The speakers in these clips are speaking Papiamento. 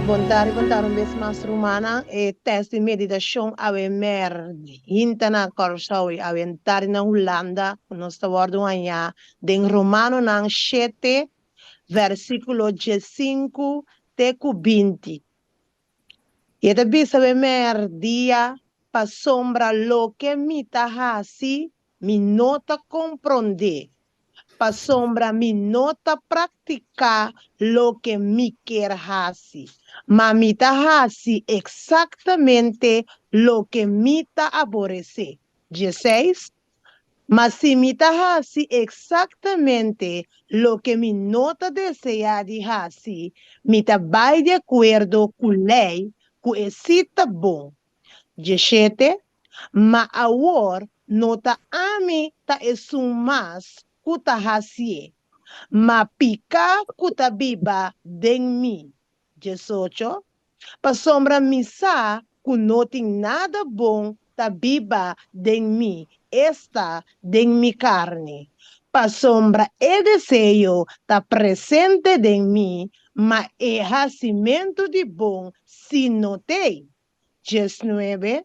Bon tardi, bon tardi un bes mas rumannan. E tèst di meditashon awe mèrhinta na Kòrsou i awe tardi na Hulanda ku nos ta wòrdu hañá den Romanonan shete vèrsikulo diesinku te ku 20. I e ta bisa awe mèrdia, Pasobra loke mi ta hasi mi no ta komprondé, pasobra mi no ta praktiká loke mi kier hasi, ma mi ta hasi eksaktamente loke mi ta aboresé. 16, Ma si mi ta hasi eksaktamente loke mi no ta deseá di hasi, mi ta bai di akuerdo ku lei ku e sí ta bon. 17, Ma awor no ta ami ta esun mas ku ta hasié, ma piká ku ta biba den mi. 18, Pasobra mi sa ku no tin nada bon ta biba den mi, esta, den mi karni. Pasobra e deseo ta presente den mi, ma e hasimentu di bon sí no t'ei. 19,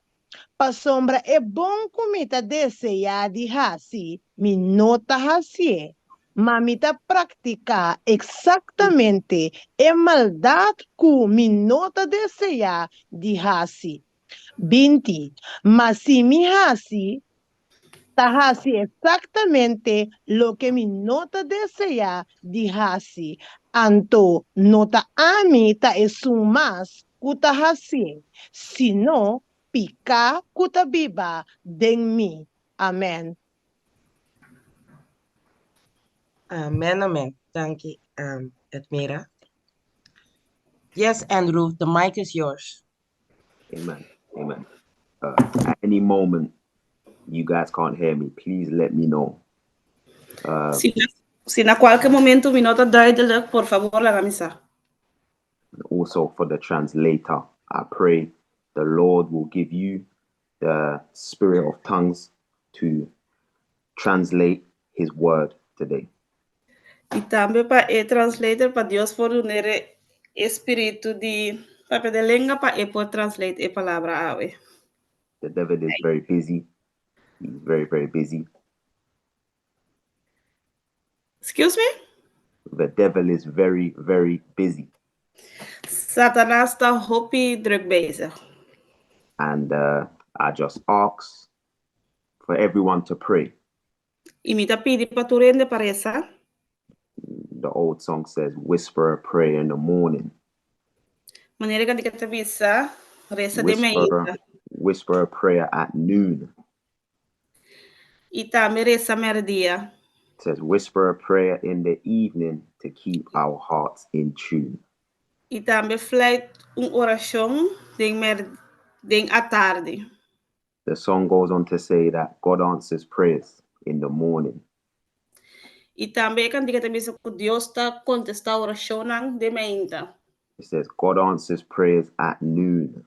Pasobra e bon ku mi ta deseá di hasi, mi no ta hasié, ma mi ta praktiká eksaktamente e maldat ku mi no ta deseá di hasi. 20, Ma si mi hasi, ta hasi eksaktamente loke mi no ta deseá di hasi, anto no ta ami ta esun mas ku ta hasié, sino piká ku ta biba den mi. Amèn. Amen, amen. Danki, Edmira. Yes, Andrew, the mic is yours. Amen. Amen. At any moment you guys can't hear me, please let me know. Si na kualke momento mi no ta duidelijk, por fabor laga mi sa. Also for the translator, I pray the Lord will give you the spirit of tongues to translate his word today. I tambe pa e translator, pa Dios por dun'é e spiritu di papia den lenga pa e por translate e palabra awe. The devil is very busy. He's very, very busy. Excuse me? The devil is very, very busy. Satanas ta hopi druk bezig. And I just ask for everyone to pray. I mi ta pidi pa tur hende pa resa. The old song says, "Whisper a prayer in the morning." Manera kantika ta bisa, resa den Whisper, mainta. whisper a prayer at noon. I tambe resa mèrdia. It says, "Whisper a prayer in the evening to keep our hearts in tune." I tambe fleit un orashon den atardi. The song goes on to say that God answers prayers in the morning. I tambe e kantika ta bisa ku Dios ta kontestá orashonnan den mainta. It says God answers prayers at noon.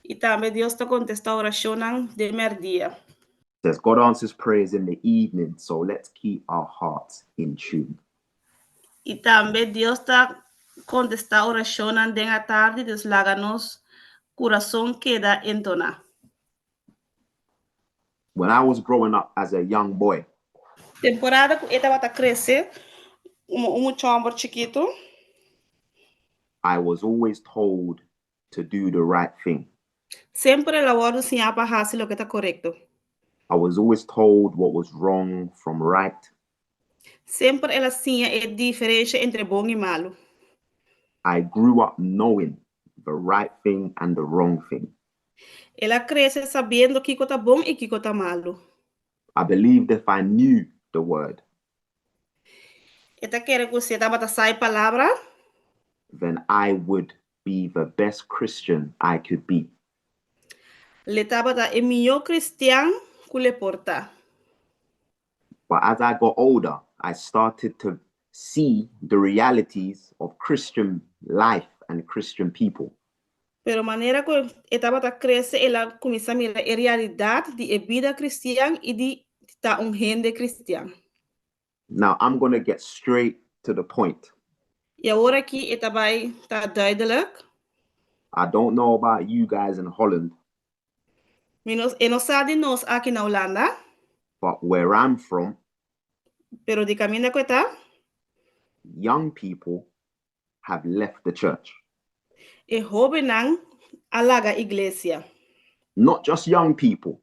I tambe Dios ta kontestá orashonnan den mèrdia. It says God answers prayers in the evening, so let's keep our hearts in tune. I tambe Dios ta kontestá orashonnan den atardi, dus laga nos kurason keda entoná. When I was growing up as a young boy, Temporada ku e tabata krese, un mucha hòmber chikitu, I was always told to do the right thing. Semper el a wòrdu siñá pa hasi loke ta korekto. I was always told what was wrong from right. Semper el a siña e diferensia entre bon i malu. I grew up knowing the right thing and the wrong thing. El a krese sabiendo kiko ta bon i kiko ta malu. I believed if I knew the word, E ta kere ku si e tabata sa e palabra, then I would be the best Christian I could be. L'e tabata e mihó kristian ku l'e por ta. But as I got older, I started to see the realities of Christian life and Christian people. Pero manera ku e tabata krese, el a kuminsá mira e realidat di e bida kristian i di ta un hende kristian. Now, I'm going to get straight to the point. I awor aki e ta bai ta duidelijk. I don't know about you guys in Holland, Mi no, e no sa di nos aki na Hulanda, but where I'm from, pero di kaminda ku e ta, young people have left the church. E hóbennan a laga iglesia. Not just young people,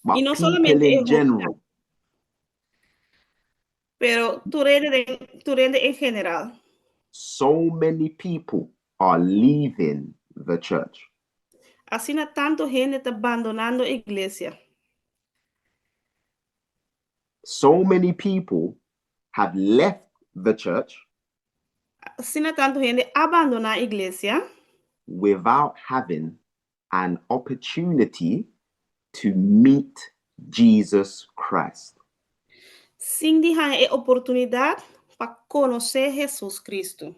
but I no people solamente e in hóbennan, general. pero tur hende den tur hende en general. So many people are leaving the church. Asina tantu hende ta bandonando iglesia. So many people have left the church Asina tantu hende a bandoná iglesia. without having an opportunity to meet Jesus Christ. Sin di haña e oportunidat pa konosé Hesus Kristu.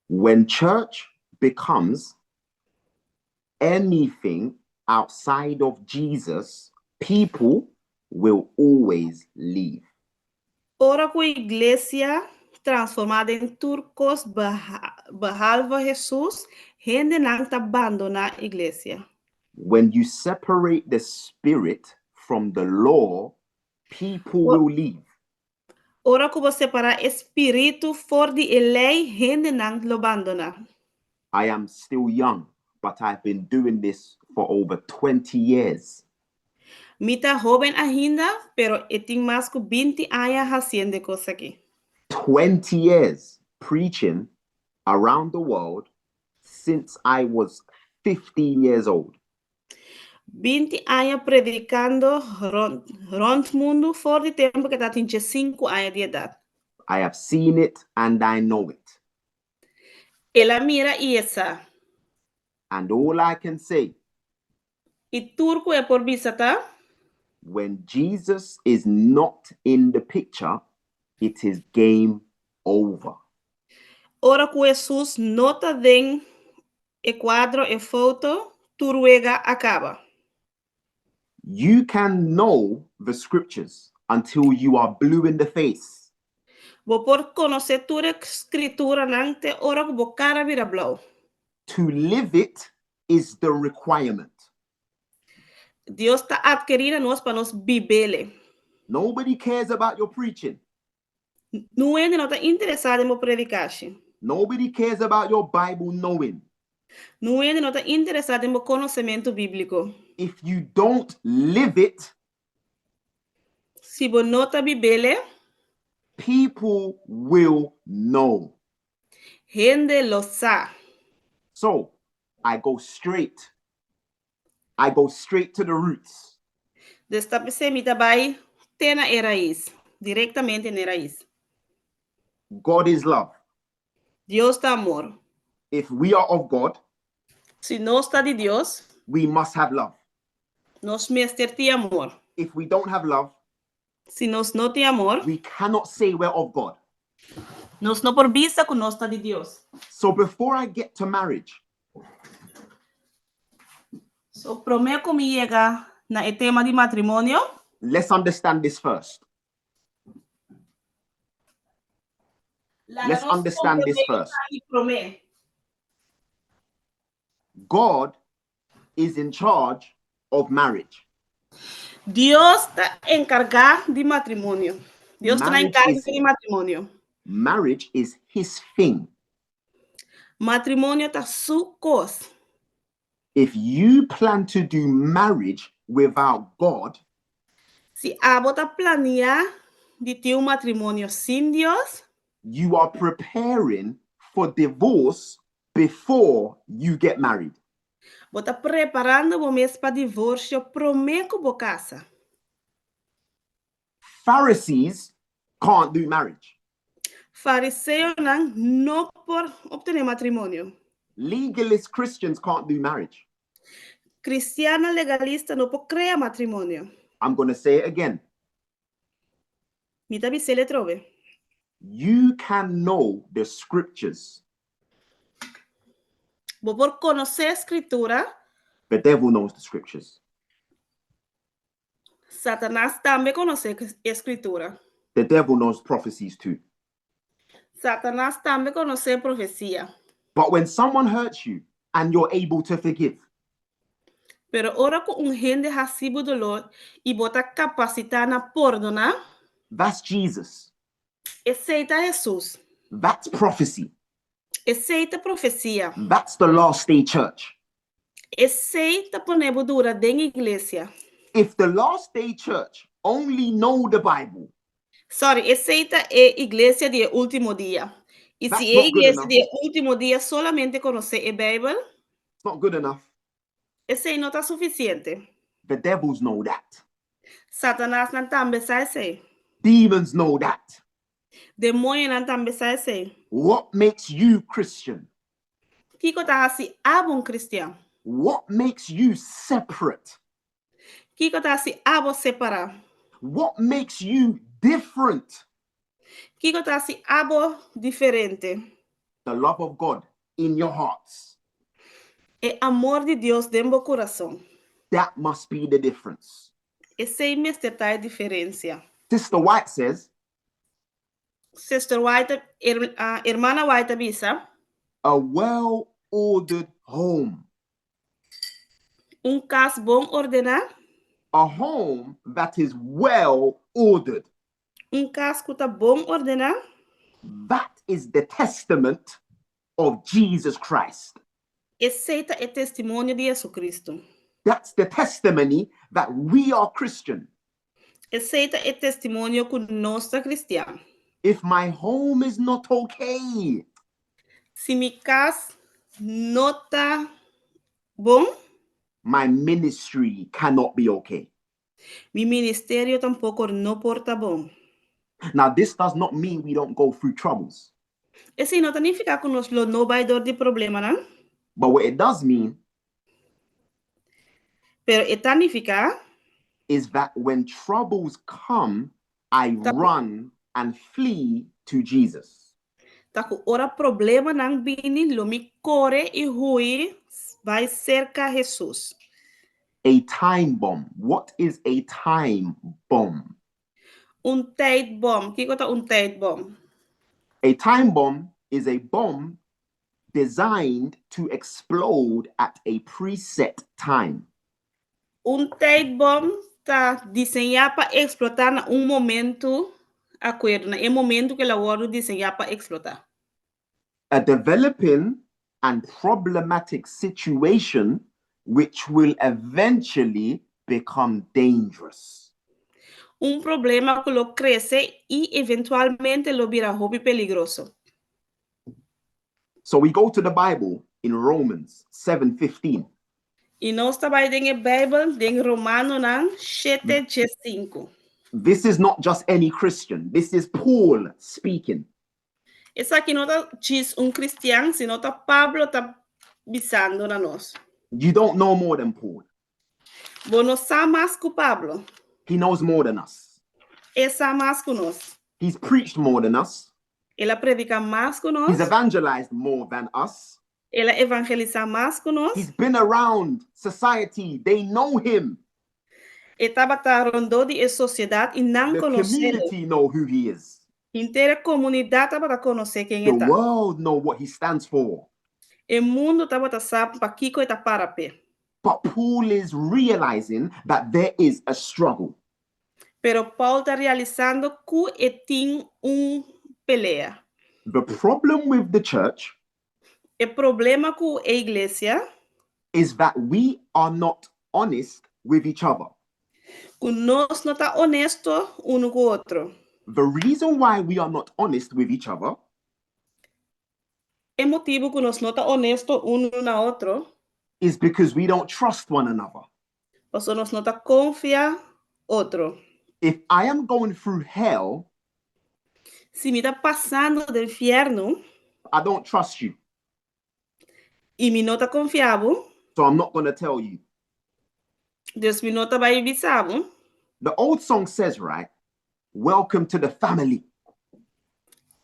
When church becomes anything outside of Jesus, people will always leave. Ora ku iglesia transformá den tur kos behalve Hesus, hendenan ta bandoná iglesia. When you separate the spirit from the law, people will leave. Ora ku bo separá e spiritu for di e lei, hendenan lo bandoná. I am still young, but I've been doing this for over 20 years. Mi ta hóben ainda, pero e tin mas ku 20 aña hasiendo e kos aki. 20 years preaching around the world since I was 15 years old. 20 aña predikando rònt mundu for di tempu ku e tabatin 15 aña di edat. I have seen it and I know it. El a mira i e sa. And all I can say, I tur ku e por bisa ta. When Jesus is not in the picture, it is game over. Ora ku Hesus no ta den e kuadro, e foto, tur wega a kaba. You can know the scriptures until you are blue in the face. Bo por konosé tur e skrituranan te ora ku bo kara bira blou. To live it is the requirement. Dios ta atkerí na nos pa nos bib'é. Nobody cares about your preaching. Niun hende no ta interesá den bo predikashi. Nobody cares about your Bible knowing. Niun hende no ta interesá den bo konosementu bíbliko. If you don't live it, Si bo no ta bib'é, people will know. Hende lo sa. So I go straight. I go straight to the roots. Dus ta p'esei mi ta bai te na e rais, direktamente na e rais. God is love. Dios ta amor. If we are of God, Si nos ta di Dios, we must have love. Nos mester tin amor. If we don't have love, Si nos no tin amor, we cannot say we're of God. Nos no por bisa ku nos ta di Dios. So before I get to marriage, So promé ku mi yega na e tema di matrimonio, let's understand this first. Laga Let's nos understand this komprondé first. esaki promé. God is in charge of marriage. Dios ta enkargá di matrimonio. Dios ta na Marriage enkargo is di matrimonio. Marriage is his thing. Matrimonio ta su kos. If you plan to do marriage without God, Si abo ta plania di tin un matrimonio sin Dios, you are preparing for divorce before you get married. Bo ta preparando bo mes pa divorsio promé ku bo kasa. Pharisees can't do marriage. Fariseonan no por obtené matrimonio. Legalist Christians can't do marriage. Kristiannan legalista no por krea matrimonio. I'm gonna say it again. Mi ta bis'é atrobe. You can know the scriptures. Bo por konosé Skritura. The devil knows the scriptures. Satanas tambe konosé e Skritura. The devil knows prophecies too. Satanas tambe konosé profesia. But when someone hurts you and you're able to forgive, Pero ora ku un hende hasi bo doló i bo ta kapasitá na pordoná, that's Jesus. Esei ta Hesus. That's prophecy. Esei ta profesia. That's the last day church. Esei ta pone bo dura den iglesia. If the last day church only know the Bible, Sorry, esei ta e iglesia di e último dia. I That's si e not good iglesia enough. di e último dia solamente konosé e Beibel, It's not good enough. esei no ta sufisiente. The devils know that. Satanasnan tambe sa esei. Demons know that. Demoñonan tambe sa esei. What makes you Christian? Kiko ta hasi abo un kristian? What makes you separate? Kiko ta hasi abo separá? What makes you different? Kiko ta hasi abo diferente? The love of God in your hearts. E amor di Dios den bo kurason. That must be the difference. Esei mester ta e diferensia. Sister White says, Sister White, Hermana White a bisa. A well ordered home. Un kas bon ordená. A home that is well ordered. Un kas ku ta bon ordená. That is the testament of Jesus Christ. Esei ta e testimonio di Jesucristo. That's the testimony that we are Christian. Esei ta e testimonio ku nos ta kristian. If my home is not okay, Si mi kas no ta bon, my ministry cannot be okay. Mi ministerio tampoko no por ta bon. Now, this does not mean we don't go through troubles. Esei no ta nifiká ku nos lo no bai dor di problemanan. But what it does mean Pero e ta nifiká is that when troubles come, I Ta- run and flee to Jesus. Ta ku ora problemanan bini, lo mi kore i hui bai serka Hesus. A time bomb. What is a time bomb? Un tijdbom. Kiko ta un tijdbom? A time bomb is a bomb designed to explode at a preset time. Un tijdbom ta diseñá pa eksplotá na un momentu akuerdo, na e momentu ku el a wòrdu diseñá pa eksplotá. A developing and problematic situation which will eventually become dangerous. Un problema ku lo krese i eventualmente lo bira hopi peligroso. So we go to the Bible in Romans 7:15. I nos ta bai den e Beibel den Romanonan shete 15. This is not just any Christian. This is Paul speaking. Esaki no ta djis un kristian, sino ta Pablo ta bisando na nos. You don't know more than Paul. Bo no sa mas ku Pablo. He knows more than us. E sa mas ku nos. He's preached more than us. El a prediká mas ku nos. He's evangelized more than us. El a evangelisá mas ku nos. He's been around society. They know him. E tabata rondó di e sosiedat i nan The konosé. community know who he is. Henter e komunidat tabata konosé ken e The ta. world know what he stands for. E mundu tabata sa pakiko e ta para p'e. But Paul is realizing that there is a struggle. Pero Paul ta realisando ku e tin un pelea. The problem with the church E problema ku e iglesia is that we are not honest with each other. Ku nos no ta honesto unu ku otro. The reason why we are not honest with each other E motibu ku nos no ta honesto unu na otro is because we don't trust one another. Pasobra nos no ta konfia otro. If I am going through hell, Si mi ta pasando den fièrnu, I don't trust you. I mi no ta konfia bo, So I'm not going to tell you. Dus mi no ta bai bisa bo. The old song says, right? Welcome to the family.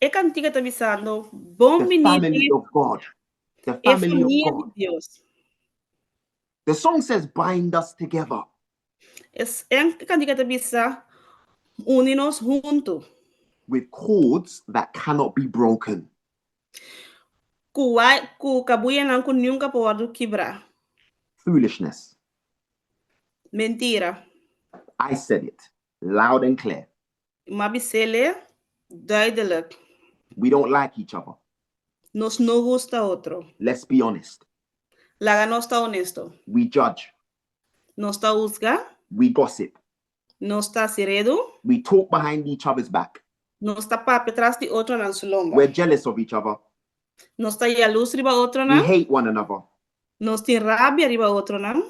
E kantika ta bisando, Bon The bini family of God. The e family of famia di God. Dios. The song says, bind us together. E kantika ta bisa, Uni nos huntu. With cords that cannot be broken. Ku ku kabuyanan ku nunka por wòrdu kibrá. Foolishness. Mentira. I said it loud and clear. M'a bis'é duidelijk. We don't like each other. Nos no gusta otro. Let's be honest. Laga nos ta honesto. We judge. Nos ta husga. We gossip. Nos ta hasi redu. We talk behind each other's back. Nos ta papia tras di otronan su lomba. We're jealous of each other. Nos ta yalurs riba otro We nan. hate one another. Nos tin rabia riba otronan.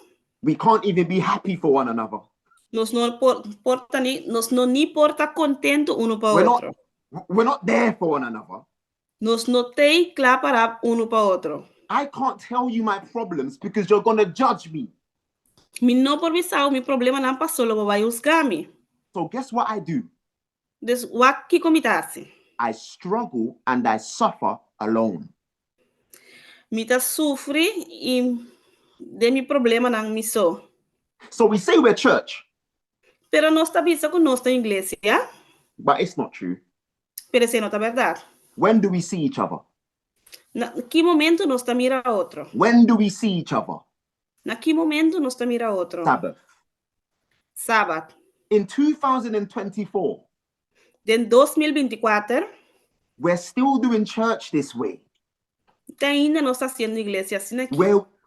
We can't even be happy for one another. Nos no por, por ta ni, nos no ni por ta kontentu unu pa We're not otro. We're not there for one another. Nos no t'ei kla para unu pa otro. I can't tell you my problems because you're going to judge me. Mi no por bisa bo mi problemanan paso lo bo bai husga mi. So guess what I do? Dus wak kiko mi ta hasi. I struggle and I suffer alone. Mi ta sufri i den mi problemanan mi so. So we say we're church. Pero nos ta bisa ku nos ta iglesia. But it's not true. Pero esei no ta bèrdat. When do we see each other? Na ki momento nos ta mira otro? When do we see each other? Na ki momento nos ta mira otro? Sabbath. Sabat. In 2024, Den 2024, we're still doing church this way, te ainda nos ta hasiendo iglesia asina aki.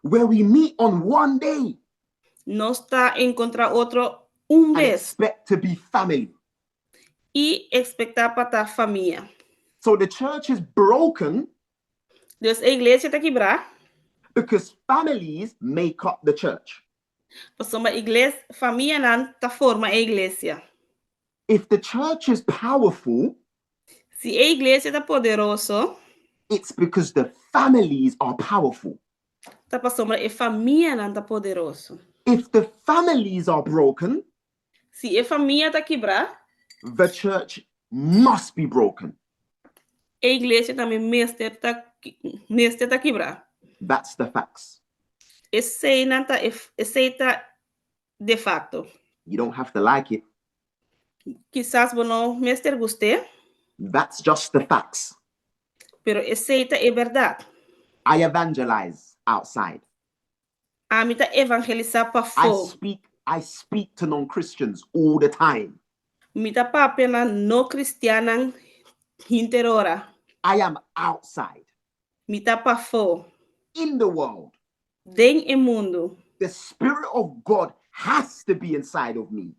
where we meet on one day Nos ta enkontrá otro un and bes expect to be family. i ekspektá pa ta famia. So the church is broken Dus e iglesia ta kibrá because families make up the church. pasobra igles famianan ta forma e iglesia. If the church is powerful, Si e iglesia ta poderoso, it's because the families are powerful. Ta pasobra e famianan ta poderoso. If the families are broken, Si e famia ta kibrá, the church must be broken. E iglesia tambe mester ta mester ta kibrá. That's the facts. Eseinan ta e esei ta de facto. You don't have to like it. Kisas bo no mester gust'é. That's just the facts. Pero esei ta e bèrdat. I evangelize outside. Ami ta evangelisá I pafó. speak I speak to non-Christians all the time. Mi ta papia na no-kristiannan hinter ora. I am outside. Mi ta pafó. In the world. Den e mundu. The spirit of God has to be inside of me.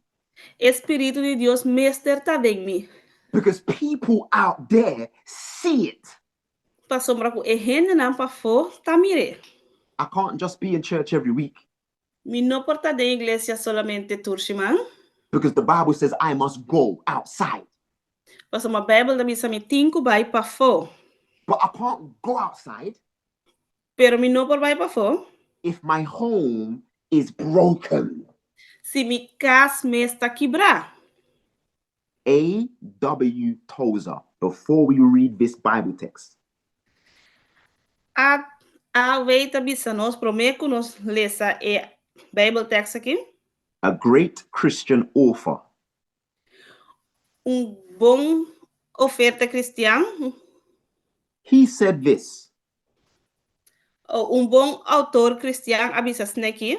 E spiritu di Dios mester ta den mi. Because people out there see it. Pasobra ku e hendenan pafó ta mir'é. I can't just be in church every week. Mi no por ta den iglesia solamente tur siman. Because the Bible says I must go outside. Pasobra Bijbel ta bisa mi tin ku bai pafó. But I can't go outside. Pero mi no por bai pafó. If my home is broken. Si mi kas mes ta kibrá. A.W. Tozer, before we read this Bible text. A. A.W. ta bisa nos promé ku nos lesa e Bijbel tekst aki. A great Christian author. Un bon oferta kristian. He said this. Un bon outor kristian a bisa esaki.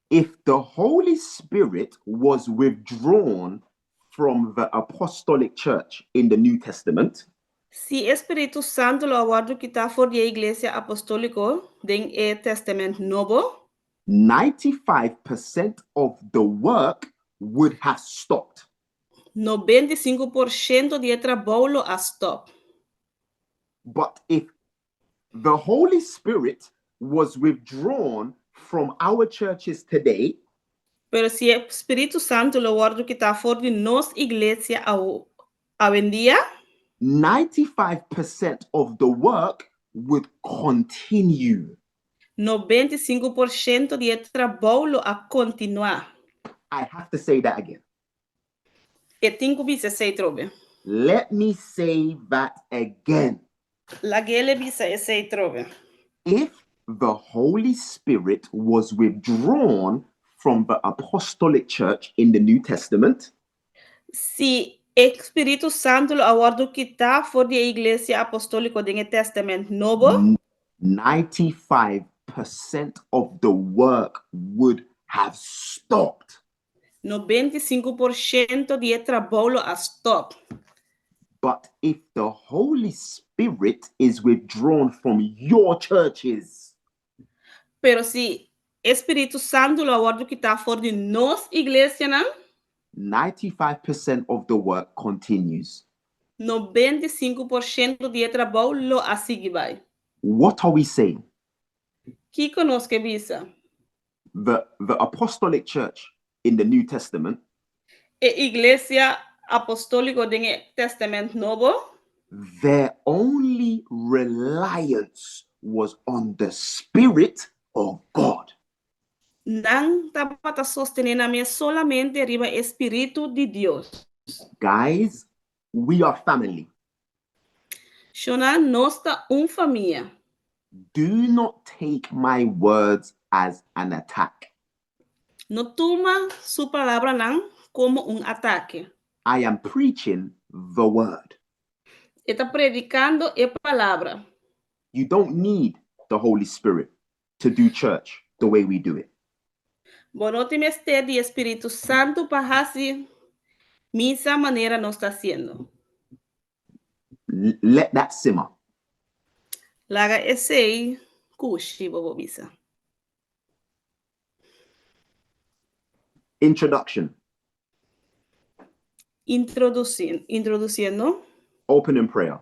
If the Holy Spirit was withdrawn from the apostolic church in the New Testament, Si e Spiritu Santu lo a wòrdu kitá for di e Iglesia Apostóliko den e Tèstamènt Nobo, 95% of the work would have stopped. 95% di e trabou lo a stòp. But if the Holy Spirit was withdrawn from our churches today, Pero si e Spiritu Santu lo wòrdu kitá for di nos iglesia awendia, 95% of the work would continue. 95% di e trabou lo a kontinuá. I have to say that again. E tin ku bisa esei trobe. Let me say that again. Lag'é bisa esei trobe. If the Holy Spirit was withdrawn from the apostolic church in the New Testament, Si E Spiritu Santu lo a wòrdu kitá for di e Iglesia Apostóliko den e Tèstamènt Nobo. 95% of the work would have stopped. 95% di e trabou lo a stòp. But if the Holy Spirit is withdrawn from your churches. Pero si e Spiritu Santu lo a wòrdu kitá for di nos iglesianan. 95% of the work continues. 95% di e trabou lo a sigui bai. What are we saying? Kiko nos ke bisa? The apostolic church in the New Testament. E iglesia apostóliko den e Tèstamènt Nobo. Their only reliance was on the Spirit of God. Nan tabata sostené nan mes solamente riba e Spiritu di Dios. Guys, we are family. Shona, nos ta un famia. Do not take my words as an attack. No tuma su palabranan komo un atake. I am preaching the word. E ta predikando e palabra. You don't need the Holy Spirit to do church the way we do it. Bo no tin mester di e Spiritu Santu pa hasi misa manera nos ta hasiendo. Let that simmer. Laga esei kushi, bo por bisa. Introduction. Introduci, introduciendo. Opening prayer.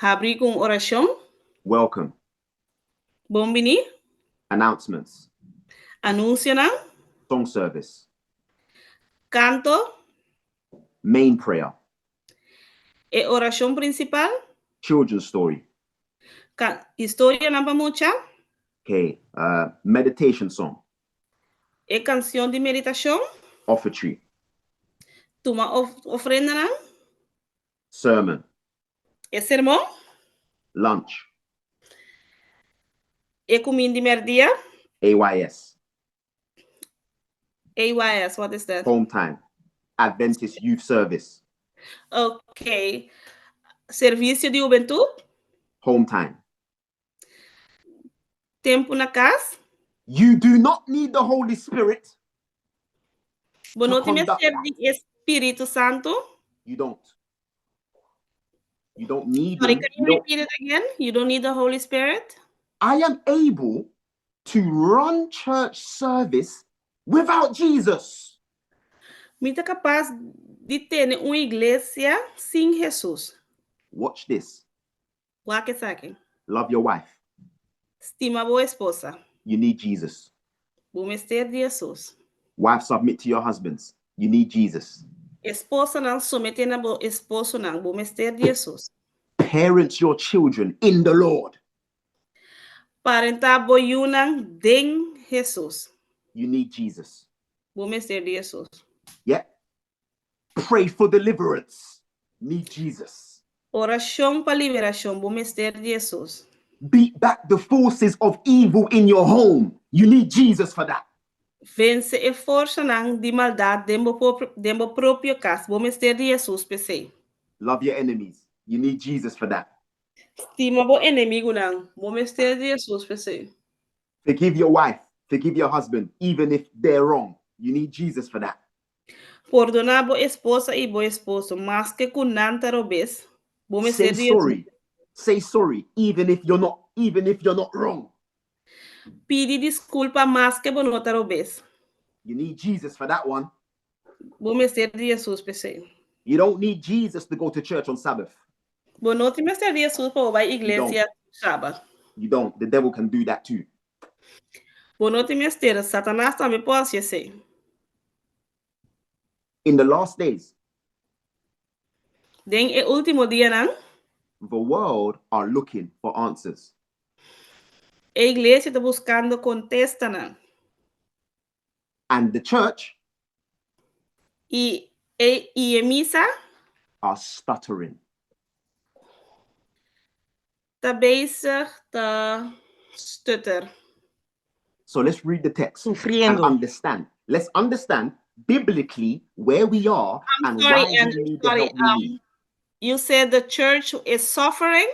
Habri ku un orashon. Welcome. Bon bini. Announcements. Anunsionan. Song service. Kanto. Main prayer. E orashon prinsipal. Children's story. Ka, historianan pa mucha. Okay, meditation song. E kansion di meditashon. Offertory. Tuma of, ofrendanan. Sermon. E sermon. Lunch. E kuminda di mèrdia. AYS. AYS, what is that? Home time. Adventist Youth Service. Ok. Servisio di hubentut. Home time. Tempu na kas. You do not need the Holy Spirit. Bo no tin mester di e Spiritu Santu. You don't. You don't need Sorry, him. can You you don't. repeat it again? You don't need the Holy Spirit? I am able to run church service without Jesus. Mi ta kapas di tene un iglesia sin Hesus. Watch this. Wak esaki. Love your wife. Stima bo esposa. You need Jesus. Bo mester di Hesus. Wife, submit to your husbands. You need Jesus. Esposanan, someté na bo esposonan. Bo mester di Hesus. Parent your children in the Lord. Parentá bo yunan den Hesus. You need Jesus. Bo mester di Hesus. Yeah. Pray for deliverance. Need Jesus. Orashon pa liberashon. Bo mester di Hesus. Beat back the forces of evil in your home. You need Jesus for that. Vense e forsanan di maldat den bo den bo propio kas. Bo mester di Hesus p'esei. Love your enemies. You need Jesus for that. Stima bo enemigunan. Bo mester di Hesus p'esei. Forgive your wife. Forgive your husband, even if they're wrong. You need Jesus for that. Pordoná bo esposa i bo esposo, maske ku nan ta robes. Bo Say mester di Hesus. sorry. Say sorry, even if you're not, even if you're not wrong. Pidi diskulpa maske bo no ta robes. You need Jesus for that one. Bo mester di Hesus p'esei. You don't need Jesus to go to church on Sabbath. Bo no tin mester di Hesus pa bo bai iglesia Sabat. You don't. The devil can do that too. Bo no tin mester, Satanas tambe por hasi esei. In the last days, Den e último dianan, the world are looking for answers. E iglesia ta buskando kontestanan. And the church I e i e misa are stuttering. Ta bezig ta stutter. So let's read the text and Sufriendo. understand. Let's understand. biblically where we are I'm and sorry, why we Andrew. need the Sorry. help we need. You said the church is suffering.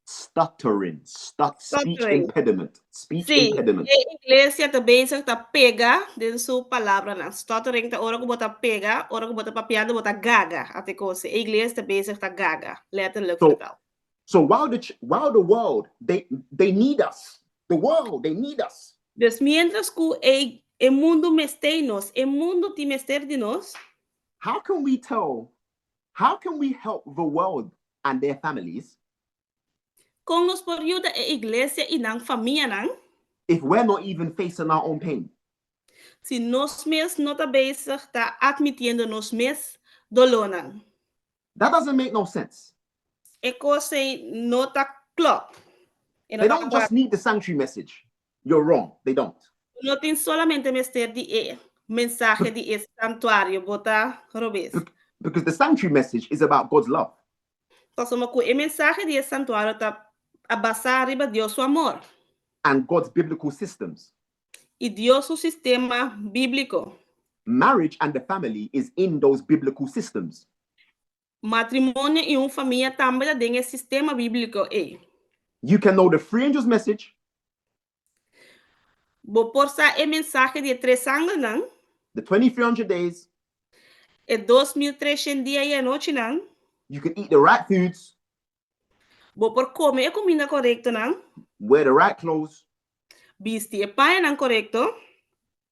Stuttering, speech Stuttering. impediment, speech Si, impediment. e iglesia ta bezig ta pega den su palabranan. Stuttering ta ora ku bo ta pega, ora ku bo ta papiando bo ta gaga. Ate kos. E iglesia ta bezig ta gaga. Letterlijk vertaald. So while the world, they need us, the world, they need us. Dus mientras ku e mundu mester nos, e mundu tin mester di nos. How can we tell? How can we help the world and their families Kon nos por yuda e iglesia i nan famianan if we're not even facing our own pain? Si nos mes no ta bezig ta atmitiendo nos mes dolónan? That doesn't make no sense. E kos no ta klòp. E no They ta don't just need the sanctuary message. You're wrong. They don't. No tin solamente mester di e mensahe di e santuario, bo ta robes. Because the sanctuary message is about God's love. Pasobra ku e mensahe di e santuario ta basá riba Dios su amor. And God's biblical systems. I Dios su sistema bíbliko. Marriage and the family is in those biblical systems. Matrimonio i un famia tambe ta den e sistema bíbliko ei. You can know the three angels message, Bo por sa e mensahe di e tres angelnan, the 2300 days, e 2300 dia i anochinan, you can eat the right foods, bo por kome e kuminda korektonan, wear the right clothes. Bisti e pañanan korekto.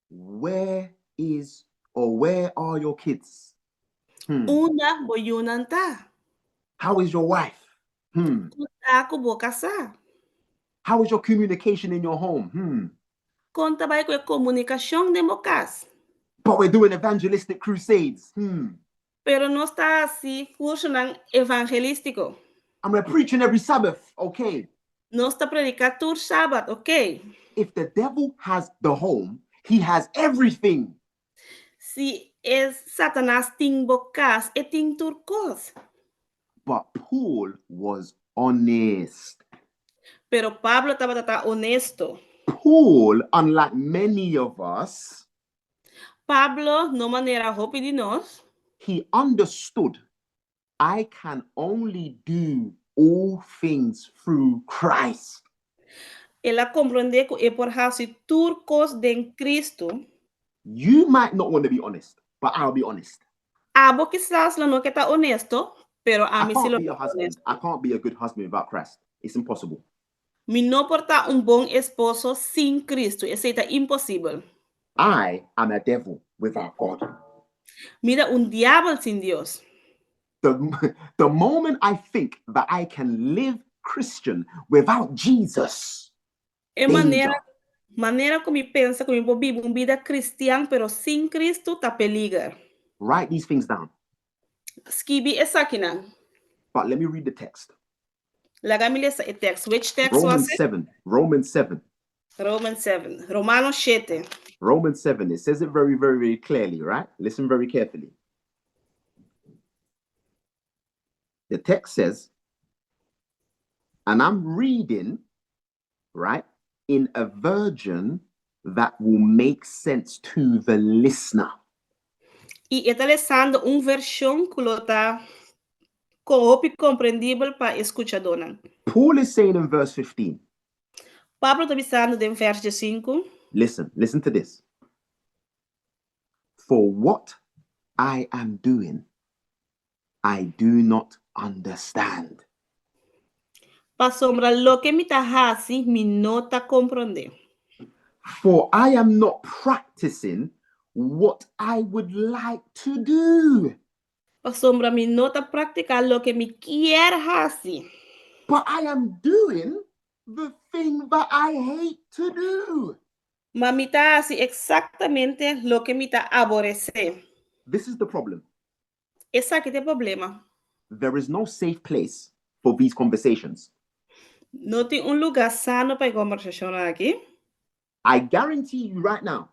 Where is or where are your kids? Unda bo yunan ta? How is your wife? Kon ta ku bo kasá? How is your communication in your home? Kon ta bai ku e komunikashon den bo kas? But we're doing evangelistic crusades. Pero nos ta hasi kursonan evangelístiko. And we're preaching every Sabbath. Okay. Nos ta prediká tur sabat, ok. If the devil has the home, he has everything. Si e Satanas tin bo kas, e tin tur kos. But Paul was honest. Pero Pablo tabata honesto. Paul, unlike many of us, Pablo, no manera hopi di nos, he understood, "I can only do all things through Christ." El a komprondé ku e por hasi tur kos den Kristu. You might not want to be honest, but I'll be honest. Abo kisas lo no ke ta honesto, pero I ami si can't lo be a husband. honesto. I can't be a good husband without Christ. It's impossible. Mi no por ta un bon esposo sin Kristu. Esei ta imposibel. I am a devil without God. Mi ta un diabel sin Dios. The moment I think that I can live Christian without Jesus, E danger. manera ku mi pensa ku mi por biba un bida kristian, pero sin Kristu, ta peliger. Write these things down. Skibi esakinan. But let me read the text. Laga mi lesa e teksto. Which text was Romans it? 7. Romans 7. Romans 7. Romano 7. Romans 7. It says it very, very, very clearly, right? Listen very carefully. The text says, and I'm reading, right, in a version that will make sense to the listener. I e ta lesando un vershon ku lo ta hopi komprendibel pa e skuchadónan. Paul is saying in verse 15, Pablo ta bisando den verso 5, listen, listen to this. "For what I am doing, I do not understand." "Pasobra loke mi ta hasi, mi no ta komprondé." "For I am not practicing what I would like to do, "Pasobra mi no ta praktiká loke mi ke hasi, but I am doing the thing that I hate to do." Ma mi ta hasi eksaktamente loke mi ta aboresé." This is the problem. Esaki ta e problema. There is no safe place for these conversations. No tin un lugá sano pa e kombersashon aki. I guarantee you right now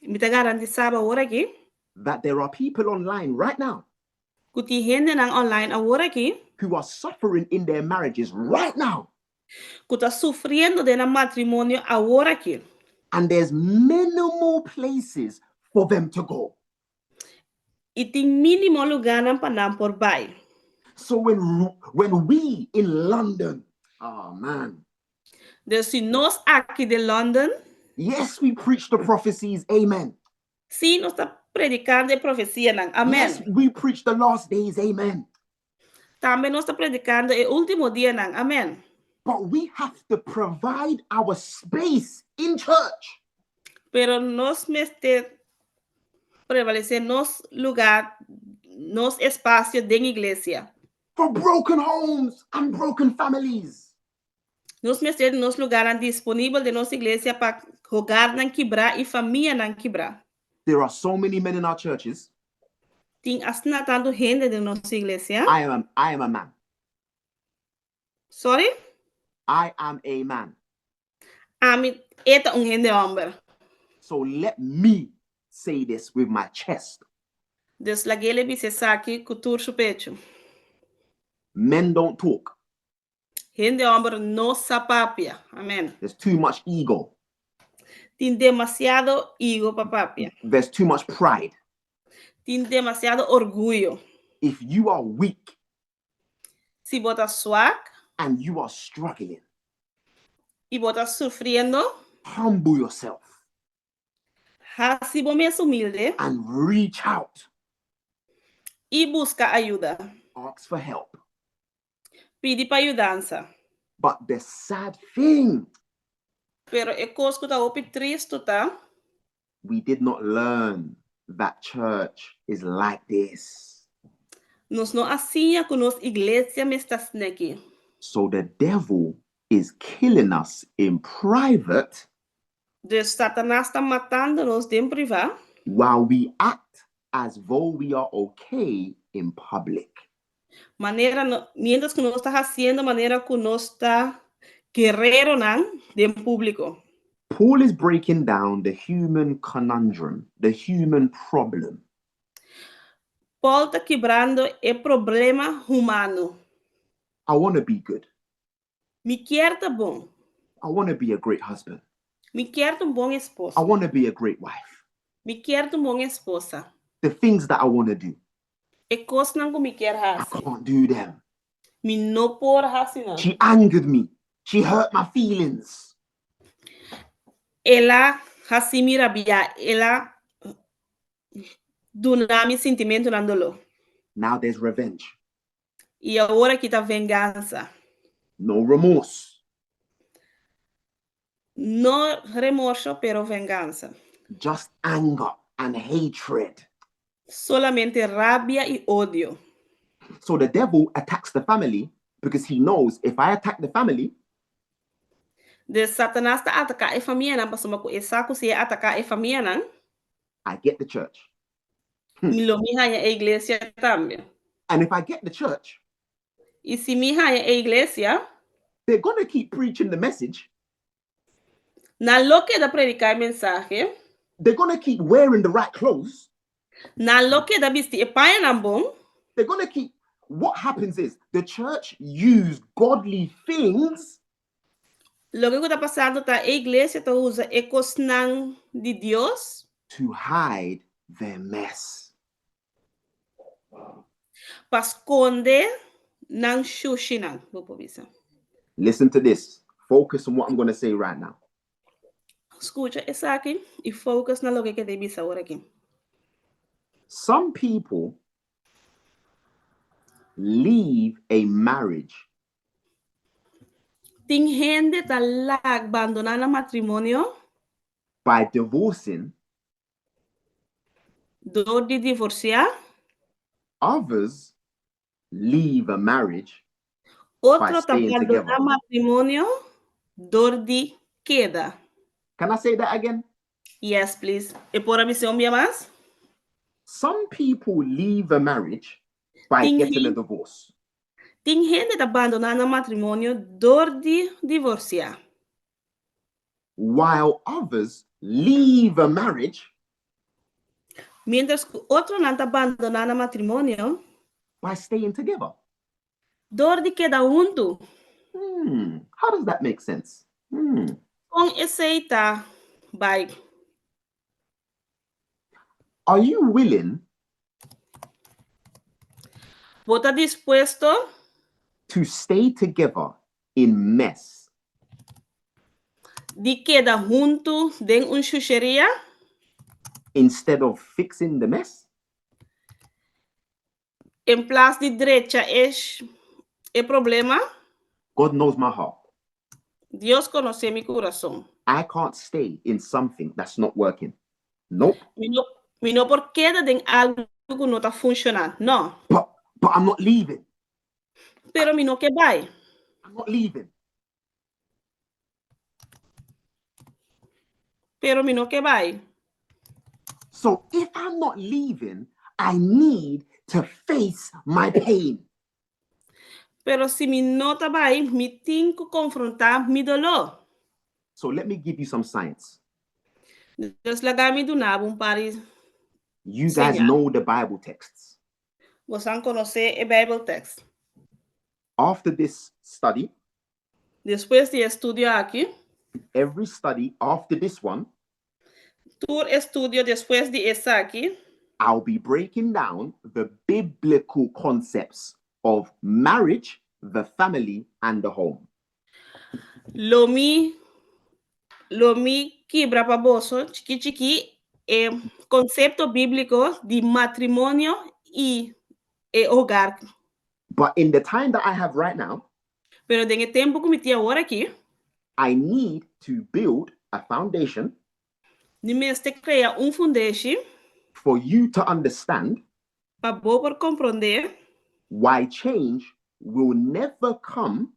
Mi ta garantisá awor aki that there are people online right now ku tin hendenan online awor aki who are suffering in their marriages right now. Ku ta sufriendo den nan matrimonio awor aki. And there's minimal places for them to go. I tin mínimo lugánan pa nan por bai. So when we in London, oh man. Dus si nos aki den London. Yes, we preach the prophecies, amen. Sí, nos ta predikando e profesianan, amen. Yes, we preach the last days, amen. Tambe nos ta predikando e último dianan, amen. But we have to provide our space in church. Pero nos mester prevalesé nos lugá, nos espasio den iglesia. For broken homes and broken families. Nos mester di nos lugánan disponibel den nos iglesia pa hogarnan kibrá i famianan kibrá. There are so many men in our churches. Tin asina tantu hende den nos iglesia. I am a man. Sorry? I am a man. Ami ta un hende hòmber. So let me say this with my chest. Dus lag'é bisa esaki ku tur su pechu. Men don't talk. Hende hòmber no sa papia. Amen. There's too much ego. Tin demasiado ego pa papia. There's too much pride. Tin demasiado orguyo. If you are weak Si bo ta swak and you are struggling, i bo ta sufriendo, humble yourself hasi bo mes humilde and reach out. I buska ayudo. Ask for help. Pidi pa yudansa. But the sad thing, Pero e kos ku ta hopi tristu ta, we did not learn that church is like this. Nos no a siña ku nos iglesia mester ta asin'aki. So the devil is killing us in private Dus Satanas ta matando nos den privá, while we act as though we are okay in public. Manera no, mientras ku nos ta hasiendo manera ku nos ta guereronan den públiko. Paul is breaking down the human conundrum, the human problem. Paul ta kibrando e problema humano. I want to be good. Mi ke ta bon. I want to be a great husband. Mi ke ta un bon esposo. I want to be a great wife. Mi ke ta un bon esposa. The things that I want to do, E kosnan ku mi ke I hasi. Can't do them. Mi no por hasi nan. She angered me. She hurt my feelings. El a hasi mi rabia. El a duna mi sentimentonan doló. Now there's revenge. I awor aki ta vengansa. No remorse, No remorso, pero vengansa. Just anger and hatred. Solamente rabia i odio. So the devil attacks the family because he knows if I attack the family, Dus Satanas ta ataká e famianan, pasobra ku e sa ku si e ataká e famianan, I get the church. Mi lo mi haña e iglesia tambe. And if I get the church, I si mi haña e iglesia, they're going to keep preaching the message. Nan lo keda prediká e mensahe, They're going to keep wearing the right clothes. Nan lo keda bisti e pañanan bon. They're going to keep. What happens is the church use godly things Loke ta pasando ta e iglesia ta usa e kosnan di Dios to hide their mess. Pa skonde nan shushinan, bo por bisa. Listen to this. Focus on what I'm going to say right now. Skucha esaki i focus na loke ku mi ta bisa awor aki. Some people leave a marriage Tin hende ta bandoná nan matrimonio by divorcing. Dor di divorsiá. Others leave a marriage Otro ta staying together. bandoná matrimonio dor di keda. Can I say that again? Yes, please. E por bisa un bia mas? Some people leave a marriage by Tin getting a divorce. Tin hende ta bandoná nan matrimonio dor di divorsiá. While others leave a marriage Mientras ku otronan ta bandoná nan matrimonio by staying together. Dor di keda huntu. How does that make sense? Kon esei ta bai? Are you willing Bo ta dispuesto? To stay together in mess. Di keda huntu den un shusheria? Instead of fixing the mess? En plas di drecha e e problema? God knows my heart. Dios konosé mi kurason. I can't stay in something that's not working. Nope. Mi no, mi no por keda den algu ku no ta funshoná. No. But, but I'm not leaving. Pero mi no ke bai. I'm not leaving. Pero mi no ke bai. So if I'm not leaving, I need to face my pain. Pero si mi no ta bai, mi tin ku konfrontá mi doló. So let me give you some science. Dus laga mi duna bo un par di You guys señal. know the Bible texts. Bosan konosé e Bijbeltekst. After this study, Despues di e studio aki, every study after this one, tur estudio despues di esaki, I'll be breaking down the biblical concepts of marriage, the family, and the home. Lo mi lo mi kibra pa boso chiki chiki e konsepto bíbliko di matrimonio i e hogar. But in the time that I have right now, Pero den e tempu ku mi tin awor aki, I need to build a foundation mi mester krea un fundeshi for you to understand pa bo por komprondé why change will never come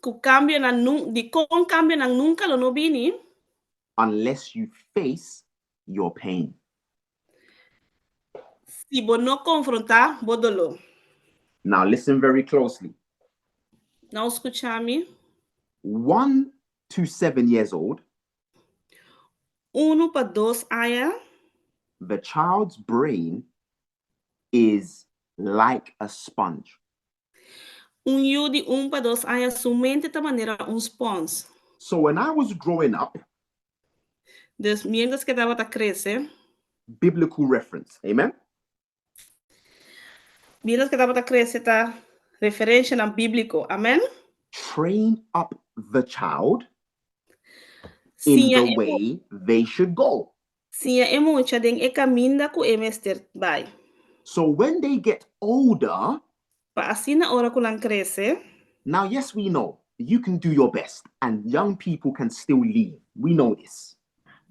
ku kambionan nun dikon kambionan nunka lo no bini unless you face your pain. Si bo no konfrontá bo doló. Now listen very closely. Now skucha mi. 1 to 7 years old, 1 pa 2 aña, the child's brain is like a sponge. Un yu di 1 pa 2 aña su mente ta manera un spons. So when I was growing up, Dus mientras ku e tabata krese, biblical reference, amen? Mientras ku e tabata krese ta referensianan bíbliko, amen? Train up the child in Siña the e, way they should go. Siña e mucha den e kaminda ku e mester bai. So when they get older, Pa asina ora ku nan krese, now, yes, we know you can do your best and young people can still leave. We know this.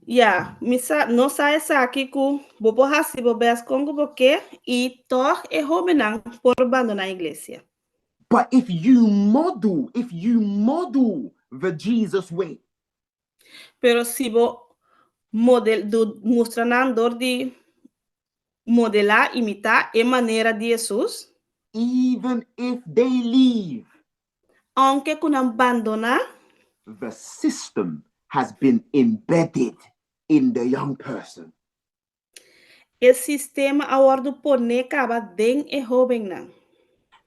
Ya, mi sa, nos sa esaki ku bo por hasi bo best kon ku bo ke i tòg e hóbennan por bandoná iglesia. But if you model the Jesus way, Pero si bo model, du, mustra nan dor di modelá, imitá e manera di Hesus, even if they leave, ounke ku nan bandoná, the system has been embedded in the young person. E sistema a wòrdu poné kaba den e hóbennan.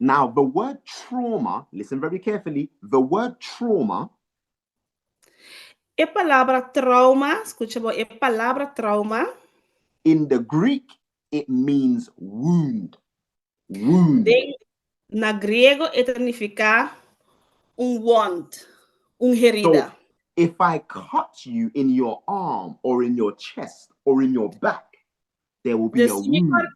Now, the word trauma, listen very carefully, the word trauma E palabra trauma, skucha bon, e palabra trauma, in the Greek, it means wound. Wound. Den, na griego e ta nifiká un wond, un herida. So if I cut you in your arm or in your chest or in your back, there will be a Dus si mi wound.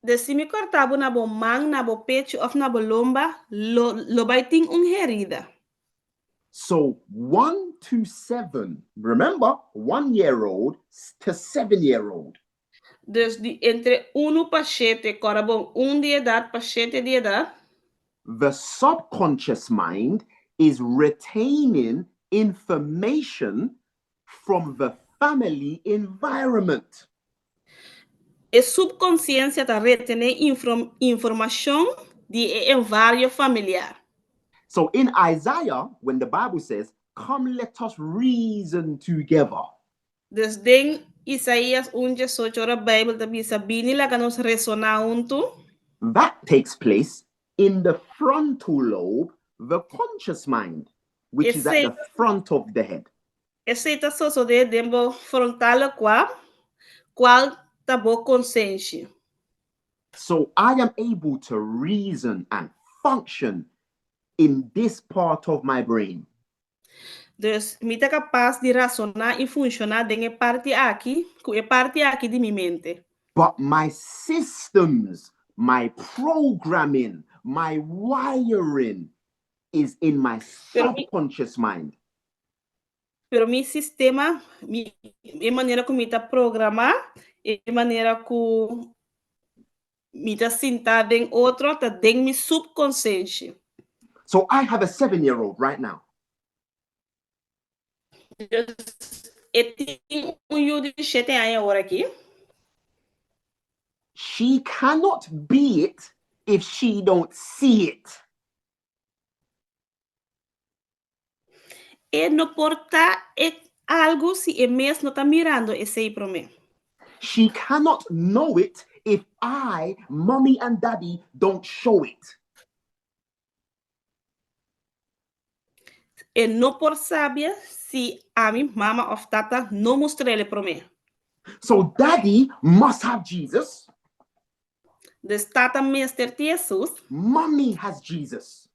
Dus si mi kòrta bo na bo man, na bo pechu òf na bo lomba, lo, lo bai tin un herida. So 1 to 7, remember, 1 year old to 7 year old. Dus di entre 1 pa 7, kòrda bon, 1 di edat pa 7 di edat, The subconscious mind is retaining information from the family environment. E subkonsiensia ta retené informashon di e environment familiar. So in Isaiah, when the Bible says, "Come, let us reason together," Dus den Isaías 1,18 ora Beibel ta bisa bini laga nos resoná huntu, that takes place in the frontal lobe, the conscious mind, which is at the front of the head. Esei ta sosodé den bo frontale kwab, kual ta bo konsenshi. So I am able to reason and function in this part of my brain. Dus mi ta kapas di rasoná i funshoná den e parti aki, ku e parti aki di mi mente. But my systems, my programming, my wiring is in my Pero mi, subconscious mind. pero mi sistema, mi, e manera ku mi ta programá, e manera ku mi ta sintá den otro, ta den mi supkonsenshi. So I have a 7-year-old right now. Dus e tin un yu di shete aña awor aki. She cannot be it if she don't see it. E no por ta e algu si e mes no ta mirando esei promé. She cannot know it if I, mommy and daddy, don't show it. E no por sabia si ami, mama òf tata, no mustr'el e promé. So daddy must have Jesus. Dus tata mester tin Hesus. Mommy has Jesus.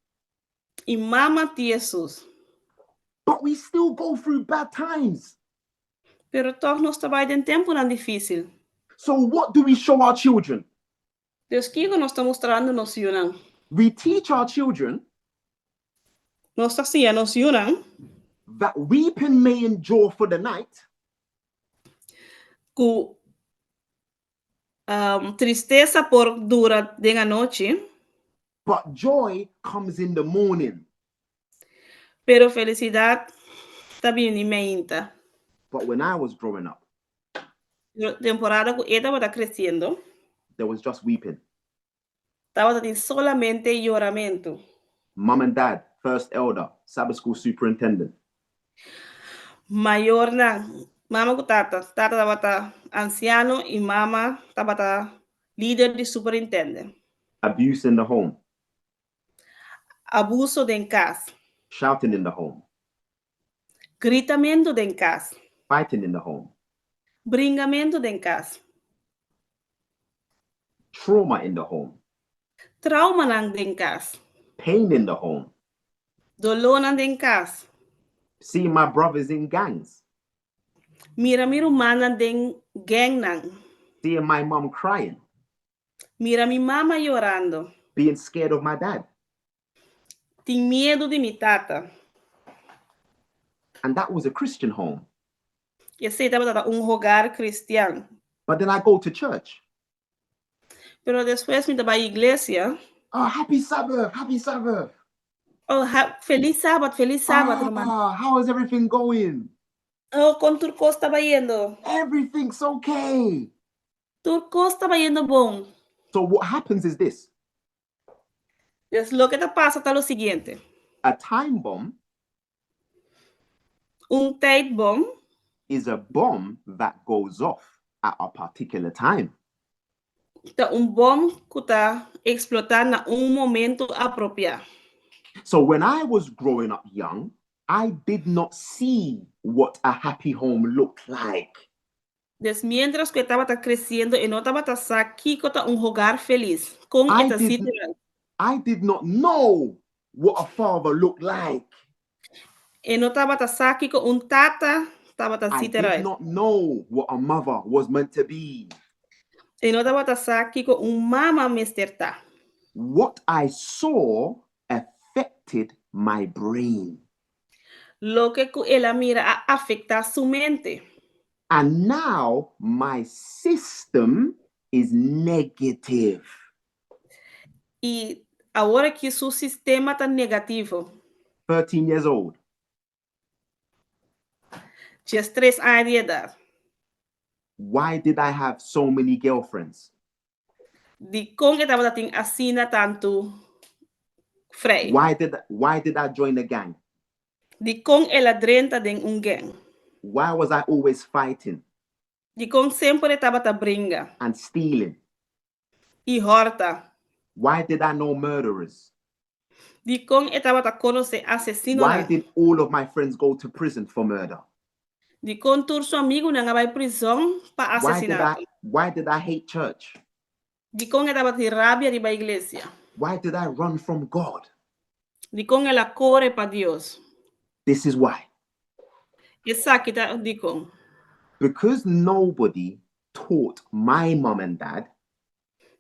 I mama tin Hesus. But we still go through bad times. Pero tòg nos ta bai den tempunan difísil. So what do we show our children? Dus kiko nos ta mustrando nos yunan? We teach our children. Nos ta siña nos yunan. That weeping may endure for the night. Ku tristesa por dura den anochi. But joy comes in the morning. Pero felisidat ta bini meinta. But when I was growing up. Pero temporada ku e tabata kresiendo. There was just weeping. Tabata tin solamente yoramentu. Mom and dad, first elder, Sabbath school superintendent. Mayornan, mama ku tata. Tata tabata ansiano i mama tabata lider di superintendent. Abuse in the home. Abuso den kas. Shouting in the home. Gritamentu den kas. Fighting in the home. Bringamentu den kas. Trauma in the home. Traumanan den kas. Pain in the home. Dolónan den kas. Seeing my brothers in gangs. Mira mi rumannan den gangnan. Seeing my mom crying. Mira mi mama yorando. Being scared of my dad. Tin miedu di mi tata. And that was a Christian home. Esei tabata un hogar kristian. But then I go to church. Pero despues mi ta bai iglesia. Oh, happy Sabbath, happy Sabbath. Oh, ha felis Sabat, felis Sabat, ruman. Ah, how is everything going? Oh, kon tur kos ta bayendo? Everything's okay. Tur kos ta bayendo bon. So what happens is this. Pues loke ta pasa ta lo siguiente. A time bomb Un tijdbom is a bomb that goes off at a particular time. Ta un bom ku ta eksplotá na un momento apropiá. So when I was growing up young, I did not see what a happy home looked like. Des miéntras ku e tabata kresiendo e no tabata sa kiko ta un hogar felis, kon e I ta did situá. I did not know what a father looked like. E no tabata sa kiko un tata tabata I did siterá. not know what a mother was meant to be. E no tabata sa kiko un mama mester ta. What I saw affected my brain. Loke ku el a mira a afektá su mente. And now my system is negative. I awor aki su sistema ta negativo. 13 years old. 13 aña di edat. Why did I have so many girlfriends? Dikon e tabata tin asina tantu frei? Why did why did I join a gang? Dikon el a drenta den un gang? Why was I always fighting? Dikon semper e tabata bringa? And stealing? I hòrta? Why did I know murderers? Dikon e tabata konosé asesinonan? Why did all of my friends go to prison for murder? Dikon tur su amigunan a bai prizòn pa Why did I asesinato? why did I hate church? Dikon e tabatin rabia riba iglesia? Why did I run from God? Dikon el a kore pa Dios? This is why. Esaki ta dikon. Because nobody taught my mom and dad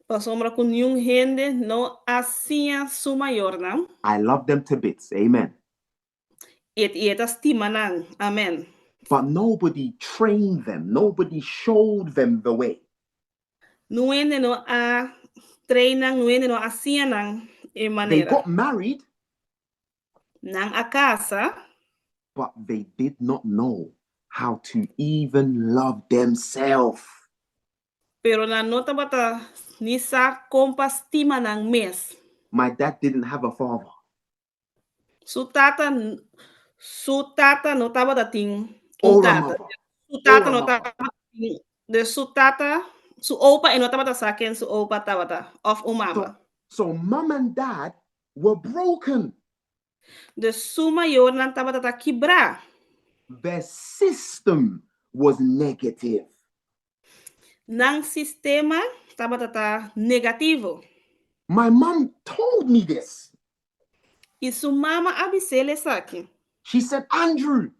Pasobra ku niun hende no a siña su mayornan. I love them to bits. Amen. I e ta stima nan. Amen. But nobody trained them. Nobody showed them the way. Niun hende no a train nan, niun hende no a siña nan e They manera. got married, Nan a kasa. but they did not know how to even love themselves. Pero nan no tabata ni sa kon pa stima nan mes. My dad didn't have a father. Su tata no tabata tin un Or a tata. mother. Su tata Or a no mother. tabata tin, de su tata, su opa e no tabata sa ken su opa tabata òf un mama. So mom and dad were broken. Dus su mayornan tabata ta kibrá. Their system was negative. Nan sistema tabata ta negativo. My mom told me this. I su mama a bis'é esaki. She said, "Andrew,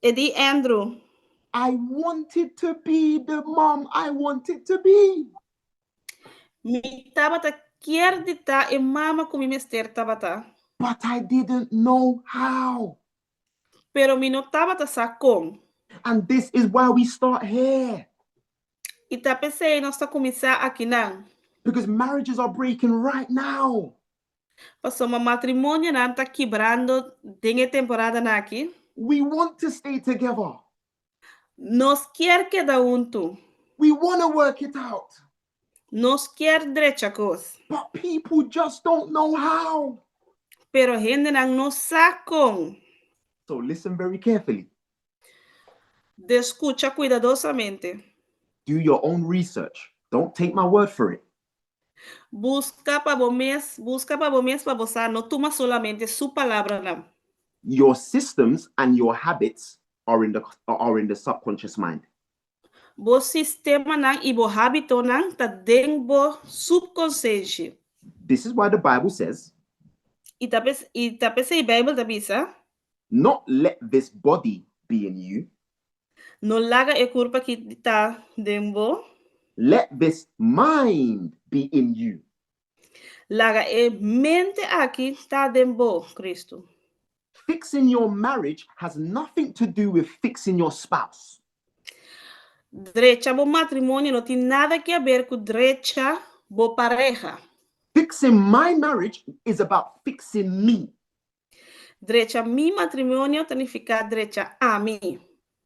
E di, "Andrew, I wanted to be the mom I wanted to be. Mi tabata kier di ta e mama ku mi mester tabata. But I didn't know how." Pero mi no tabata sa kon." And this is why we start here. I ta p'esei nos ta kuminsá akinan. Because marriages are breaking right now. Pasobra matrimonionan ta kibrando den e temporada aki. We want to stay together. Nos kier keda huntu. We want to work it out. Nos kier drecha kos. But people just don't know how. Pero hendenan no sa kon. So listen very carefully. Skucha kuidadosamente. Do your own research. Don't take my word for it. Buska pa bo mes, buska pa bo mes pa bo no tuma solamente su palabra no. Your systems and your habits are in the subconscious mind. Bo sistemanan i bo hábitonan ta den bo supkonsiente. This is why the Bible says, I ta p'esei Beibel ta bisa, not let this body be in you, no laga e kurpa aki ta den bo, let this mind be in you. Laga e mente aki ta den bo, Kristu. Fixing your marriage has nothing to do with fixing your spouse. Drecha bo matrimonio no tin nada di aber ku drecha bo pareha. Fixing my marriage is about fixing me. Drecha mi matrimonio ta nifiká drecha ami.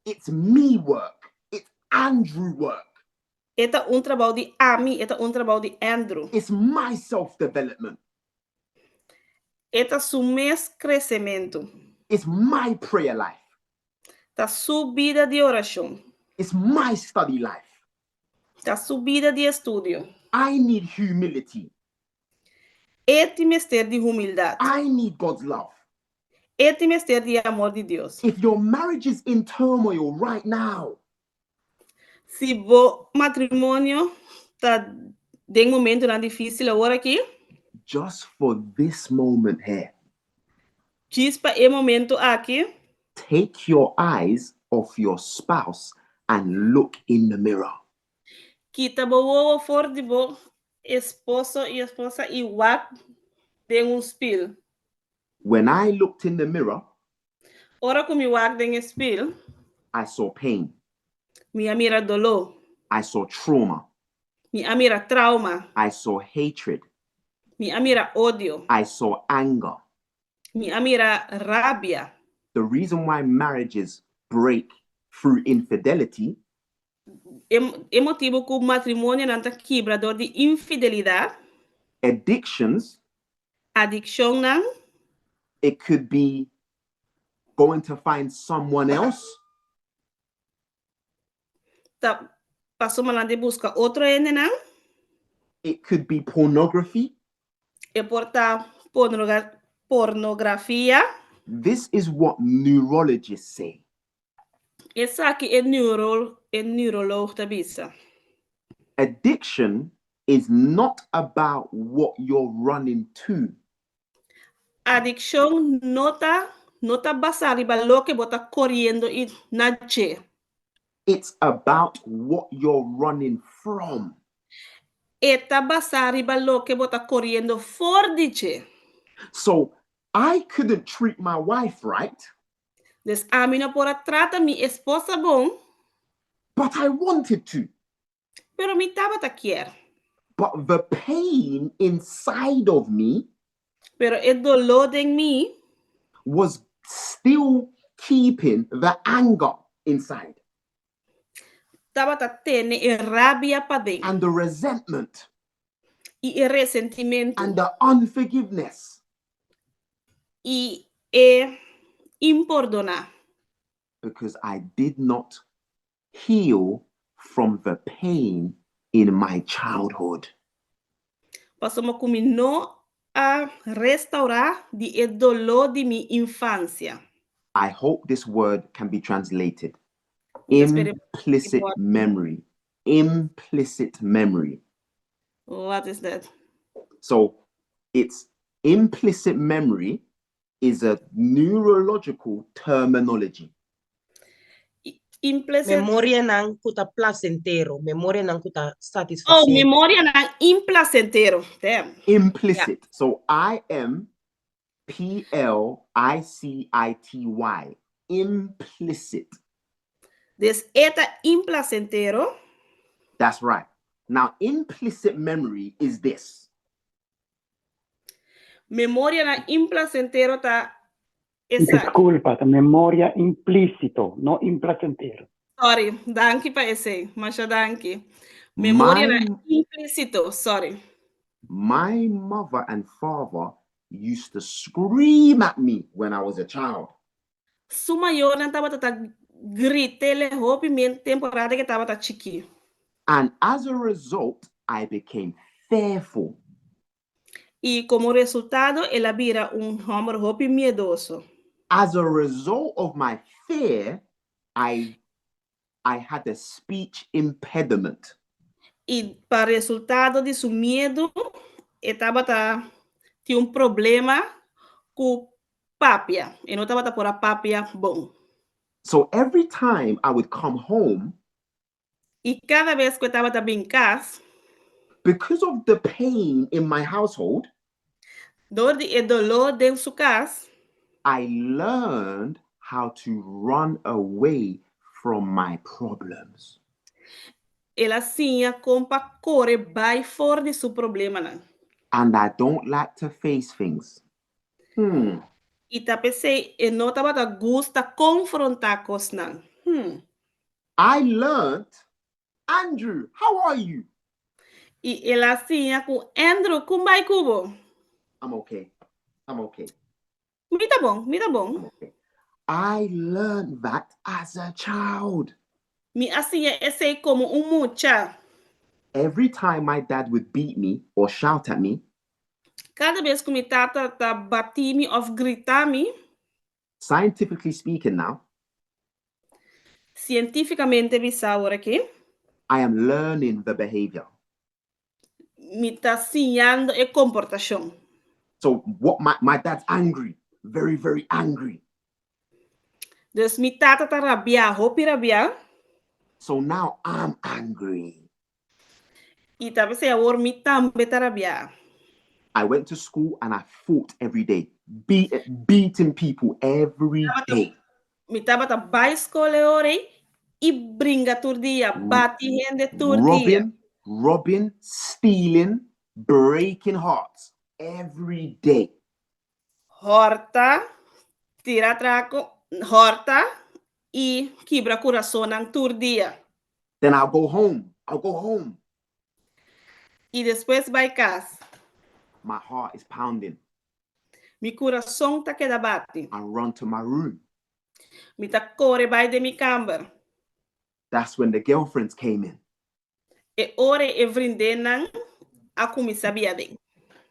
It's me work. It's Andrew work. E ta un trabou di ami, e ta un trabou di Andrew. It's my self-development. E ta su mes kresementu. It's my prayer life. Ta su bida di orashon. It's my study life. Ta su bida di estudio. I need humility. E tin mester di humildat. I need God's love. E tin mester di amor di Dios. If your marriage is in turmoil right now, Si bo matrimonio ta den momentonan difísil awor aki, just for this moment here, djis pa e momento aki, take your eyes off your spouse and look in the mirror. Kita bo wowo for di bo esposo i esposa i wak den un spil. When I looked in the mirror, Ora ku mi wak den spil, I saw pain. Mi a mira doló. I saw trauma. Mi a mira trauma. I saw hatred. Mi a mira odio. I saw anger. Mi a mira rabia. The reason why marriages break through infidelity E motibu ku matrimonionan ta kibra dor di infidelidat, addictions, adikshonnan, it could be going to find someone else, ta pasobra nan ta buska otro hendenan, it could be pornography. E por ta pornografia. This is what neurologists say. Esaki e neurólogo ta bisa. Addiction is not about what you're running to. Adikshon no ta basá riba loke bo ta koriendo i na dje. It's about what you're running from. E ta basá riba loke bo ta koriendo for di dje. So I couldn't treat my wife right, Dus ami no por a trata mi esposa bon, but I wanted to. Pero mi tabata kier. But the pain inside of me Pero e doló den mi was still keeping the anger inside tabata tene e rabia paden and the resentment i e resentimentu and the unforgiveness. I e impordoná. Because I did not heal from the pain in my childhood. Pasobra ku mi no a restourá di e doló di mi infansia. I hope this word can be translated. Espera- Implicit memory. Implicit memory. What is that? So it's implicit memory is a neurological terminology. Implicit. Memorianan ku ta plasentero, memorianan ku ta Oh, satisfasente. Memorianan implasentero. Damn. Implicit. So I M P L I C I T Y. Implicit. Dus e ta implasentero. That's right. Now, implicit memory is this. Memorianan implasentero ta esaki. Diskulpa, ta memoria implísito, no implasentero. Sorry, danki pa esei. Masha danki. Memoria implísito, sorry. My mother and father used to scream at me when I was a child. Su mayornan tabata grit'é hopi tempu ku e tabata chikí. And as a result, I became fearful. I komo resultado, el a bira un hòmber hopi miedoso. As a result of my fear, I had a speech impediment. I pa resultado di su miedu, e tabata tin un problema ku papia. E no tabata por a papia bon. So every time I would come home, I kada bes ku e tabata bin kas, because of the pain in my household, dor di e doló den su kas, I learned how to run away from my problems. El a siña kon pa kore bai for di su problemanan. And I don't like to face things. I ta p'esei e no tabata gusta konfrontá kosnan. I learned, "Andrew, how are you?" I el a siña ku "Andrew, kon bai ku bo?" "I'm okay. I'm okay." "Mi ta bon, mi ta bon." "I'm okay." I learned that as a child. Mi a siña esei komo un mucha. Every time my dad would beat me or shout at me, Kada bes ku mi tata ta bati mi òf grita mi, scientifically speaking now, sientífikamente bisá awor aki, I am learning the behavior. Mi ta siñando e komportashon. So what my dad's angry, very, very angry. Dus mi tata ta rabiá, hopi rabiá. So now I'm angry. I ta p'esei awor mi tambe ta rabiá. I went to school and I fought every day, beating people every day. Mi tabata bai skol i bringa tur dia, bati hende tur dia. Robbing, stealing, breaking hearts every day. Hòrta, tira atrako, hòrta i kibra kurason tur dia. Then I'll go home. I'll go home. I despues bai kas. My heart is pounding. Mi kurason ta keda bati. I run to my room. Mi ta kore bai den mi kamber. That's when the girlfriends came in. E ora e vriendinnen a kuminsá bin aden.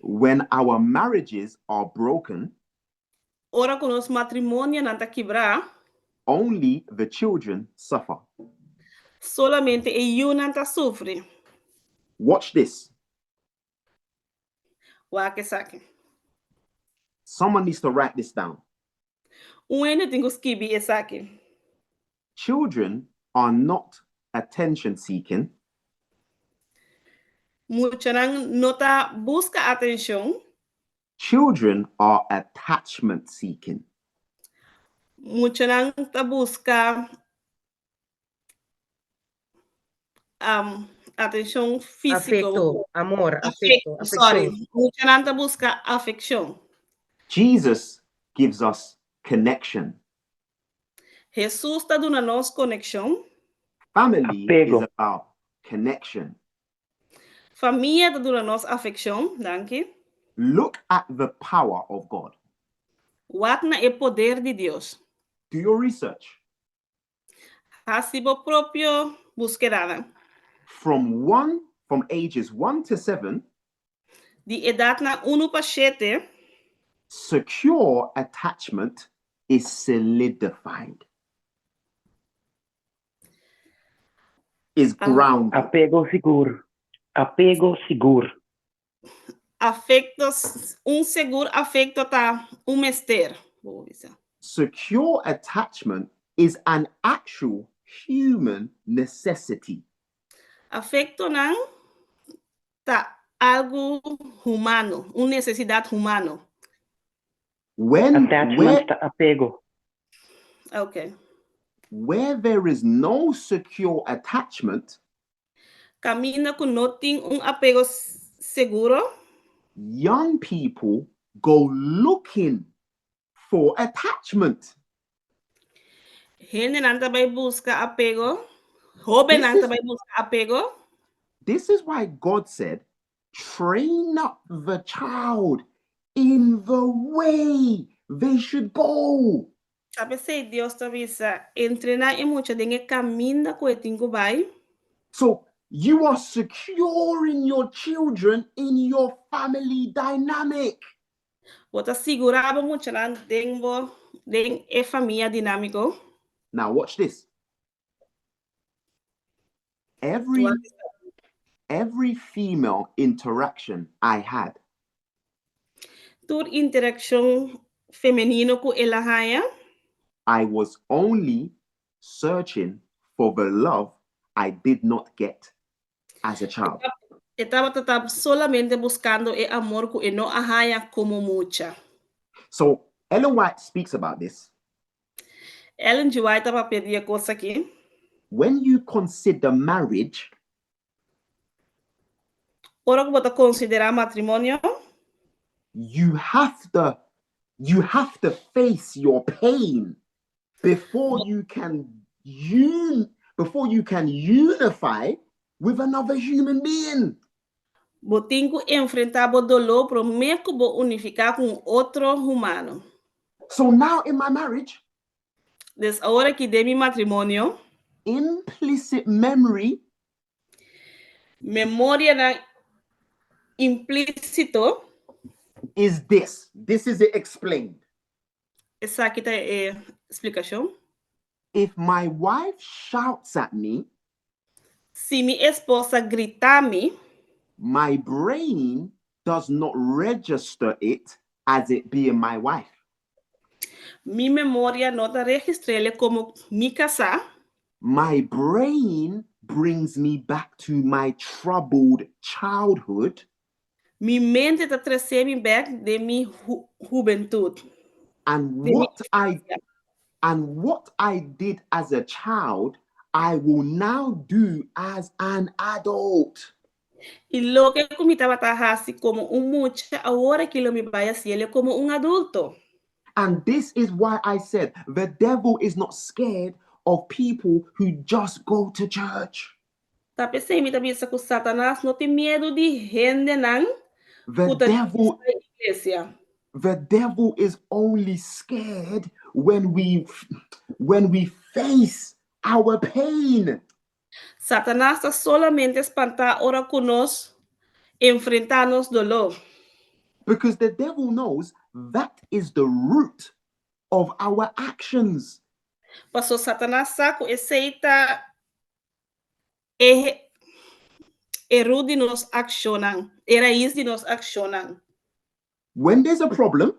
When our marriages are broken, Ora ku nos matrimonionan ta kibrá, only the children suffer. Solamente e yunan ta sufri. Watch this. Wak esaki. Someone needs to write this down. Un hende tin ku skibi esaki. Children are not attention seeking. Muchanan no ta buska atenshon. Children are attachment seeking. Muchanan ta buska um, atenshon físiko. Afekto, amor, afekto, Afekto, sorry. afekshon. Muchanan ta buska afekshon. Jesus gives us connection. Hesus ta duna nos konekshon. Family Apego. is about connection. Famia ta duna nos afekshon. Danki. Look at the power of God. Wak na e poder di Dios. Do your research. Hasi bo propio búskedanan. From ages 1 to 7, Di edatnan unu pa shete, secure attachment is solidified, is grounded. Apego sigur. Apego sigur. Afekto, un segur afekto ta un mester, bo por bisa. Secure attachment is an actual human necessity. Afektonan ta algu humano, un nesesidat humano. When, where, Attachment ta apego. Okay. Where there is no secure attachment, Kaminda ku no tin un apego seguro. Young people go looking for attachment. Hendenan ta bai buska apego. Hóbennan ta bai buska apego. This is why God said, train up the child in the way they should go. Ta p'esei Dios ta bisa, Entrená e mucha den e kaminda ku e tin ku bai. So you are securing your children in your family dynamic. Bo ta sigurá bo muchanan den bo den e famia dinámiko. Now watch this. Every female interaction I had. Tur interakshon femenino ku el a haña. I was only searching for the love I did not get as a child. E tabata ta solamente buskando e amor ku e no a haña komo mucha. So Ellen White speaks about this. Ellen G. White ta papia di e kos aki. When you consider marriage, Ora ku bo ta konsiderá matrimonio, you have to face your pain before you can unify with another human being. Bo tin ku enfrentá bo doló promé ku bo unifiká ku un otro humano. So now in my marriage, Dus awor aki den mi matrimonio, implicit memory memorianan implísito is this. This is it explained. Esaki ta e splikashon. If my wife shouts at me, Si mi esposa grita mi, my brain does not register it as it being my wife. Mi memoria no ta registr'é komo mi kasá. My brain brings me back to my troubled childhood Mi mente ta trese mi bèk den mi hubentut. and Den mi what I did as a child, I will now do as an adult. I loke ku mi tabata hasi komo un mucha, awor aki lo mi bai hasié komo un adulto. And this is why I said the devil is not scared of people who just go to church. Ta p'esei mi ta bisa ku Satanas no tin miedu di hendenan The ku ta devil iglesia. The devil is only scared when we face our pain. Satanas ta solamente spantá ora ku nos enfrentá nos doló. Because the devil knows that is the root of our actions. Paso Satanas sa ku esei ta e, e root di nos akshonnan, e rais di nos akshonnan. When there's a problem,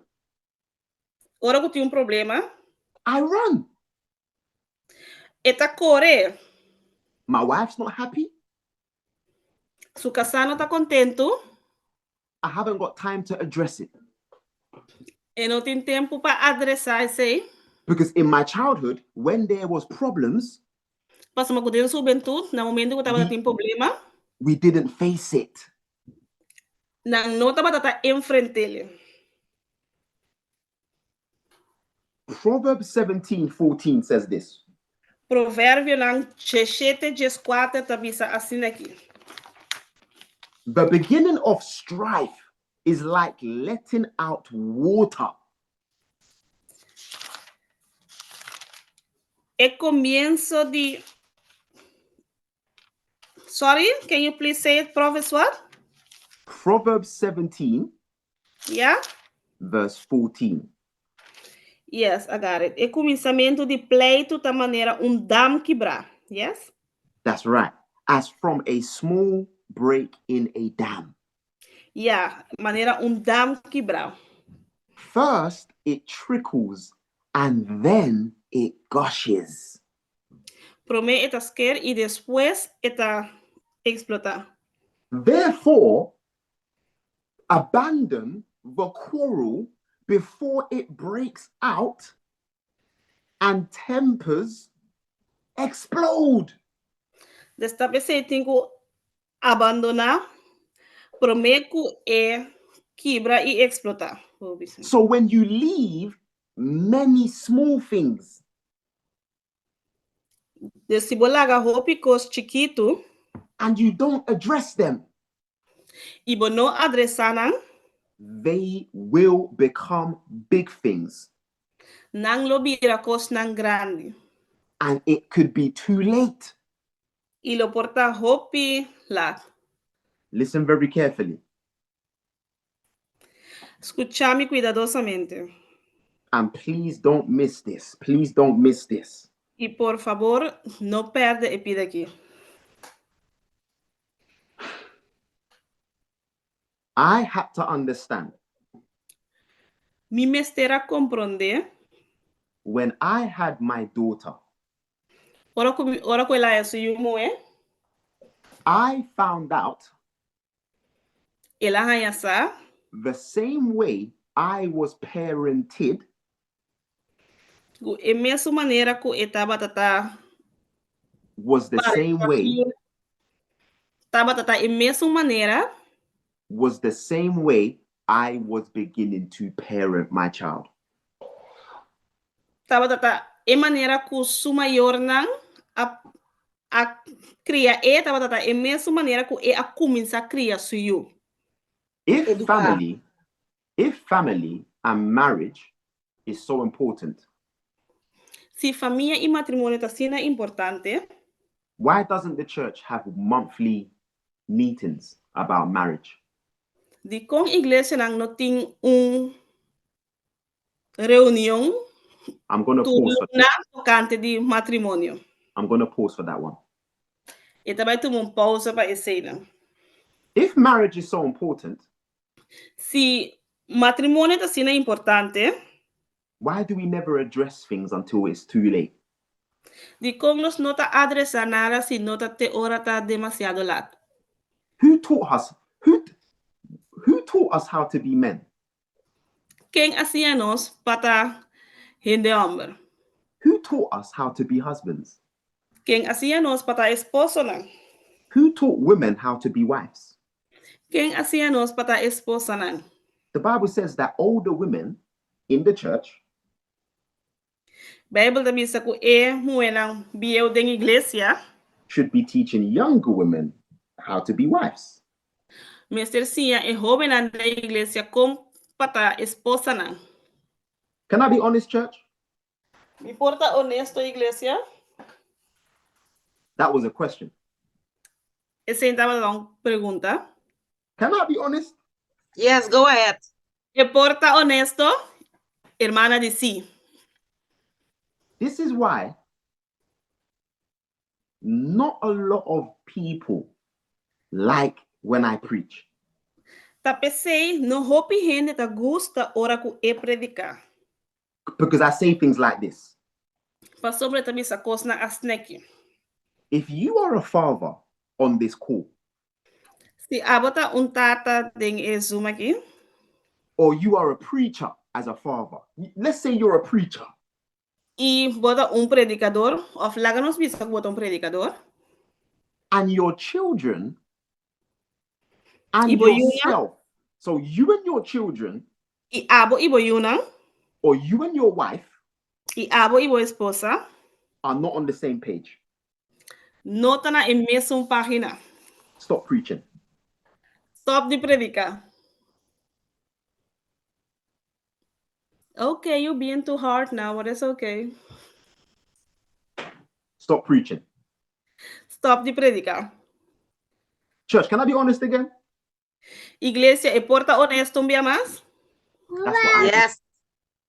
Ora ku tin un problema, I run. E ta kore. My wife's not happy. Su kasá no ta kontentu. I haven't got time to address it. E no tin tempu pa adresá esei. Because in my childhood, when there was problems, Pasobra ku den su hubentut, na momentu ku tabata tin problema, we didn't face it. Nan no tabata ta enfrent'é. Proverbs 17:14 says this. Proverbionan 17 14 ta bisa asina aki. The beginning of strife is like letting out water. E komienso di Sorry, can you please say it, Proverbs what? Proverbs 17, Yeah? verse 14. Yes, I got it. E kuminsamentu di pleitu ta manera un dam kibrá. Yes? That's right. As from a small break in a dam. Ya, manera un dam kibrá. First it trickles and then it gushes. Promé e ta sker i despues e ta eksplotá. Therefore, abandon the quarrel before it breaks out and tempers explode. Desta p'esei tin ku abandoná promé ku e kibra i eksplotá. So when you leave many small things. Dus si bo laga hopi kos chikitu. And you don't address them. I bo no adresá nan. They will become big things. Nan lo bira kosnan grandi. And it could be too late. I lo por ta hopi lat. Listen very carefully. Skucha mi kuidadosamente. And please don't miss this. Please don't miss this. I por fabor, no pèrdè e pida akí. I had to understand. Mi mester a komprondé. When I had my daughter. Ora ku mi, ora ku el a haña su yu muhé. I found out. El a haña sa. The same way I was parented. Ku e mesun manera ku e tabata ta. Was the same way. Tabata ta e mesun manera. Was the same way I was beginning to parent my child. Tabata ta e manera ku su mayornan a a kria e, tabata ta e mesun manera ku e a kuminsá kria su yu. If Eduká. family, if family and marriage is so important. Si famia i matrimonio ta asina importante. Why doesn't the church have monthly meetings about marriage? Dikon iglesianan no tin un reunion I'm gonna tur pause for luna tokante di matrimonio? I'm gonna pause for that one. E ta bai tuma un pausa pa eseinan. If marriage is so important, Si matrimonio ta asina importante, why do we never address things until it's too late? Dikon nos no ta adresá nada si no ta te ora ta demasiado lat? Who taught us who who taught us how to be men? Ken a siña nos pa ta hende hòmber? Who taught us how to be husbands? Ken a siña nos pa ta esposonan? Who taught women how to be wives? Ken a siña nos pa ta esposanan? The Bible says that older women in the church Bijbel ta bisa ku e muhénan bieu den iglesia. Should be teaching younger women how to be wives. Mester siña e hóbennan den iglesia kon pa ta esposanan. Can I be honest, church? Mi por ta honesto, iglesia? That was a question. Esei tabata un pregunta. Can I be honest? Yes, go ahead. E por ta honesto? Hermana di sí. This is why not a lot of people. like when I preach. Ta p'esei no hopi hende ta gusta ora ku e prediká. Because I say things like this. Pasobra e ta bisa kosnan asn'aki. If you are a father on this call. Si abo ta un tata den e Zoom aki. Or you are a preacher as a father. Let's say you're a preacher. I bo ta un predikador, òf laga nos bisa ku bo ta un predikador. And your children and I bo yunan. yourself. So you and your children. I abo i bo yunan. Or you and your wife. I abo i bo esposa. Are not on the same page. No ta na e mesun página. Stop preaching. Stop di prediká. Okay, you being too hard now, but it's okay. Stop preaching. Stop di prediká. Church, can I be honest again? Iglesia, e por ta honesto un bia mas? That's what I did. Yes.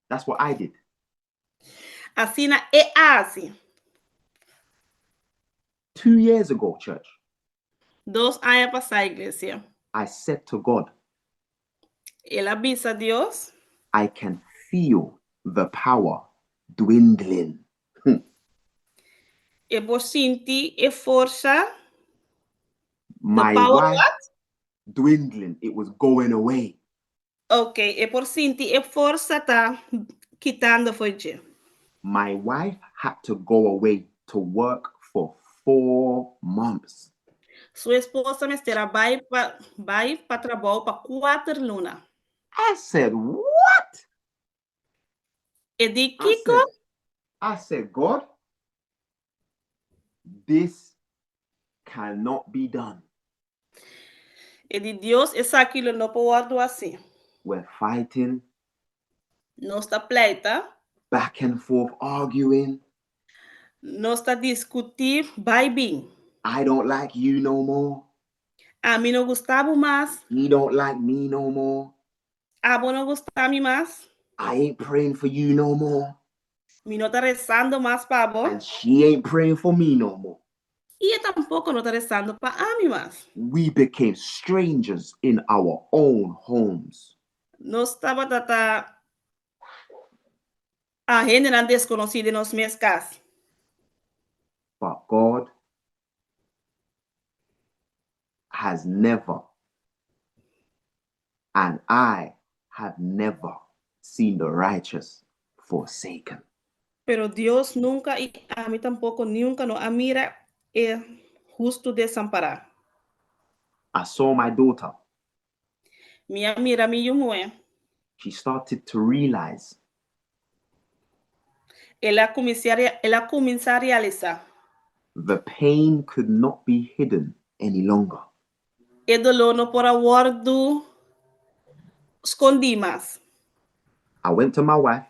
That's what I did. Asina e a hasi. 2 years ago, church, 2 aña pasá, iglesia. I said to God, El a bisa Dios. I can feel the power dwindling. E por sinti e forsa. My power wife what? dwindling. It was going away. Ok, e por sinti e forsa ta kitando for dje. My wife had to go away to work for 4 months. Su esposa mester a bai pa bai pa trabou pa 4 luna. I said, "What?" E di I kiko? I said, "God, this cannot be done." E di Dios, esaki lo no por wòrdu hasí. We're fighting Nos ta pleita. back and forth, arguing. Nos ta diskutí bai bin. I don't like you no more. Ami no gusta bo mas. You don't like me no more. Abo no gusta mi mas. I ain't praying for you no more. Mi no ta resando mas pa bo. And she ain't praying for me no more. I e tampoko no ta resando pa ami mas. We became strangers in our own homes. Nos tabata ta hendenan deskonosí den nos mes kas. But God has never, and I have never seen the righteous forsaken. Pero Dios nunka i ami tampoko nunka no a mira e hustu desampará. I saw my daughter. Mi a mira mi yu muhé. She started to realize El a kuminsá realisá. the pain could not be hidden any longer. E doló no por a wòrdu skondí mas. I went to my wife.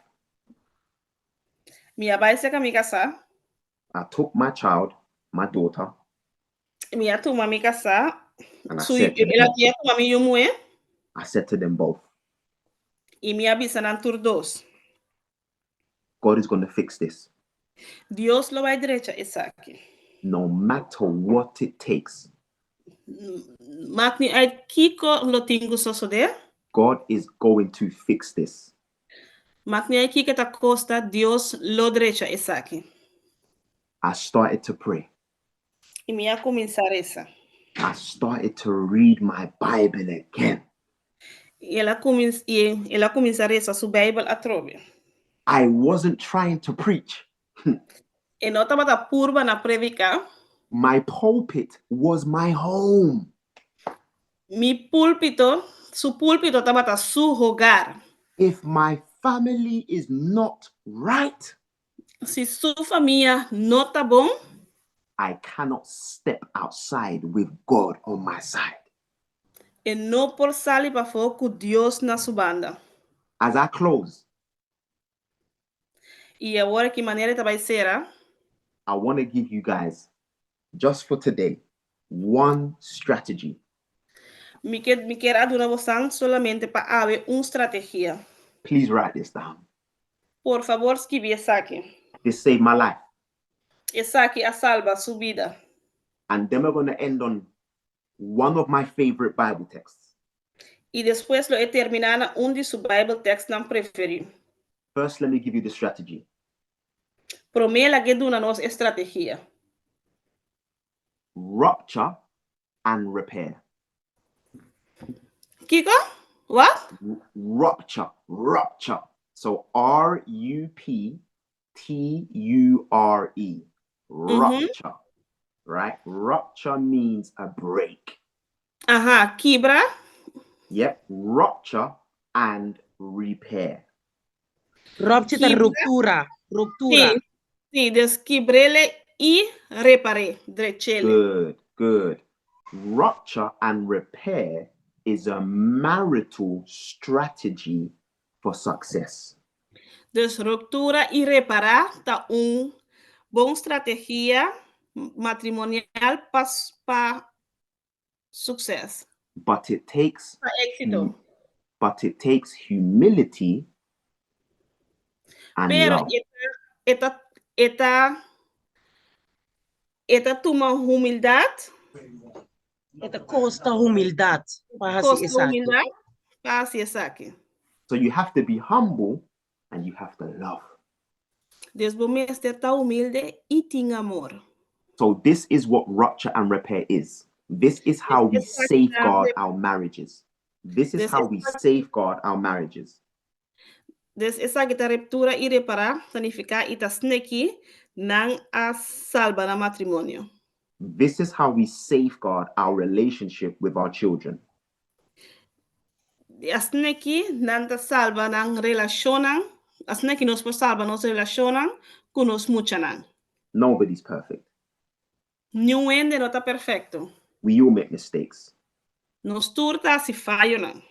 Mi a bai serka mi kasá. I took my child, my daughter, Mi a tuma mi kasá. and I Su, said to el a them, tuma mi yu muhé. I said to them both, I mi a bisa nan tur dos. "God is going to fix this. Dios lo bai drecha esaki. No matter what it takes, Maak niet uit kiko lo tin ku sosodé. God is going to fix this." Maak niet uit kiko ta kosta, Dios lo drecha esaki. I started to pray. I mi a kuminsá resa. I started to read my Bible again. I el a kuminsá lesa su Beibel atrobe. I wasn't trying to preach. E no tabata purba na prediká. My pulpit was my home. Mi púlpito, su púlpito tabata su hogar. If my family is not right, Si su famia no ta bon, I cannot step outside with God on my side. E no por sali pafó ku Dios na su banda. As I close, I awor ku manera e ta bai sera, I want to give you guys, just for today, one strategy. Mi ke duna boso solamente pa awe un strategia. Please write this down. Por fabor, skirbi esaki. This saved my life. Esaki a salba su bida. And then we're going to end on One of my favorite Bible texts. I despues lo e terminá na un di su Bible tekstnan preferí. First, let me give you the strategy. Promé lag'é duna nos e strategia. Rupture and repair. Kiko? What? Rupture, rupture. So R U P T U R E. Rupture. Right? Rupture means a break. Aha, kibra. Yep, rupture and repair. Rupture ta Kibra. ruptura, ruptura. Sí, sí, dus kibr'é i repar'é, drech'é. Good, good. Rupture and repair is a marital strategy for success. Dus ruptura i repará ta un bon strategia matrimonial pa pa success. But it takes Pa éksito. But it takes humility and Pero love. e ta e ta e ta e ta tuma humildat. E ta kosta humildat pa hasi Kosta esaki. humildat pa hasi esaki. So you have to be humble and you have to love. Dus bo mester ta humilde i tin amor. So this is what rupture and repair is. This is how we safeguard our marriages. This is This how is we safeguard our marriages. Dus esaki ta ruptura i repará, ta nifiká i ta sneki nan a salba nan matrimonio. This is how we safeguard our relationship with our children. Asina nan ta salba nan relashonnan, asina nos por salba nos relashonnan ku nos muchanan. Nobody's perfect. Ningun hende no ta perfekto. We all make mistakes. Nos tur ta hasi fayonan.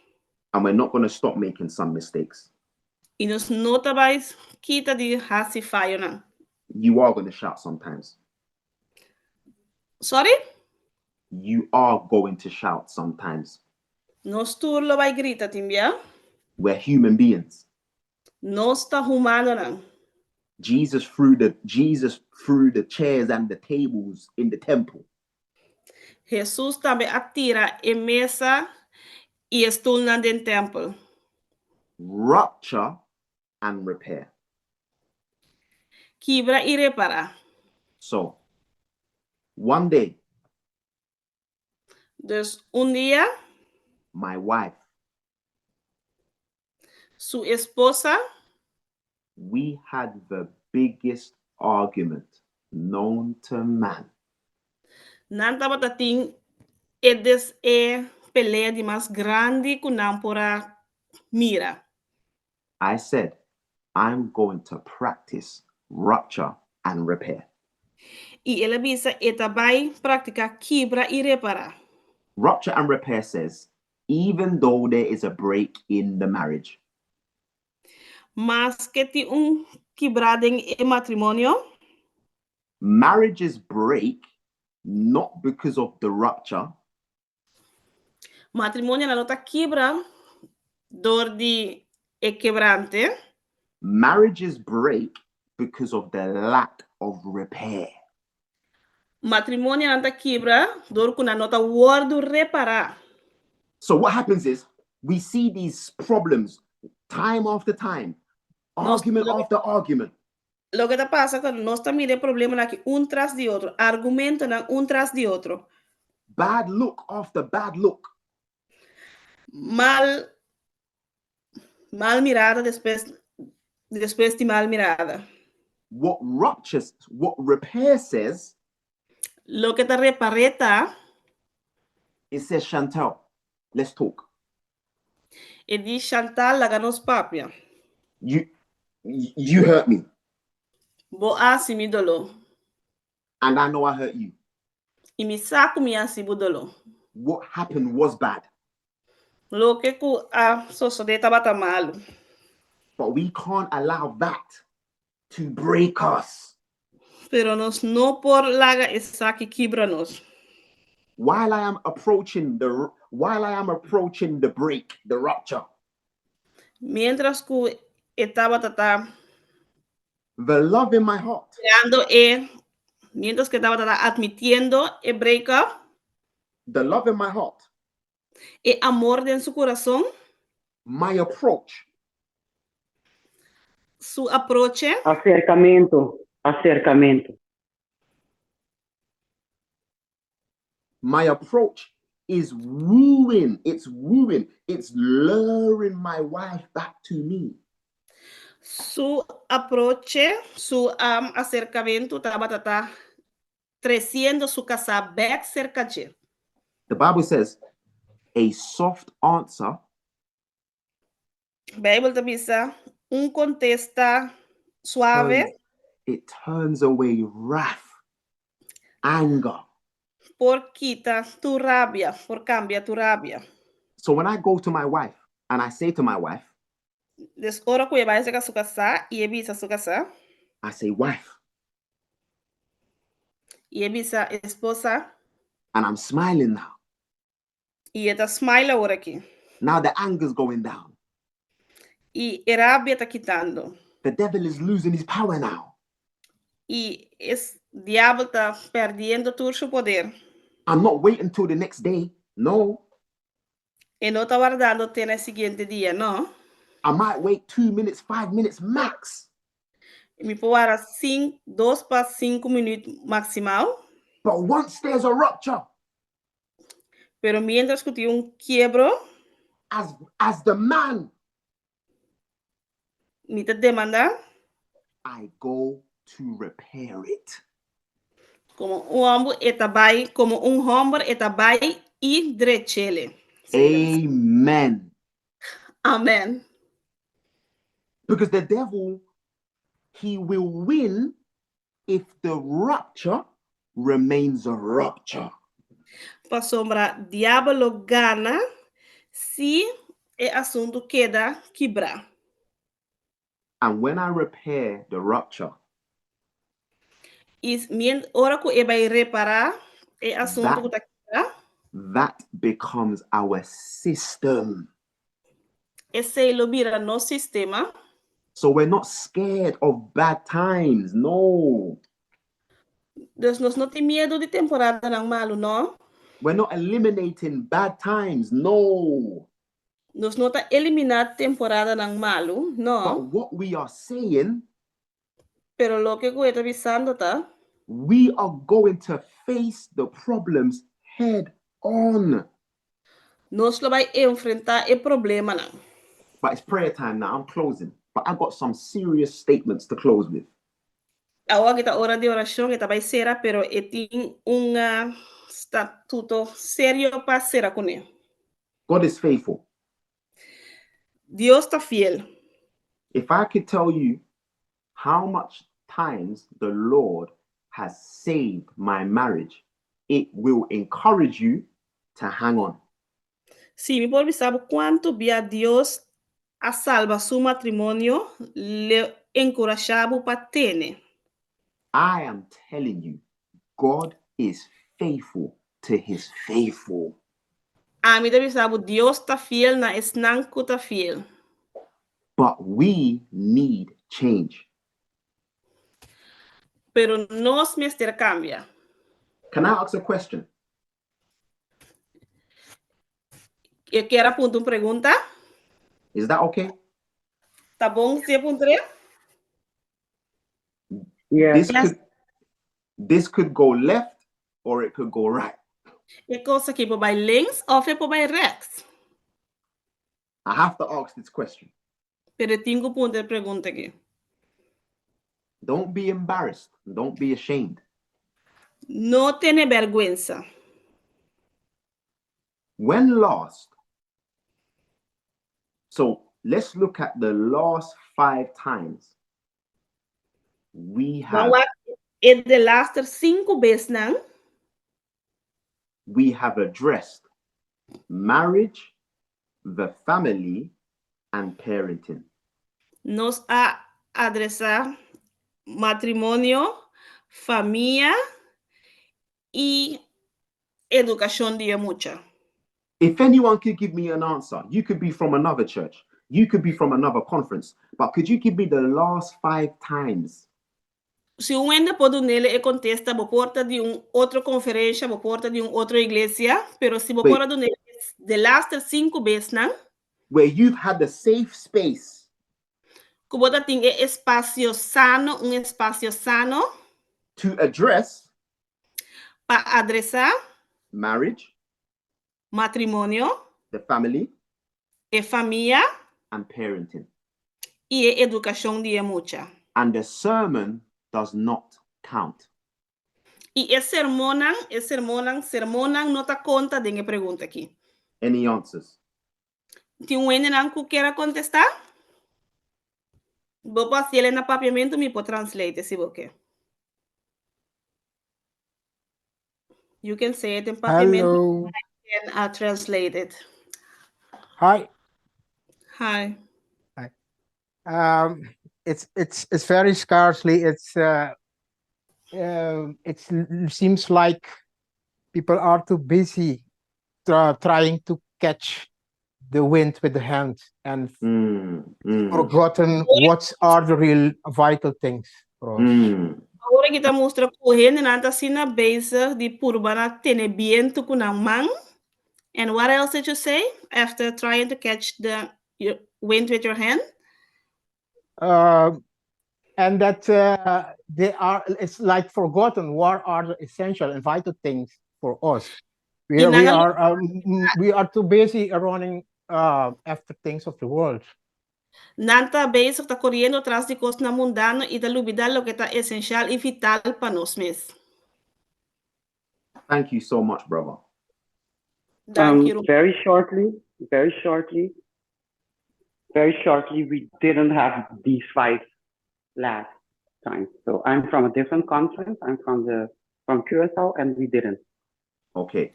And we're not going to stop making some mistakes. I nos no ta bai kita di hasi fayonan. You are going to shout sometimes. Sorry? You are going to shout sometimes. Nos tur lo bai grita tin bia. We're human beings. Nos ta humanonan. Jesus threw the chairs and the tables in the temple. Jesus tambe a tira e mesa i stulnan den tèmpel. Rupture and repair. Kibra i repará. So, one day, Dus un dia, my wife, su esposa, we had the biggest argument known to man. Nan tabatin e des e pelea di mas grandi ku nan por a mira. I said, "I'm going to practice rupture and repair." I el a bisa e ta bai praktiká kibra i repará. Rupture and repair says, even though there is a break in the marriage, Maske tin un kibra den e matrimonio, marriages break not because of the rupture, matrimonio no ta kibra dor di e kebrante, marriages break because of the lack of repair. Matrimonio ta kibra dor ku no ta wòrdu repará. So what happens is we see these problems time after time, argument after argument. Loke ta pasa ku nos ta mira problemanan aki un tras di otro, argumentonan un tras di otro. Bad look after bad look. Mal mirada despues di mal mirada. What ruptures, what repair says, Loke ta repará ta, it says, "Chantal, let's talk." E di Chantal, laga nos papia. You hurt me, Bo a hasi mi doló. And I know I hurt you. I mi sa ku mi a hasi bo doló. What happened was bad, Loke ku a sosodé tabata malu. But we can't allow that to break us. Pero nos no por laga esaki kibra nos. While I am approaching the break, the rupture, Mientras ku e tabata ta the love in my heart creando e mientras ku e tabata admitiendo e breakup, The love in my heart, E amor den su kurason, my approach su aproche, Aserkamentu, aserkamentu. My approach is wooing, it's wooing, it's luring my wife back to me. Su aproche, su aserkamentu tabata ta tresiendo su kasá bèk serka dje. The Bible says, a soft answer Bijbel ta bisa, Un kontesta suave it turns away wrath, anger. por kita tur rabia, por kambia tur rabia. So when I go to my wife and I say to my wife, Des ora ku e bai serka su kasá i e bisa su kasá, I say, wife, i e bisa esposa, and I'm smiling now. I e ta smile awor aki. Now the anger's going down. I e rabia ta kitando. The devil is losing his power now. I e diabel ta perdiendo tur su poder. I'm not waiting till the next day. No. E no ta wardando te na e siguiente dia, no. I might wait 2 minutes, 5 minutes max. Mi por warda 2 pa 5 minuut maximal. But once there's a rupture, Pero mientras ku tin un kiebro, as the man, mi ta demandá I go to repair it. Komo un hòmber e ta bai, komo un hòmber e ta bai i drech'é. Amen. Amen. Because the devil, he will win if the rupture remains a rupture. Pasobra diabel lo gana si e asuntu keda kibrá. And when I repair the rupture, I ora ku e bai repará e asuntu ku ta kibrá, that becomes our system. Esei lo bira nos sistema. So we're not scared of bad times. No. Dus nos no tin miedu di temporadanan malu, no. We're not eliminating bad times. No. Nos no ta eliminá temporadanan malu, no. But what we are saying, Pero loke ku e ta bisando ta, we are going to face the problems head on. Nos lo bai enfrentá e problemanan. But it's prayer time now. I'm closing. But I got some serious statements to close with. Awor ta ora di orashon, e ta bai sera, pero e tin un statuto serio pa sera kuné. God is faithful. Dios ta fiel. If I could tell you how much times the Lord has saved my marriage, it will encourage you to hang on. Si mi por bisa bo kuantu bia Dios a salba su matrimonio, lo enkurashá bo pa tene. I am telling you, God is faithful to his faithful. Ami ta bisa bo, Dios ta fiel na esnan ku ta fiel. But we need change. Pero nos mester kambia. Can I ask a question? E ke puntra un pregunta? Is that okay? Ta bon si puntr'é? Yes. This could go left or it could go right. E kos aki por bai links òf e por bai rechts. I have to ask this question. Pero tin ku puntra e pregunta aki. Don't be embarrassed. Don't be ashamed. No tene bèrgwensa. When last, so let's look at the last five times we have Ban e delaster 5 besnan we have addressed marriage, the family, and parenting. Nos a adresá matrimonio, famia i edukashon di mucha. If anyone could give me an answer, you could be from another church, you could be from another conference, but could you give me the last five times? Si un hende por dunele e kontesta, bo por ta di un otro konferensha, bo por ta di un otro iglesia, pero si bo por a dunele delaster sinku besnan, where you've had a safe space ku bo ta tin e espasio sano, un espasio sano, to address pa adresá marriage, matrimonio, the family, e famia and parenting. I e edukashon di e mucha. And the sermon does not count. I e sermonnan, e sermonnan, sermonnan no ta konta den e pregunta aki. Any answers? Tin un hendenan ku kier a kontestá? Bo por hasiel na papiamentu, mi por translate si bo ke. You can say it in papiamentu, Hello. I can translate it. Hi. Hi. Hi. It's very scarcely. It's It seems like people are too busy trying to catch the wind with the hand and forgotten what are the real vital things for us. Awor aki ta mustra ku hendenan ta asina bezig di purba na tene bientu ku nan man. And what else did you say after trying to catch the your wind with your hand? And that they are, it's like forgotten what are the essential and vital things for us. We are too busy running after things of the world. Nan ta bezig ta koriendo tras di kosnan mundano i ta lubidá loke ta esensial i vital pa nos mes. Thank you so much, brother. Thank you. Very shortly, very shortly, very shortly, we didn't have these five last time. So I'm from a different conference. I'm from Curacao, and we didn't. Okay.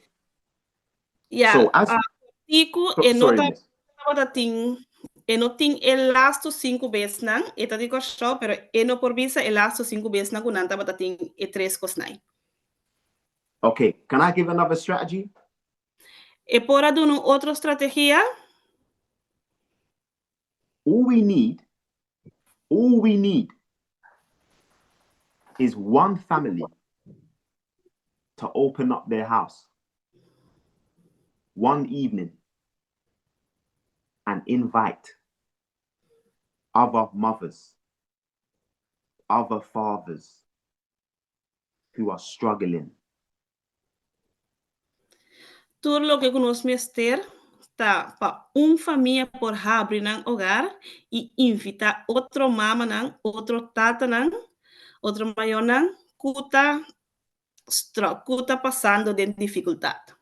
Yeah. So as Tico So, e no sorry, ta miss. tabata tin e no tin e lastu sinku besnan, e ta di Kòrsou, pero e no por bisa e lastu sinku besnan ku nan tabata tin e tres kosnan. Okay, can I give another strategy? E por a duna un otro strategia? All we need is one family to open up their house one evening and invite other mothers, other fathers who are struggling. Tur loke ku nos mester ta pa un famia por habri nan hogar i invitá otro mamanan, otro tatanan, otro mayornan ku ta ku ta pasando den difikultat.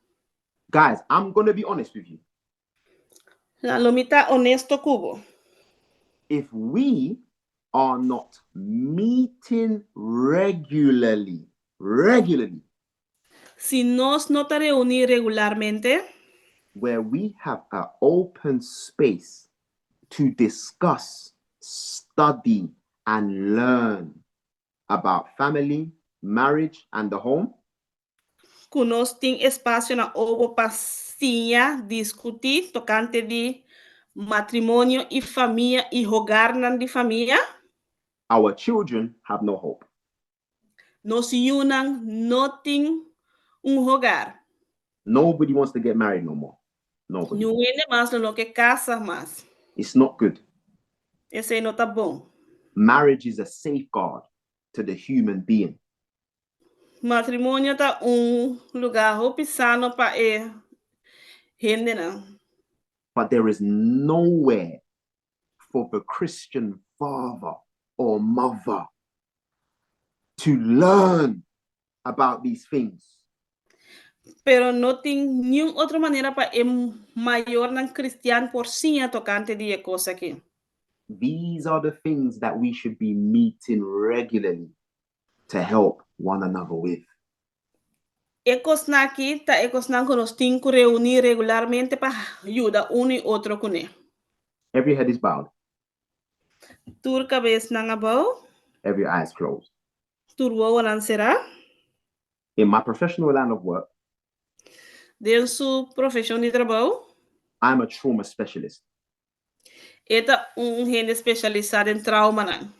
Guys, I'm going to be honest with you. Lo mi ta honesto ku bo. If we are not meeting regularly, regularly, Si nos no ta reuní regularmente, where we have an open space to discuss, study, and learn about family, marriage, and the home, ku nos tin espasio na obo pa siña, diskutí tokante di matrimonio i famia i hogarnan di famia, our children have no hope. Nos yunan no tin un hogar. Nobody wants to get married no more. Nobody. Niun hende mas no ke kasa mas. It's not good. Esei no ta bon. Marriage is a safeguard to the human being. Matrimonio ta un lugá hopi sano pa e hendenan. But there is nowhere for the Christian father or mother to learn about these things. Pero no tin ningun otro manera pa e mayornan kristian por siña tokante di e kos aki. These are the things that we should be meeting regularly to help one another with. E kosnan aki ta e kosnan ku nos tin ku reuní regularmente pa yuda un i otro kuné. Every head is bowed, Tur kabesnan abou, every eye is closed. Tur wowonan será. In my professional line of work, Den su profeshon di trabou, I'm a trauma specialist. E ta un hende spesialisá den traumanan.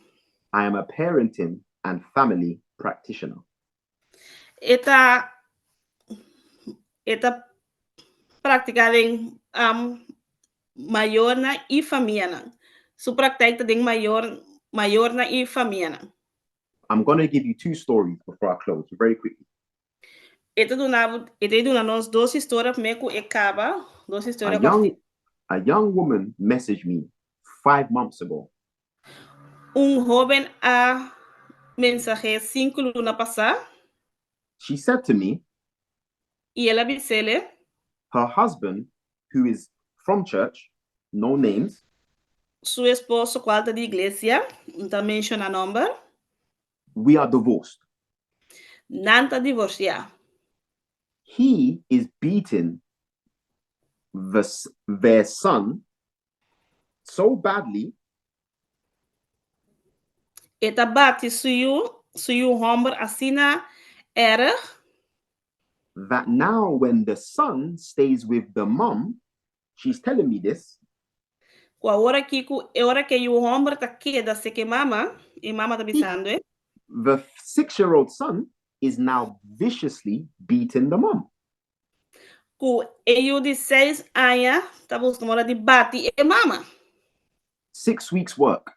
I am a parenting and family practitioner. E ta e ta praktiká den um, mayornan i famianan. Su praktijk ta den mayor mayornan i famianan. I'm gonna give you two stories before I close, very quickly. E ta duna bo, e ta duna nos dos historia promé ku e kaba, dos A historia young kòrtiku. a young woman messaged me 5 months ago. Un hóben a mensah'é 5 luna pasá. She said to me, I el a bis'é her husband, who is from church, no names, su esposo, kual ta di iglesia, no ta menshoná nòmber, we are divorced. Nan ta divorsiá. He is beating their son so badly E ta bati su yu hòmber asina erg that now when the son stays with the mum, she's telling me this, ku awor ku e ora ku e yu hòmber ta keda serka mama, e mama ta bisando, eh? the 6-year-old son is now viciously beating the mum. Ku e yu di 6 aña ta buska di bati e mama. 6 weeks' work.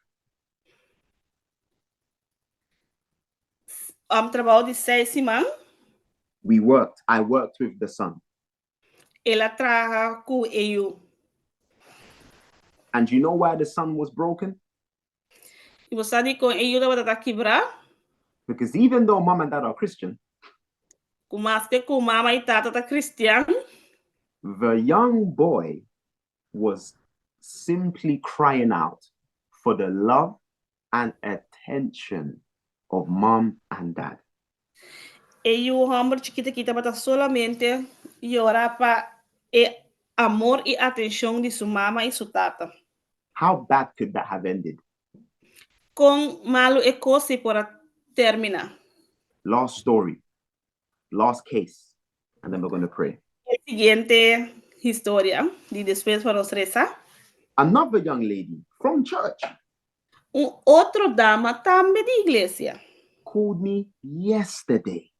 Un trabou di 6 siman. We worked, I worked with the son. El a traha ku e yu. And you know why the son was broken? I bo sa dikon e yu tabata kibrá? Because even though mom and dad are Christian, Ku maske ku mama i tata ta kristian, the young boy was simply crying out for the love and attention of mom and dad. E yu hòmber chikitu aki tabata solamente yora pa e amor i atenshon di su mama i su tata. How bad could that have ended? Kon malu e kos por a terminá? Last story, last case, and then we're going to pray. E siguiente historia, i despues pa nos resa. Another young lady from church Un otro dama tambe di iglesia called me yesterday,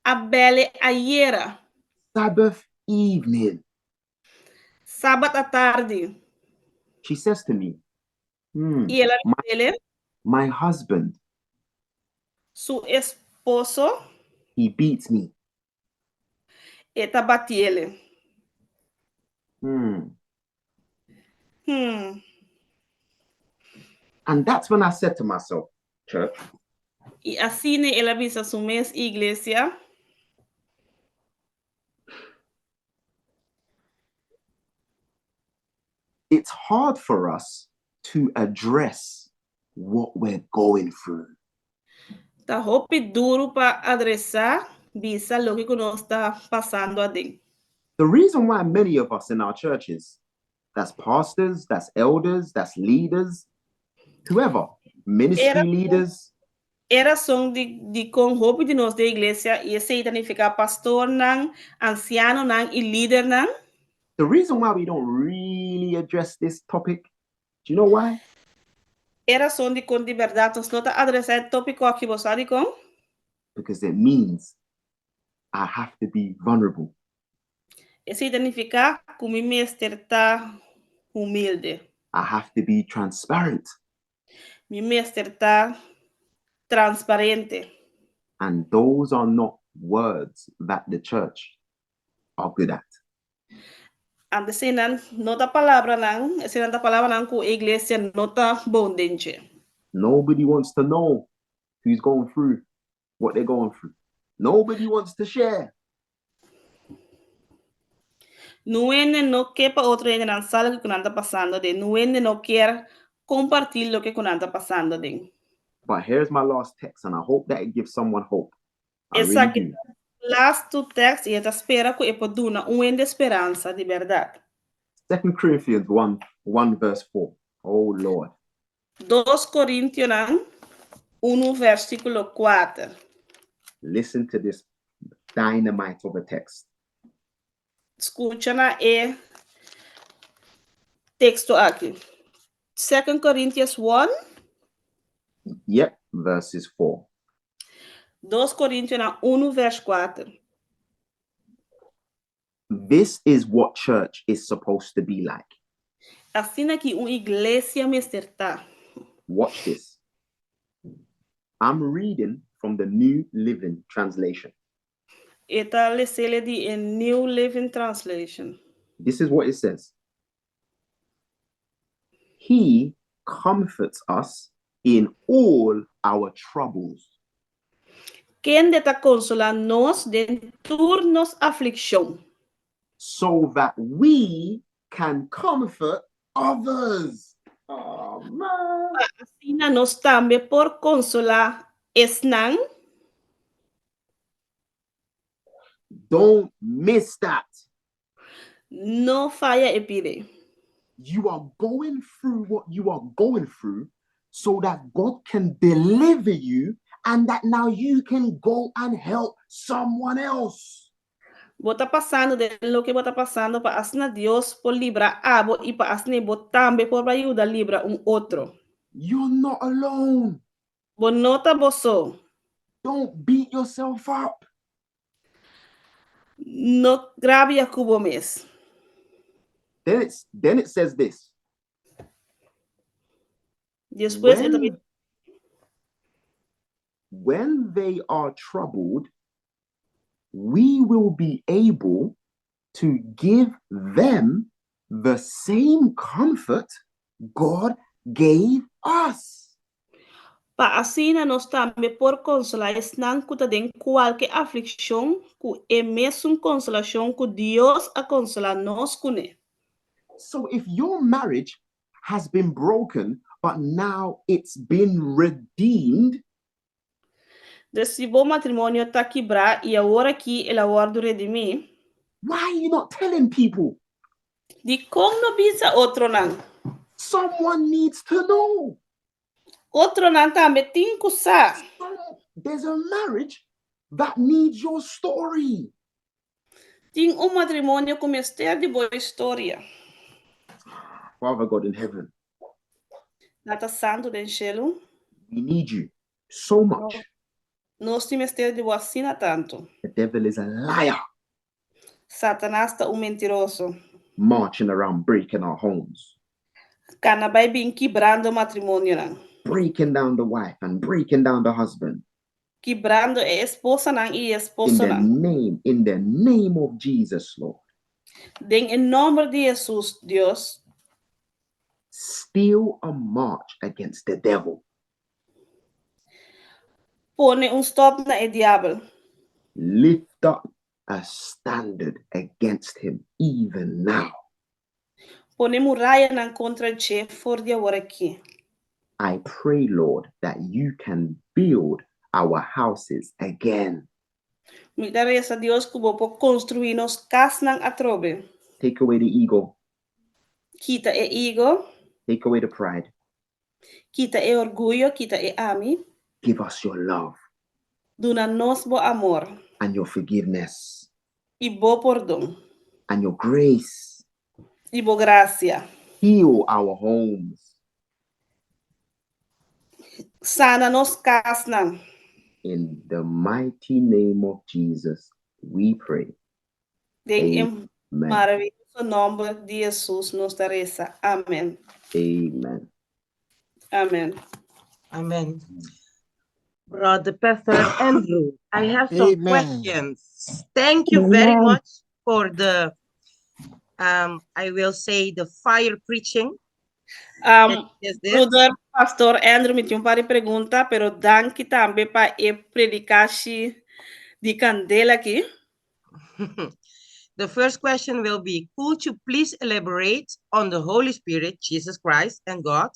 a bel e ayera, Sabbath evening. Sabat atardi. She says to me, I el a bis'é, my husband, su esposo, he beats me. E ta bati e. And that's when I said to myself, church, I asina el a bisa su mes, iglesia, it's hard for us to address what we're going through. Ta hopi duru pa adresá, bisa loke nos ta pasando aden. The reason why many of us in our churches, that's pastors, that's elders, that's leaders, whoever, ministry leaders, E rason di kon hopi di nos den iglesia, i esei ta nifiká pastornan, ansianonan i lidernan. The reason why we don't really address this topic, do you know why? E rason di kon di berdat nos no ta adresá e tópiko aki, bo sabi kon? Because it means I have to be vulnerable. Esei ta nifiká ku mi mester ta humilde. I have to be transparent. Mi mester ta transparente. And those are not words that the church are good at. Anto eseinan no ta palabranan, eseinan ta palabranan ku iglesia no ta bon den dje. Nobody wants to know who's going through what they're going through. Nobody wants to share. Niun hende no ke pa otro hendenan sa loke nan ta pasando aden. Niun hende no ke kompartí loke nan ta pasando aden. But here's my last text, and I hope that it gives someone hope. I really Esaki do. last teksto i mi ta spera ku e por duna un hende speransa di berdat. Second Corinthians 1, 1 verse 4. Oh Lord. 2 Korintionan 1 versíkulo 4. Listen to this dynamite of a text. Skucha na e teksto aki. 2 Corinthians 1. Yep, verses 4. 2 Korintionan 1 vers 4. This is what church is supposed to be like. Asina aki un iglesia mester ta. Watch this. I'm reading from the New Living Translation. E ta lesa di e New Living Translation. This is what it says. He comforts us in all our troubles. Kende ta konsolá nos den tur nos aflikshon. So that we can comfort others. Oh man. Asina nos tambe por konsolá esnan. Don't miss that. No faya e pida. You are going through what you are going through so that God can deliver you and that now you can go and help someone else. Bo ta pasando den loke bo ta pasando pa asina Dios por libra abo i pa asina bo tambe por yuda libra un otro. You're not alone. Bo no ta bo so. Don't beat yourself up. No rabia ku bo mes. Then it says this. Despues e ta When they are troubled, we will be able to give them the same comfort God gave us. Pa asina nos tambe por konsolá esnan ku ta den kualke aflikshon ku e mesun konsolashon ku Dios a konsolá nos kuné. So if your marriage has been broken, but now it's been redeemed, Dus si bo matrimonio ta kibrá i awor aki el a wòrdu redimí, why are you not telling people? Dikon no bisa otronan? Someone needs to know. Otronan tambe tin ku sa. There's a marriage that needs your story. Tin un matrimonio ku mester di bo historia. Father God in heaven, Tata Santu den shelu. We need you so much. Nos tin mester di bo asina tantu. The devil is a liar, Satanas ta un mentiroso. Marching around breaking our homes, Kana bai bin kibrando matrimonionan. Breaking down the wife and breaking down the husband. Kibrando e esposanan i In the esposonan. Name, in the name of Jesus, Lord, Den e nòmber di Hesus, Dios, steal a march against the devil. Pone un stòp na e diabel. Lift up a standard against him even now. Pone murayanan kontra dje for di awor aki. I pray, Lord, that you can build our houses again. Mi ta resa Dios ku bo por konstruí nos kasnan atrobe. Take away the ego, Kita e ego, take away the pride. Kita e orguyo, kita e ami. Give us your love Duna nos bo amor and your forgiveness i bo pordon and your grace. I bo grasia. Heal our homes. Sana nos kasnan. In the mighty name of Jesus, we pray. Den e Amen. Maravioso nòmber di Hesus nos ta resa. Amèn. Amen. Amèn. Amen. Brother Pastor Andrew, I have some Amen. questions. Thank you very Amen. Much for the, I will say, the fire preaching that you just did. Broeder Pastor Andrew, mi tin un par di pregunta, pero danki tambe pa e predikashi di kandela aki. The first question will be, could you please elaborate on the Holy Spirit, Jesus Christ, and God?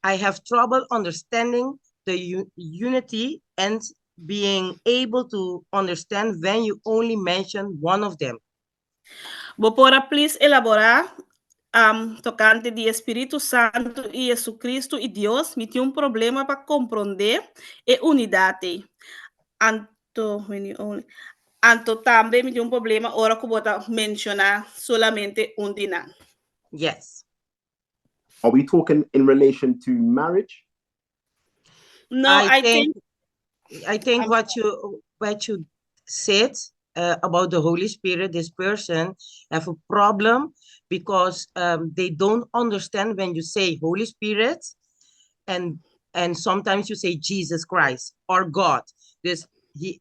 I have trouble understanding the unity and being able to understand when you only mention one of them. Bo por please elaborá tokante di Spiritu Santu i Hesukristu i Dios? Mi tin un problema pa komprondé e unidat. Anto, when you only, anto tambe mi tin un problema ora ku bo ta menshoná solamente un di nan. Yes. Are we talking in relation to marriage? No, I I think I think what you said about the Holy Spirit, this person have a problem because they don't understand when you say Holy Spirit, and sometimes you say Jesus Christ or God. This he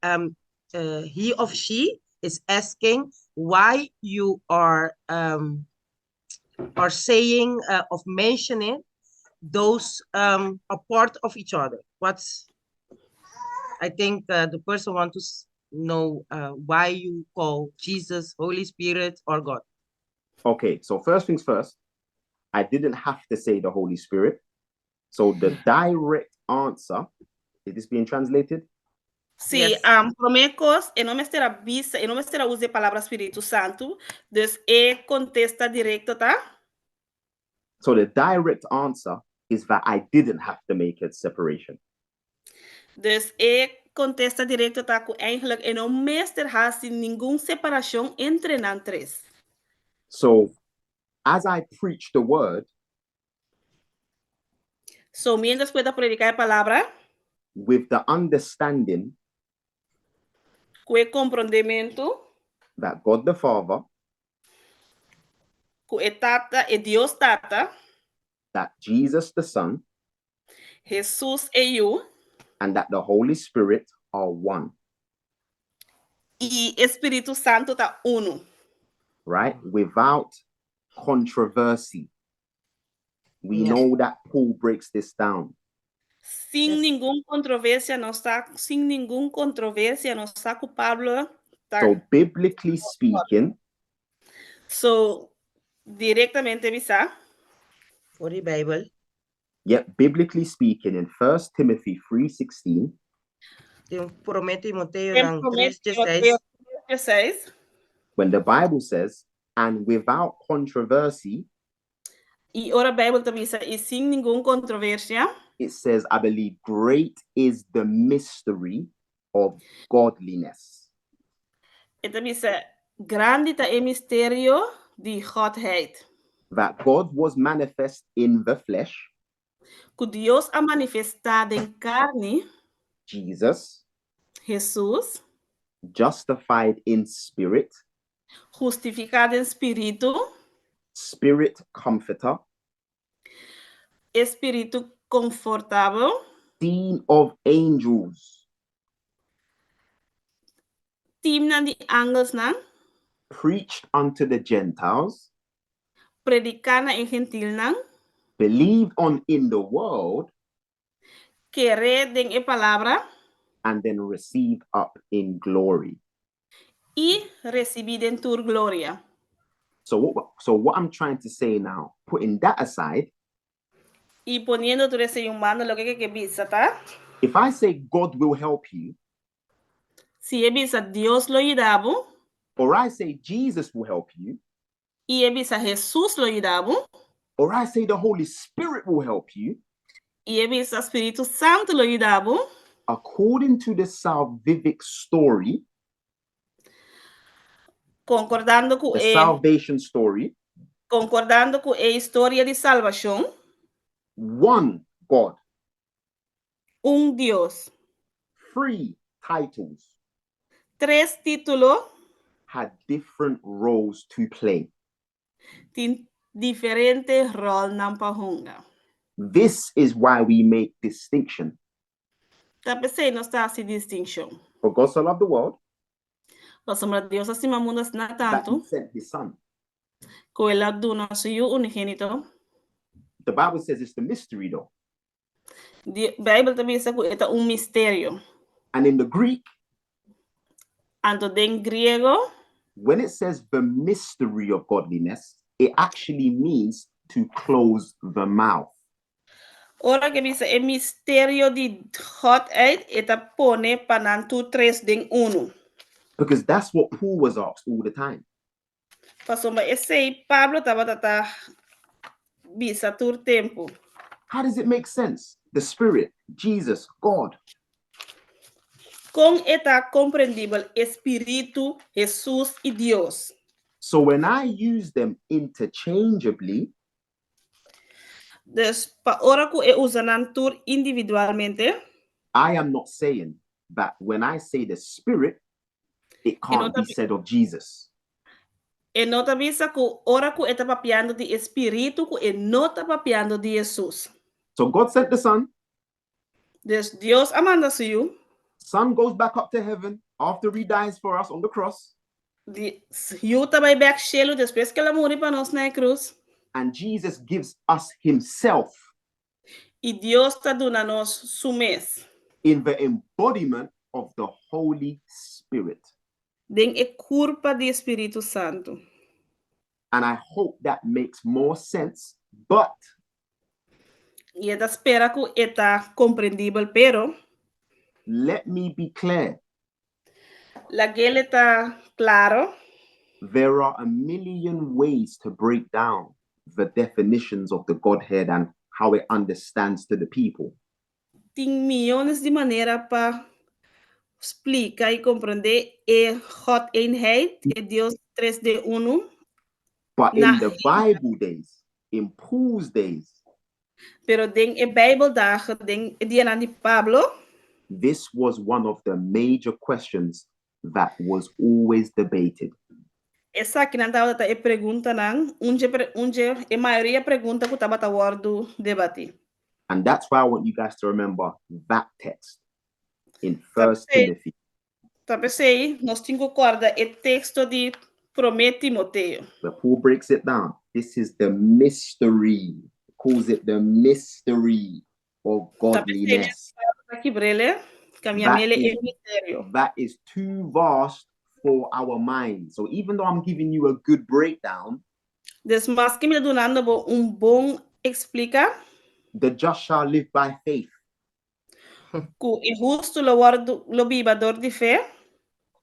or she is asking why you are saying of mentioning those are part of each other. What's I think the person want to know why you call Jesus, Holy Spirit, or God. Okay, so first things first, I didn't have to say the Holy Spirit. So the direct answer, is this being translated? Si, Yes. Promé kos, e no mester a bisa, e no mester a usa e palabra Spiritu Santu, dus e kontesta direkto, ta? So the direct answer is that I didn't have to make a separation. Dus e kontesta direkto ta ku eigenlijk e no mester hasi ningun separashon entre nan tres. So as I preach the word So, mientras ku e ta prediká e palabra, with the understanding ku e komprondementu, that God the Father, ku e Tata, e Dios Tata, that Jesus the Son, Jesus e Yu, and that the Holy Spirit are one, i Spiritu Santu ta unu. Right? Without controversy. We know that Paul breaks this down. Sin ningun kontroversia, nos ta sin ningun kontroversia, nos sa ku Pablo ta So, biblically speaking, So direktamente bisa, For the Bible. Yep, biblically speaking, in 1 Timothy 3:16, Den Promé Timoteo Den nan Promé 3, Timoteo 16. 6, when the Bible says, "And without controversy," i ora Beibel ta bisa i sin ningun kontroversia, it says, I believe, "Great is the mystery of godliness." E ta bisa grandi ta e misterio di Godheid. That God was manifest in the flesh, Ku Dios a manifestá den karni, Jesus, Jesus, justified in spirit, hustifiká den spiritu, spirit comforter, spiritu konfortabel, seen of angels, timnan di angelnan, preached unto the Gentiles, prediká na e gentilnan, believed on in the world, kere den e palabra, and then received up in glory. I risibí den tur gloria. So what I'm trying to say now, putting that aside, I poniendo tur esei un banda, loke ku e ke bisa, ta? if I say God will help you, Si e bisa Dios lo yuda bo, or I say Jesus will help you, i e bisa Jesus lo yuda bo, or I say the Holy Spirit will help you, i e bisa Spiritu Santu lo yuda bo, according to the salvific story, konkordando ku the e salvation story, konkordando ku e historia di salbashon, one God, un Dios, three titles tres título had different roles to play. Tin diferente ròlnan pa hunga. This is why we make distinction. Ta p'esei nos ta hasi distinshon. For God so loved the world Pasobra Dios a stima mundu asina that tantu, he sent his son. Ku el a duna su yu unigénito. The Bible says it's the mystery, though. Di, Beibel ta bisa ku e ta un misterio. And in the Greek, Anto den griego, when it says the mystery of godliness, it actually means to close the mouth. Ora ku e bisa e misterio di Godheid, e ta pone pa nan tur tres den unu. Because that's what Paul was asked all the time. Pasobra esei Pablo tabata bisa tur tempu. How does it make sense? The Spirit, Jesus, God. Kon e ta komprendibel Spiritu, Jesus i Dios? So when I use them interchangeably, Dus pa ora ku e usa nan tur individualmente, I am not saying that when I say the Spirit, it can't be said of Jesus. E no ta bisa ku ora ku e ta papiando di e Spiritu ku e no ta papiando di Hesus. So God sent the Son. Dus Dios a manda su Yu. Son goes back up to heaven after he dies for us on the cross. Di Yu ta bai bèk shelu despues ku el a muri pa nos na e krus. And Jesus gives us himself. I Dios ta duna nos su mes. In the embodiment of the Holy Spirit. Den e kurpa di e Spiritu Santu. And I hope that makes more sense, but I e ta spera ku e ta komprendibel, pero. Let me be clear. Lag'el ta klaro. There are a million ways to break down the definitions of the Godhead and how it understands to the people. Tin miónes di manera pa splika i komprondé e God-eenheid, e Dios 3 den unu. But in the Bible days, in Paul's days, Pero den e Bijbeldagen, den e dianan di Pablo, this was one of the major questions that was always debated. Esakinan tabata e preguntanan, un dje un dje e mayoria pregunta ku tabata wòrdu debatí. And that's why I want you guys to remember that text in First Timothy. Ta p'esei nos tin ku kòrda e teksto di Promé Timoteo. Where Paul breaks it down. This is the mystery. He calls it the mystery of Ta p'esei godliness. Pablo ta kibr'el, kambiam'el e misterio. That is too vast for our mind. So even though I'm giving you a good breakdown, Des maske mi ta dunando bo un bon eksplika. The just shall live by faith. Ku e hustu lo wòrdu lo biba dor di fe.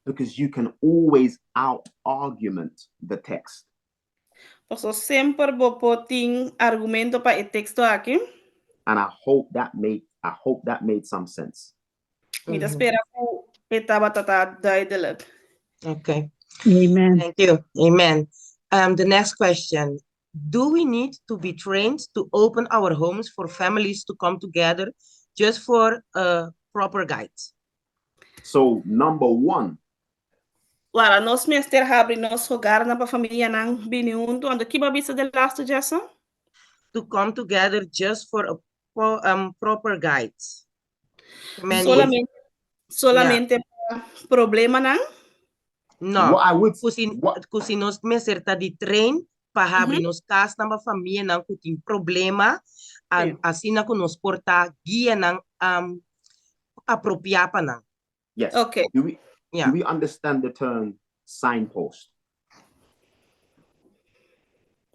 Because you can always out argument the text. Paso semper bo por tin argumento pa e teksto aki. And I hope that made I hope that made some sense. Mi ta spera ku e tabata ta duidelijk. Okay. Amen. Thank you. Amen. The next question. Do we need to be trained to open our homes for families to come together just for a proper guide? So, number one, Wara, nos mester habri nos hogarnan pa famianan bini huntu. Anto ki bo a bisa de laatste, Jason? To come together just for a proper guide. Many, Solamente, solamente pa problemanan? No. What I would what Ku si nos mester ta di train pa habri nos kasnan pa famianan ku tin problema, asina ku nos por ta guianan apropiá pa nan. Yes. Okay. Do we do we understand the term signpost?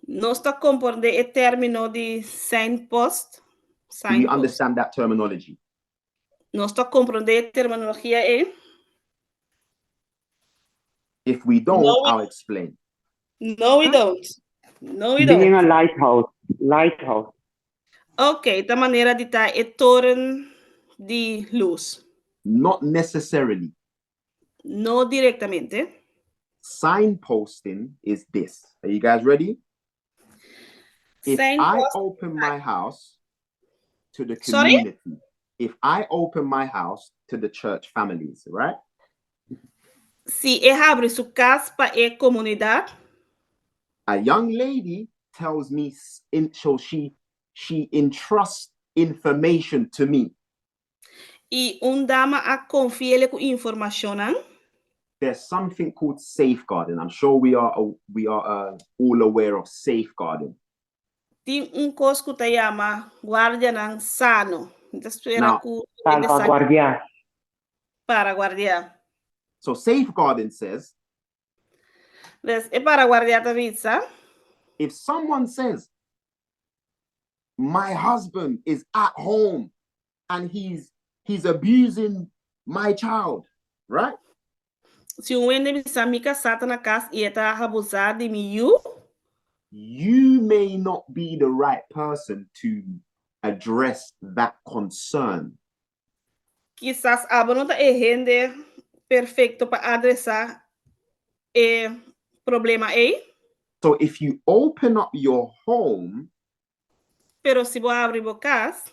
Nos ta komprondé e término di signpost? Do we Signpost. understand that terminology? Nos ta komprondé e terminologia ei? If we don't, No, I'll explain. No, we don't. No, we Being don't. a lighthouse. Lighthouse. Ok, ta manera di ta e toren di lus. Not necessarily. No direktamente. Signposting is this. Are you guys ready? If I Signpost. open my house to the Sorry? community, if I open my house to the church families, right? Si e habri su kas pa e komunidat, A young lady tells me in so she entrusts information to me. I un dama a konfi'é ku informashonnan. There's something called safeguarding. I'm sure we are all aware of safeguarding. Tin un kos ku ta yama guardianan sano. Mi ta spera Now- ku Salvaguardiar. Paraguardiá. So safeguarding says Dus e paraguardiá ta bisa, if someone says, "My husband is at home and he's abusing my child," right? Si un hende bisa mi kasá ta na kas i e ta abusá di mi yu, You may not be the right person to address that concern. Kisas abo no ta e hende perfekto pa adresá e problema ei. So if you open up your home, Pero si bo habri bo kas,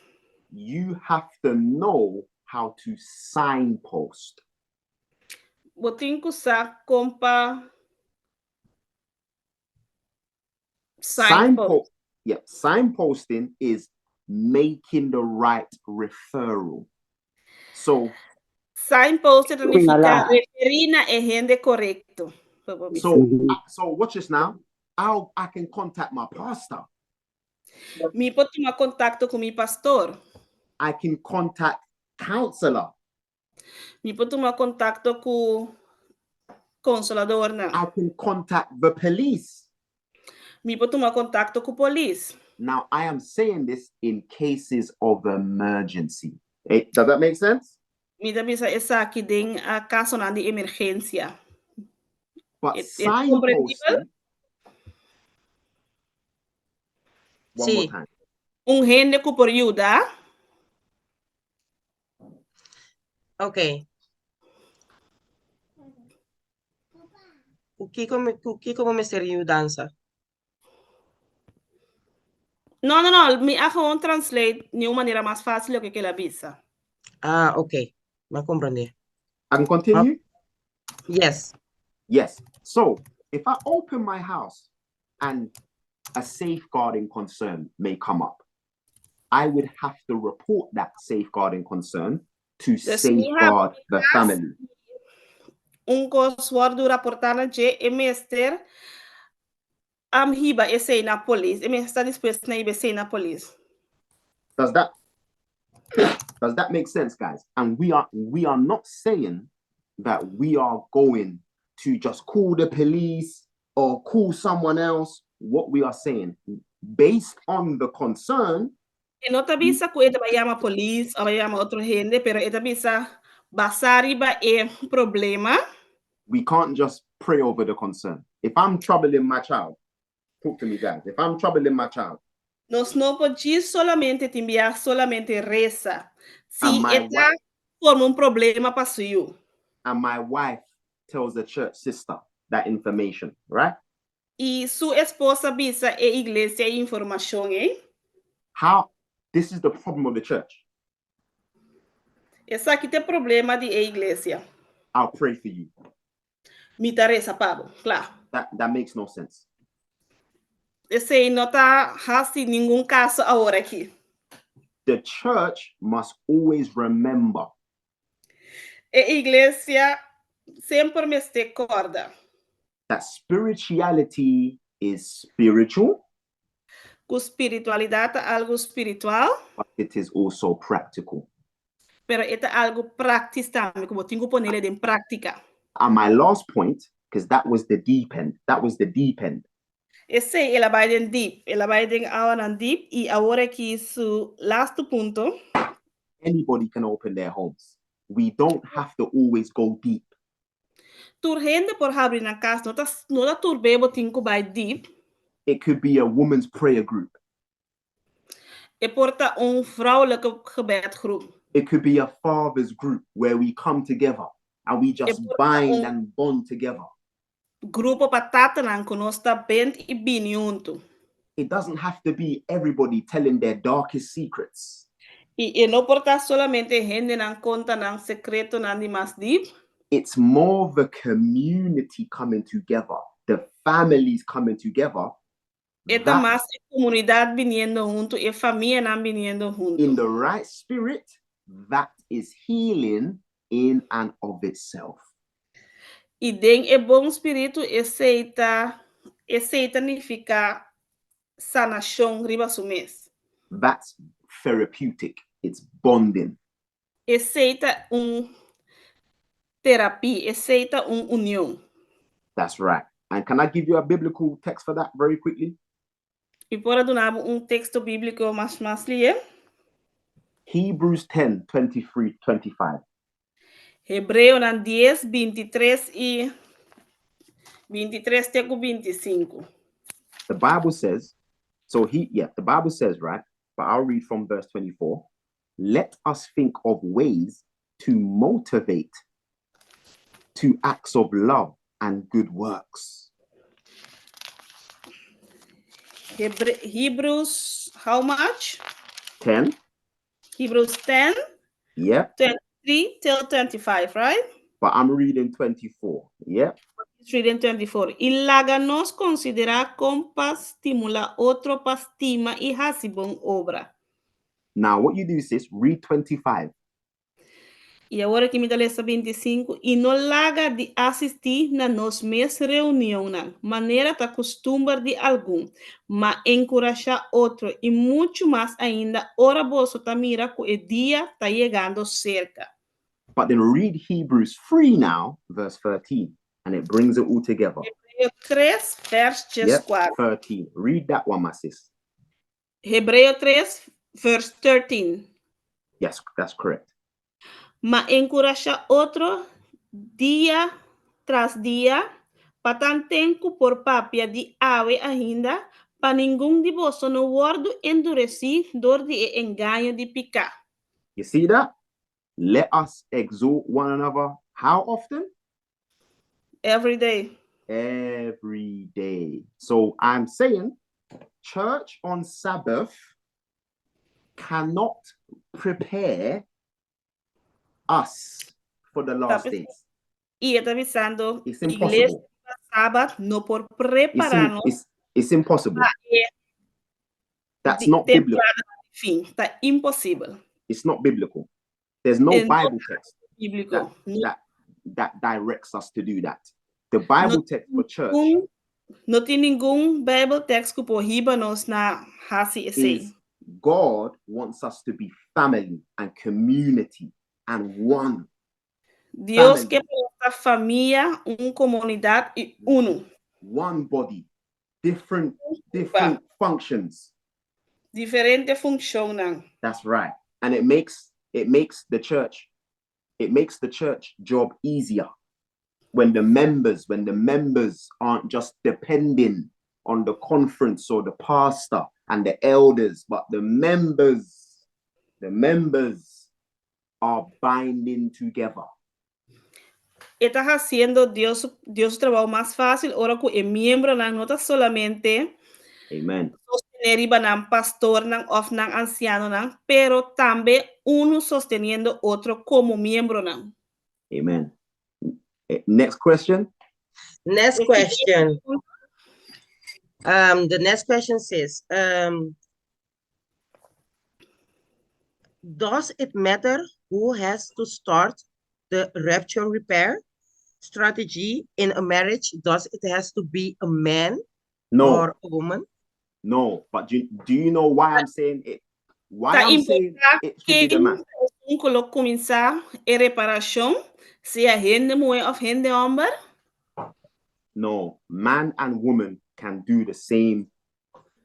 you have to know how to signpost. Bo tin ku sa kon pa signpost. Signpost, yeah, signposting is making the right referral. So Signpost ta nifiká Señalá. referí na e hende korekto. So so watch this now. I can contact my pastor. Mi por tuma kontakto ku mi pastor. I can contact counselor. Mi por tuma kontakto ku konsoladornan. I can contact the police. Mi por tuma kontakto ku polis. Now I am saying this in cases of emergency. Eh, does that make sense? Mi ta bisa esaki den kasonan di emergensia. But E ta komprendibel? signposting, one more Sí. time. Un hende ku por yuda. Ok. Ku kiko mi, ku kiko bo mester yudansa? No, no, no. Mi a gewoon translate di un manera mas fásil loke ku el a bisa. Ah, ok. M'a komprondé. I can continue? Yes. Yes. So if I open my house and a safeguarding concern may come up, I would have to report that safeguarding concern to Dus mi have safeguard the family. Un kos wòrdu raportá na dje, e mester hiba esei na polis. E mester ta dispuesto na hiba esei na polis. Does that make sense, guys? And we are not saying that we are going to just call the police or call someone else. What we are saying, based on the concern, E no ta bisa ku e ta bai yama polis òf yama otro hende, pero e ta bisa basá riba e problema. We can't just pray over the concern. If I'm troubling my child, talk to me, guys. If I'm troubling my child, Nos no por solamente tin solamente resa. Si And my e ta forma un problema pa su yu. And my wife tells the church sister that information, right? I su esposa bisa e iglesia e informashon, eh? How this is the problem of the church. Esaki ta e problema di e iglesia. I'll pray for you. Mi ta resa pa bo, klaro. That makes no sense. Esei no ta hasi ningun kaso awor aki. The church must always remember E iglesia semper mester kòrda that spirituality is spiritual, ku spiritualidat ta algu spiritual, but it is also practical. Pero e ta algu práktiko tambe, ku bo tin ku pone den práktika. And my last point, because that was the deep end, that was the deep end. Esei el a bai den deep, el a bai den awanan deep i awor aki su last punto. Anybody can open their homes. We don't have to always go deep. Tur hende por habri nan kas, no ta tur be bo tin ku bai deep. It could be a woman's prayer group. E por ta un vrouwelijke gebedgroep. It could be a father's group where we come together and we just por bind and bond together. Grupo pa tatanan ku nos ta bind i bini huntu. It doesn't have to be everybody telling their darkest secrets. I no por ta solamente hendenan konta nan sekretonan di mas deep. It's more the community coming together, the families coming together. E ta That mas komunidat biniendo huntu i famianan biniendo huntu. In the right spirit, that is healing in and of itself. I den e bon spiritu esei ta nifiká sanashon riba su mes. That's therapeutic. It's bonding. Esei ta un terapia, esei ta un union. That's right. And can I give you a biblical text for that very quickly? Mi por duna un teksto bíbliko mas lihé? Hebrews 10 23 25. Hebreonan 10, 23 i 23 te 25. The Bible says, so he, yeah, the Bible says, right? But I'll read from verse 24. Let us think of ways to motivate to acts of love and good works. Hebrews, how much? 10 Hebrews 10, Yeah. 23 till 25, right? But I'm reading 24. Yeah. It's reading 24. I laga nos konsiderá kon pa stimulá otro pa stima i hasi bon obra. Now, what you do, sis, read 25. I awor aki mi ta lesa 25, I no laga di asistí na nos mes reunionnan, manera ta kustumber di algun, ma enkurashá otro, i muchu mas ainda ora boso ta mira ku e dia ta yegando serka. But then read Hebrews 3 now, verse 13, and it brings it all together. Hebreo 3, vers Yep, 14. 13. Read that one, my sis. Hebreo 3, verse 13. Yes, that's correct. Ma enkurashá otro dia tras dia, pa tanten ku por papia di awe ainda, pa ningun di boso no wòrdu enduresí dor di e engaño di piká. You see that? Let us exhort one another. How often? Every day. Every day. So I'm saying church on Sabbath cannot prepare us for the last Sabes- days. I e ta bisando, It's iglesia impossible. Sabat no por It's, prepará im- nos it's impossible. e That's di not biblical. temporada di fin. Ta imposibel. It's not biblical. There's no And- Bible text Bíbliko. No that directs us to do that. The Bible text for church ningun, no tin ningun Bible text ku por hiba nos na hasi esei. is God wants us to be family and community and one. Dios family. ke pa nos ta famia, un komunidat i unu. One body, different functions. Diferente funshonnan. That's right. And it makes the church job easier when the members aren't just depending on the conference or the pastor and the elders, but the members are binding together. E ta hasiendo Dios su trabou mas fásil ora ku e miembronan no ta solamente Amen. Sostené riba nan pastornan òf nan ansianonan, pero tambe unu sosteniendo otro komo miembronan. Amen. Next question. Next question. The next question says, does it matter who has to start the rupture repair strategy in a marriage? Does it has to be a man No, or a woman? No. But do you know why I'm saying it? Why Ta I'm saying it should be the Ken man? ku lo kuminsá e reparashon, sea hende muhé òf hende hòmber? No, man and woman can do the same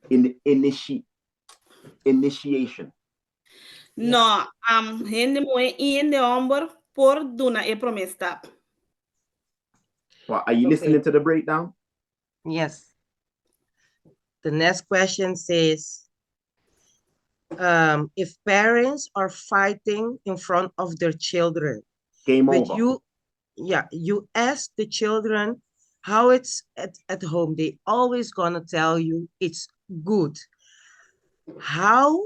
in initiation. No, hende muhé i hende hòmber por duna e promé stap. But are you listening to the breakdown? Yes. The next question says, if parents are fighting in front of their children, Game but over. you ask the children how it's at home, they always gonna tell you it's good. How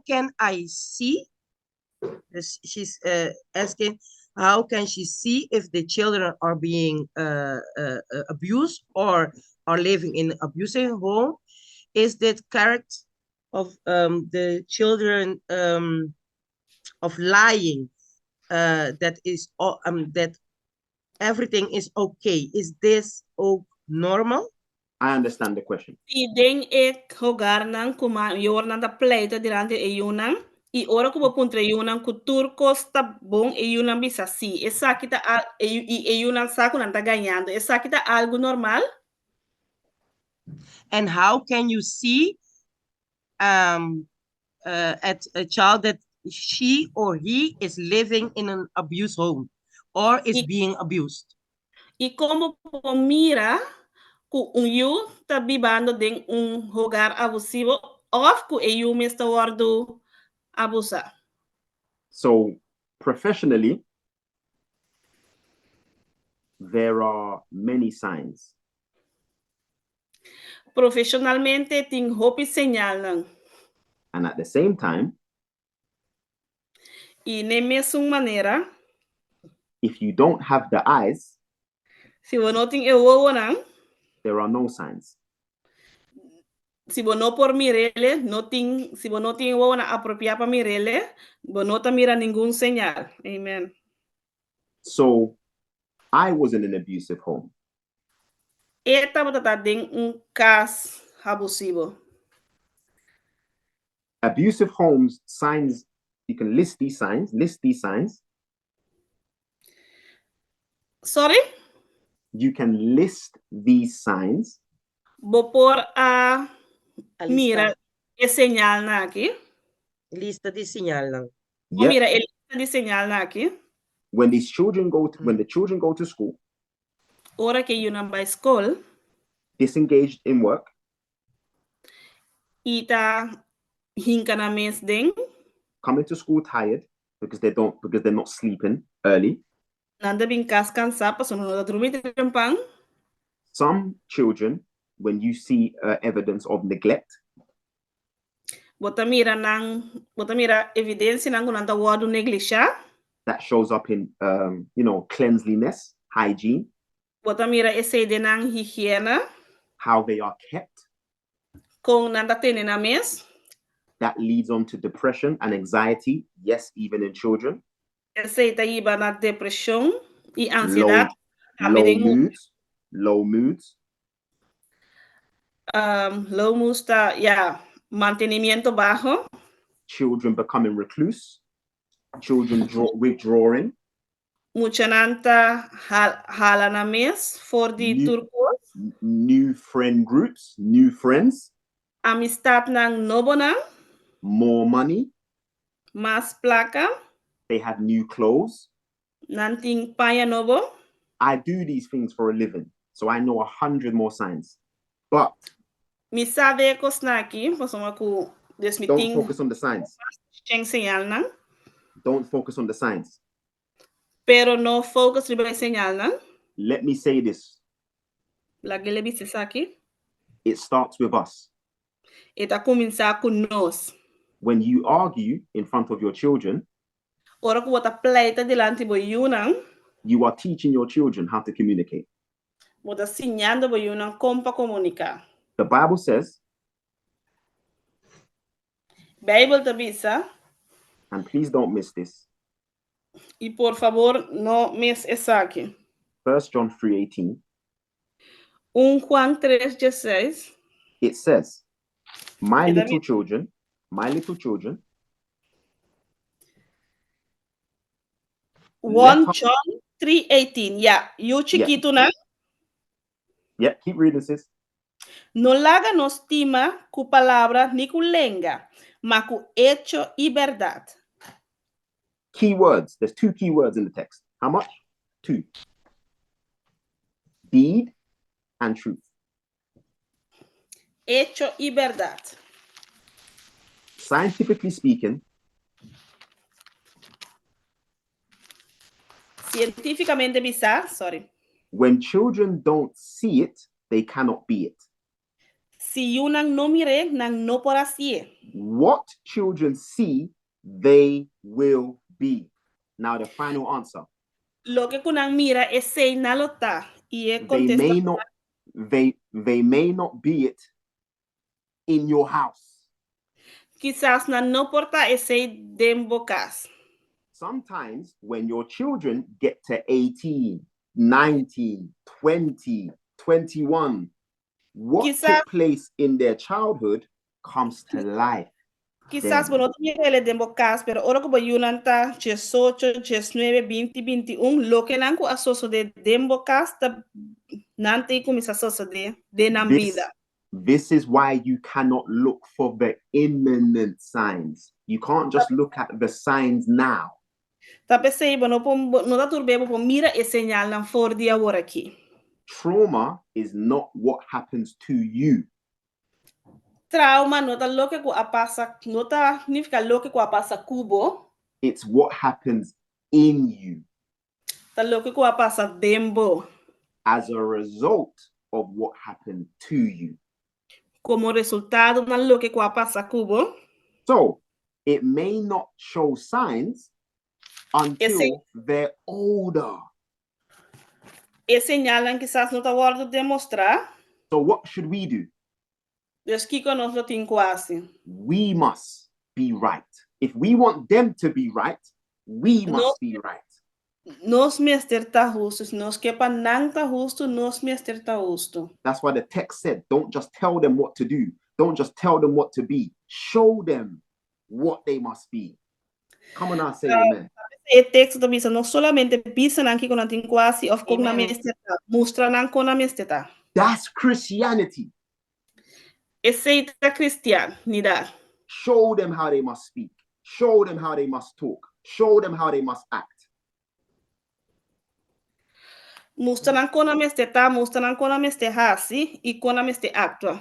can I see? This, she's asking, how can she see if the children are being abused or are living in abusive home? Is that character of the children of lying that everything is okay? Is this normal? I understand the question. I den e hogarnan ku mayornan ta pleita dilanti e yunan i ora ku bo puntra e yunan ku tur kos ta bon, e yunan bisa si. Esaki ta i e yunan sa ku nan ta gañando. Esaki ta algu normal? And how can you see at a child that she or he is living in an abuse home or is being abused? I kon bo por mira ku un yu ta bibando den un hogar abusivo òf ku e yu mes ta wòrdu abusá? So professionally, there are many signs. Profeshonalmente tin hopi señalnan. And at the same time, I na e mesun manera, if you don't have the eyes, si bo no tin e wowonan, there are no signs. Si bo no por mir'é, no tin, si bo no tin e wowonan apropiá pa mir'é, bo no ta mira ningun señal. Amen. So I was in an abusive home. E tabata den un kas abusivo. Abusive homes, signs, you can list these signs, list these signs. Sorry? You can list these signs. Bo por a A mira lista, e señalnan aki. Lista di señalnan. Bo mira e lista di señalnan aki. When the children go to school, Ora ku yunan bai skol, disengaged in work, i ta hinka nan mes den, coming to school tired because they're not sleeping early. Nan ta bin kas kansá pasobra nan no ta drumi trempan. Some children, when you see evidence of neglect, Bo ta mira nan, bo ta mira evidensianan ku nan ta wòrdu neglishá. That shows up in cleanliness, hygiene, Bo ta mira esei den nan higiena, how they are kept. Kon nan ta tene nan mes. That leads on to depression and anxiety, yes, even in children. Esei ta hiba na depreshon i ansiedat. Low moods, low moods. Low moods ta, ya, mantenimiento baho. Children becoming recluse, children withdrawing. Muchanan ta hala nan mes for di tur kos. New friend groups, new friends. Amistatnan nobonan. More money. Mas plaka. They have new clothes. Nan tin paña nobo. I do these things for a living, so I know 100 more signs. But Mi sa di e kosnan aki, pasobra ku dus mi don't tin focus on the signs. 100 señalnan. Don't focus on the signs. Pero no focus riba e señalnan. Let me say this. Lag'é bisa esaki. It starts with us. E ta kuminsá ku nos. When you argue in front of your children, Ora ku bo ta pleita dilanti bo yunan, you are teaching your children how to communicate. Bo ta siñando bo yunan kon pa komuniká. The Bible says, Beibel ta bisa, and please don't miss this. I por fabor no mis esaki. 1 John 3:18. 1 Juan 3:16. It says, "My little children, my little children." 1 John 3:18. Ya, yu chikitunan. Yeah, keep reading, sis. No laga nos stima ku palabra ni ku lenga, ma ku echo i bèrdat. Key words. There's two key words in the text. How much? Two. Deed and truth. Echo i bèrdat. Scientifically speaking, Sientífikamente bisá, sorry. When children don't see it, they cannot be it. Si yunan no mir'é, nan no por hasié. What children see, they will be. Now the final answer. Loke ku nan mira, esei nan lo ta. I e They kontesta may not they may not be it in your house. Kisas nan no por ta esei den bo kas. Sometimes when your children get to 18, 19, 20, 21, what took place in their childhood comes to life. Kisas bo no ta mira den bo kas, pero ora ku bo yunan ta 18, 19, 20, 21, loke nan ku a sosodé den bo kas ta nan ta kuminsá sosodé den nan bida. This is why you cannot look for the imminent signs. You can't just look at the signs now. Ta p'esei bo no por no ta tur be bo por mira e señalnan for di awor aki. Trauma is not what happens to you. Trauma no ta loke ku a pasa, no ta nifiká loke ku a pasa ku bo. It's what happens in you. Ta loke ku a pasa den bo. As a result of what happened to you. Komo resultado na loke ku a pasa ku bo. So it may not show signs until Esei- they're older. E señalnan kisas no ta wòrdu demostrá. So what should we do? Dus kiko nos lo tin ku hasi? We must be right. If we want them to be right, we No. must be right. Nos mester ta hustu. Si nos ke pa nan ta hustu, nos mester ta hustu. That's why the text said, don't just tell them what to do. Don't just tell them what to be. Show them what they must be. Come on now, say amen. E teksto ta bisa no solamente bisa nan kiko nan tin ku hasi òf kon nan Amen. mester ta, mustra nan kon nan mester ta. That's Christianity. Esei ta kristianidat. Show them how they must speak. Show them how they must talk. Show them how they must act. Mustra nan kon nan mester ta, mustra nan kon nan mester hasi i kon nan mester aktua.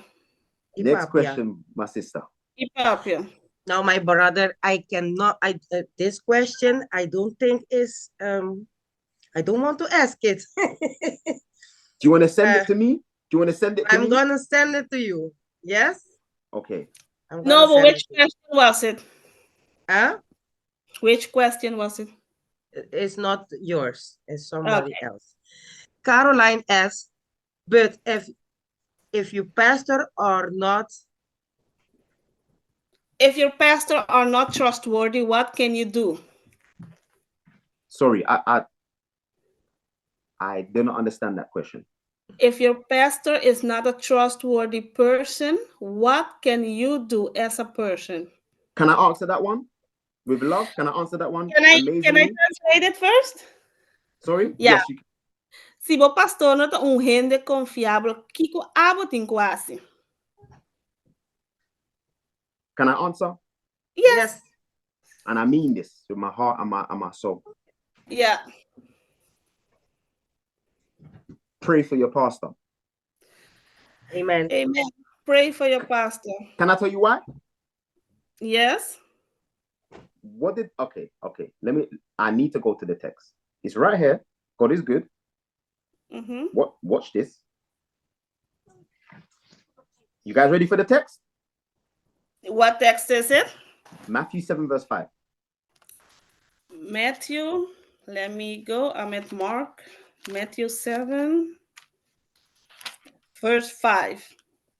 I Next papia. question, my sister. I papia. Now, my brother, I cannot, I, this question, I don't think is, I don't want to ask it. Do you want to send it to me? Do you want to send it to I'm me? gonna send it to you. Yes? Okay. I'm No, gonna but send which it to you. question was it? Huh? Which question was it? It's not yours, it's somebody else. Caroline asks, but if you pastor or not, If your pastor are not trustworthy, what can you do? Sorry, I do not understand that question. If your pastor is not a trustworthy person, what can you do as a person? Can I answer that one? With love, can I answer that one? Can I Amazingly? translate it first? Sorry? Yeah. Yes, you can. Si bo pastor no ta un hende konfiabel, kiko abo tin ku hasi? Can I answer? Yes. Yes. And I mean this with my heart and my soul. Pray for your pastor. Amen. Amen. Pray for your pastor. Can I tell you why? Yes. What did okay. Let me I need to go to the text. It's right here. God is good. What, watch this. You guys ready for the text? What text is it? Matthew 7, verse 5. Matthew. Let me go. I'm at Mark. Matthew 7, verse 5.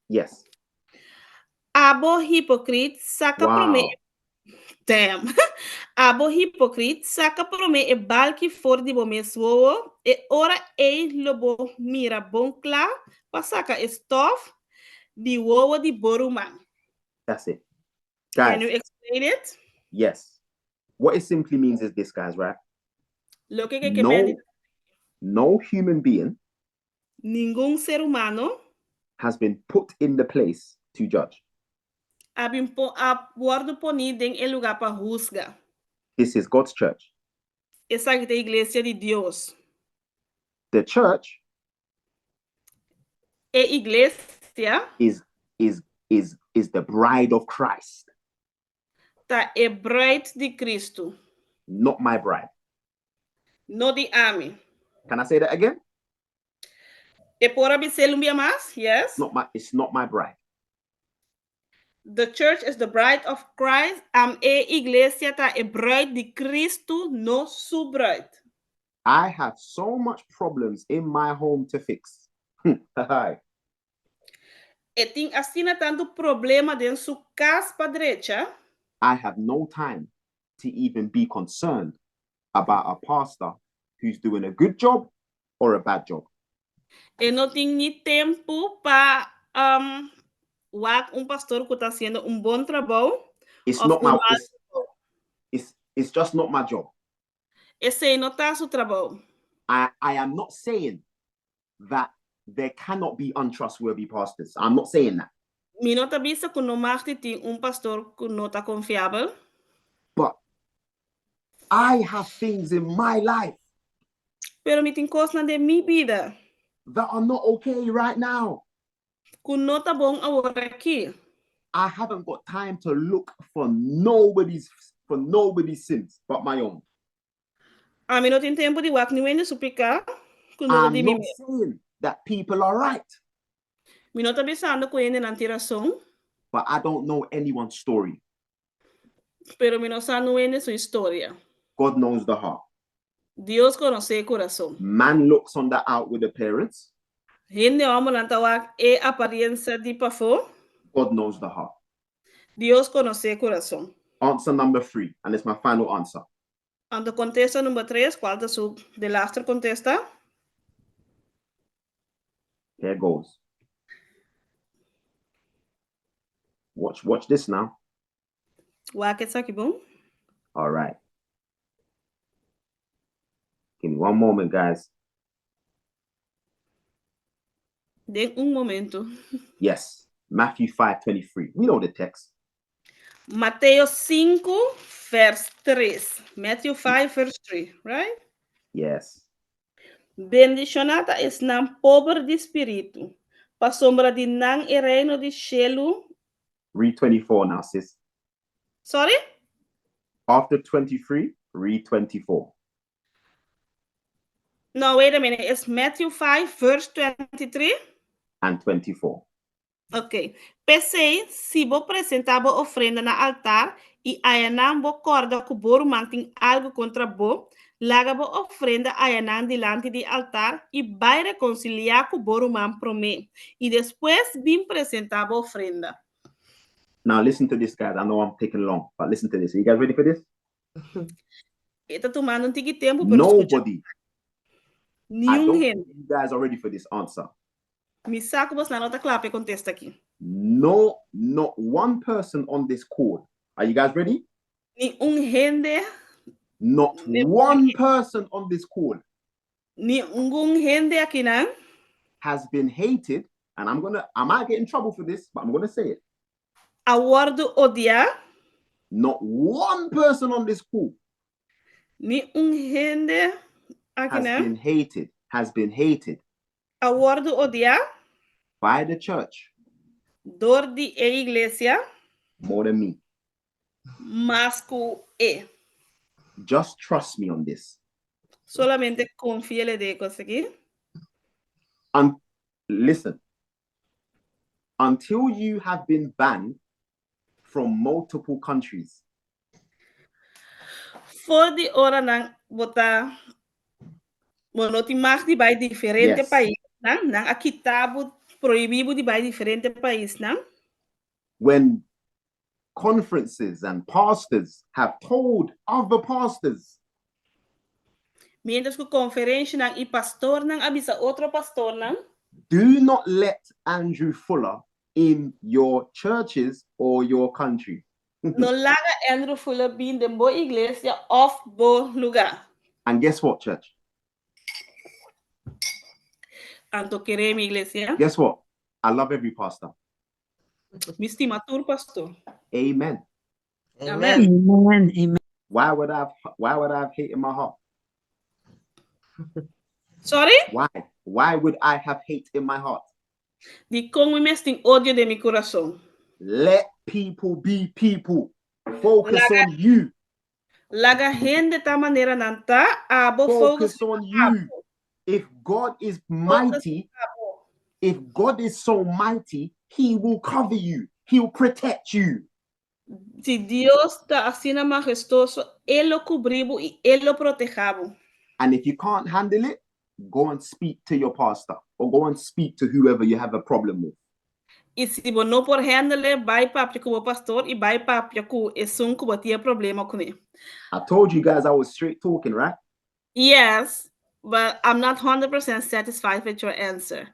Yes. Abo hipókrita, saka promé. Damn. Abo hipókrita, saka promé e balki for di bo mes wowo, e ora ei lo bo mira bon kla, pa saka e stòf di wowo di bo ruman. That's it. Can Guys, you explain it? Yes. What it simply means is this, guys, right? Loke e ke No, men no human being ningun ser humano has been put in the place to judge. A bin po a wòrdu poní den e lugá pa husga. This is God's church. Esaki ta iglesia di Dios. The church E iglesia is the bride of Christ, ta e brùit di Kristu, not my bride. No di ami. Can I say that again? E por bis'é un bia mas? Yes. It's not my bride. The church is the bride of Christ. E iglesia ta e brùit di Kristu, no su brùit. I have so much problems in my home to fix. Hi. E tin asina tantu problema den su kas pa drecha. I have no time to even be concerned about a pastor who's doing a good job or a bad job. E no tin ni tempu pa wak un pastor ku ta hasiendo un bon trabou. It's Of not my un mal it's just not my job. Esei no ta su trabou. I am not saying that there cannot be untrustworthy pastors. I'm not saying that. Mi no ta bisa ku no mag tin un pastor ku no ta konfiabel. But I have things in my life Pero mi tin kosnan den mi bida that are not okay right now. Ku no ta bon awor aki. I haven't got time to look for nobody's sins but my own. Ami no tin tempu di wak ningun hende su piká ku no I'm di mi not saying that people are right. Mi no ta bisando ku hendenan tin rason. But I don't know anyone's story. Pero mi no sa no hende su historia. God knows the heart. Dios konosé e kurason. Man looks on the outward appearance. Hende hòmbernan ta wak e apariensia di pafó. God knows the heart. Dios konosé e kurason. Answer number three, and it's my final answer. Anto kontesta number tres, kual ta su delaster kontesta? Here goes. Watch, watch this now. Wak esaki bon. All right. Give me one moment, guys. Den un momento. Yes. Matthew 5:23. We know the text. Mateo 5, vers 3. Matthew 5, verse 3, right? Yes. Bendishoná ta esnan pober di spiritu, pasobra di nan e reino di shelu. Read 24 now, sis. Sorry? After 23, read 24. No, wait a minute. It's Matthew 5, verse 23? And 24. Ok. P'esei, si bo presentá bo ofrenda na altar i ayanan bo kòrda ku bo ruman tin algu kontra bo, laga bo ofrenda ayanan dilanti di altar i bai rekonsiliá ku bo ruman promé, i despues bin presentá bo ofrenda. Now listen to this guys, I know I'm taking long, but listen to this. Are you guys ready for this? E ta tumando un tiki tempu, pero skucha. Nobody. I Niun don't hende. think you guys are ready for this answer. Mi sa ku bosnan no ta kla pa e kontesta aki. No, not one person on this call. Are you guys ready? Ni un hende. Not one person on this call. Ningun hende akinan. Has been hated, and I'm gonna, I might get in trouble for this, but I'm gonna say it. A wòrdu odiá. Not one person on this call. Ni un hende akinan. Has been hated, has been hated. A wòrdu odiá. By the church. Dor di e iglesia. More than me. Mas ku e. Just trust me on this. Solamente konfia le den e kos aki. And listen. Until you have been banned from multiple countries. For di ora nan bo ta bo no tin mag di bai diferente Yes. paisnan, nan a kita bo, prohibí bo di bai diferente paisnan. When conferences and pastors have told other pastors. Mientras ku konferenshanan i pastornan a bisa otro pastornan. Do not let Andrew Fuller in your churches or your country. No laga Andrew Fuller bin den bo iglesia òf bo lugá. And guess what, church? Anto kere mi iglesia. Guess what? I love every pastor. Mi stima tur pastor. Amen. Amen. Amen. Amen. Why would I have, why would I have hate in my heart? Sorry? Why? Why would I have hate in my heart? Dikon mi mes tin odio den mi kurason? Let people be people. Focus Laga, on you. laga hende ta manera nan ta, abo focus Focus on riba you. abo. If God is Focus mighty, riba abo. if God is so mighty, he will cover you. He'll protect you. Si Dios ta asina mahestoso, E lo kubrí bo i E lo protehá bo. And if you can't handle it, go and speak to your pastor or go and speak to whoever you have a problem with. I si bo no por handle, bai papia ku bo pastor i bai papia ku esun ku bo tin e problema kuné. I told you guys I was straight talking, right? Yes, but I'm not 100% satisfied with your answer.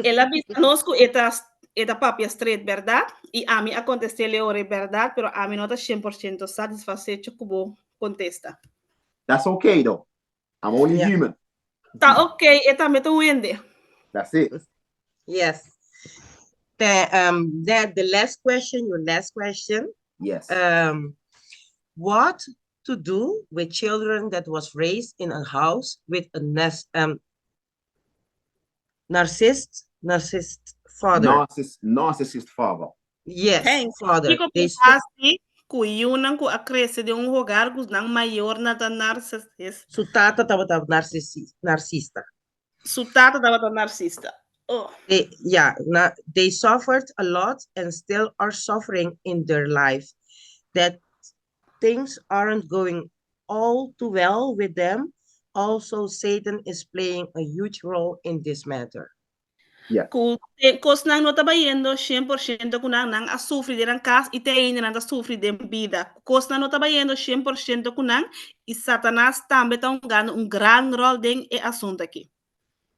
El a bisa nos ku e ta e ta papia straight, bèrdat? I ami a kontest'é ora e bèrdat, pero ami no ta 100% satisfasecho ku bo kontesta. That's okay though. I'm only human. Ta okay, e tambe ta un hende. That's it. Yes. The um the, the last question, your last question. Yes. Um what to do with children that was raised in a house with a nest, um, narcissist, narcissist father. Narcissist, narcissist father. Yes, Hey, father. Kiko They ku hasi ku yunan ku a krese den un hogar ku nan mayornan ta narcisist. Su tata tabata narcisista. Su tata tabata narcisista. Oh. They, yeah, they suffered a lot and still are suffering in their life. That things aren't going all too well with them. Also, Satan is playing a huge role in this matter. Ku kosnan no ta bayendo 100% ku nan, nan a sufri den nan kas i te ainda nan ta sufri den bida. Kosnan no ta bayendo 100% ku nan i Satanas tambe ta hungando un gran ròl den e asuntu aki.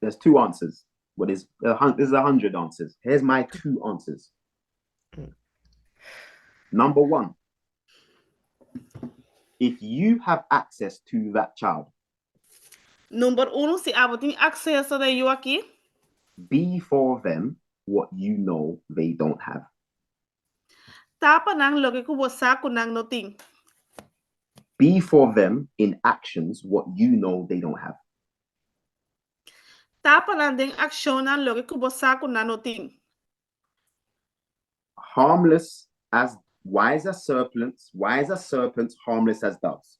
There's two answers. Well, there's 100 answers. Here's my two answers. Number one, if you have access to that child, Number 1, si abo tin akseso na e yu aki, be for them what you know they don't have. Ta pa nan loke ku bo sa ku nan no tin. Be for them in actions what you know they don't have. Ta pa nan den akshonnan loke ku bo sa ku nan no tin. Harmless as wise as serpents, wise as serpents, harmless as doves.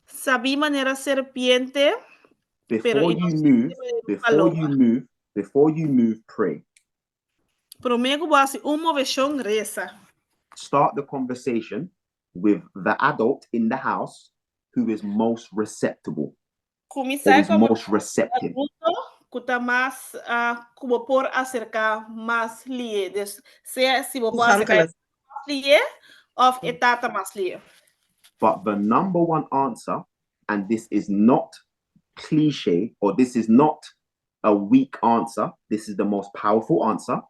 Sabí manera serpiente, pero Before you inocente move, manera before you paloma. Move, before you move, pray. Promé ku bo hasi un moveshon, resa. Start the conversation with the adult in the house who is most receptible or Kuminsá e is most kombersashon ku e receptive. Adulto ku ta mas ku bo por aserká mas lié. Dus sea si bo por aserká e Toegankelijk. Mas lié òf e tata mas lié. But the number one answer, and this is not cliche or this is not a weak answer, this is the most powerful answer.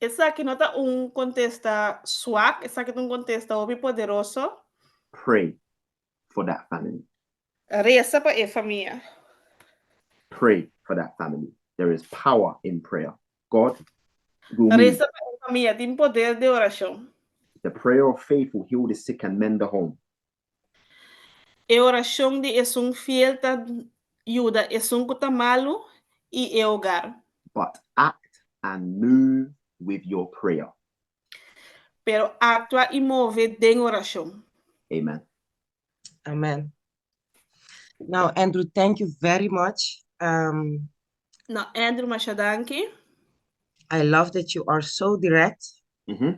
Esaki no ta un kontesta swak, esaki ta un kontesta hopi poderoso. Pray for that family. Resa pa e famia. Pray for that family. There is power in prayer. God will move. Resa pa e famia, tin poder den orashon. The prayer of faith will heal the sick and mend the home. E orashon di esun fiel ta yuda esun ku ta malu i e hogar. But act and move with your prayer. Pero aktua i move den orashon. Amen. Amen. Now, Andrew, thank you very much. No, Andrew, masha danki. I love that you are so direct.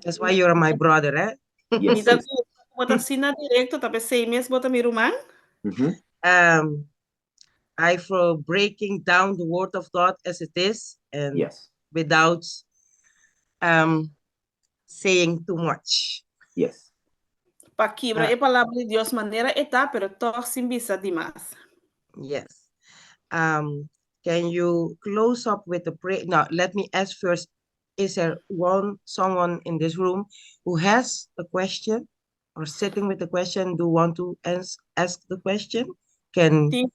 That's why you're my brother, eh? Yes. Mi ta gusta ku bo ta asina direkto, ta p'esei mes bo ta mi ruman. I for breaking down the word of God as it is and without saying too much. Pa kibra Ah. e palabra di Dios manera e ta, pero tòg sin bisa di mas. Yes. Can you close up with the prayer? No, let me ask first, is there one someone in this room who has a question or sitting with the question, do want to ask the question? Can Tin,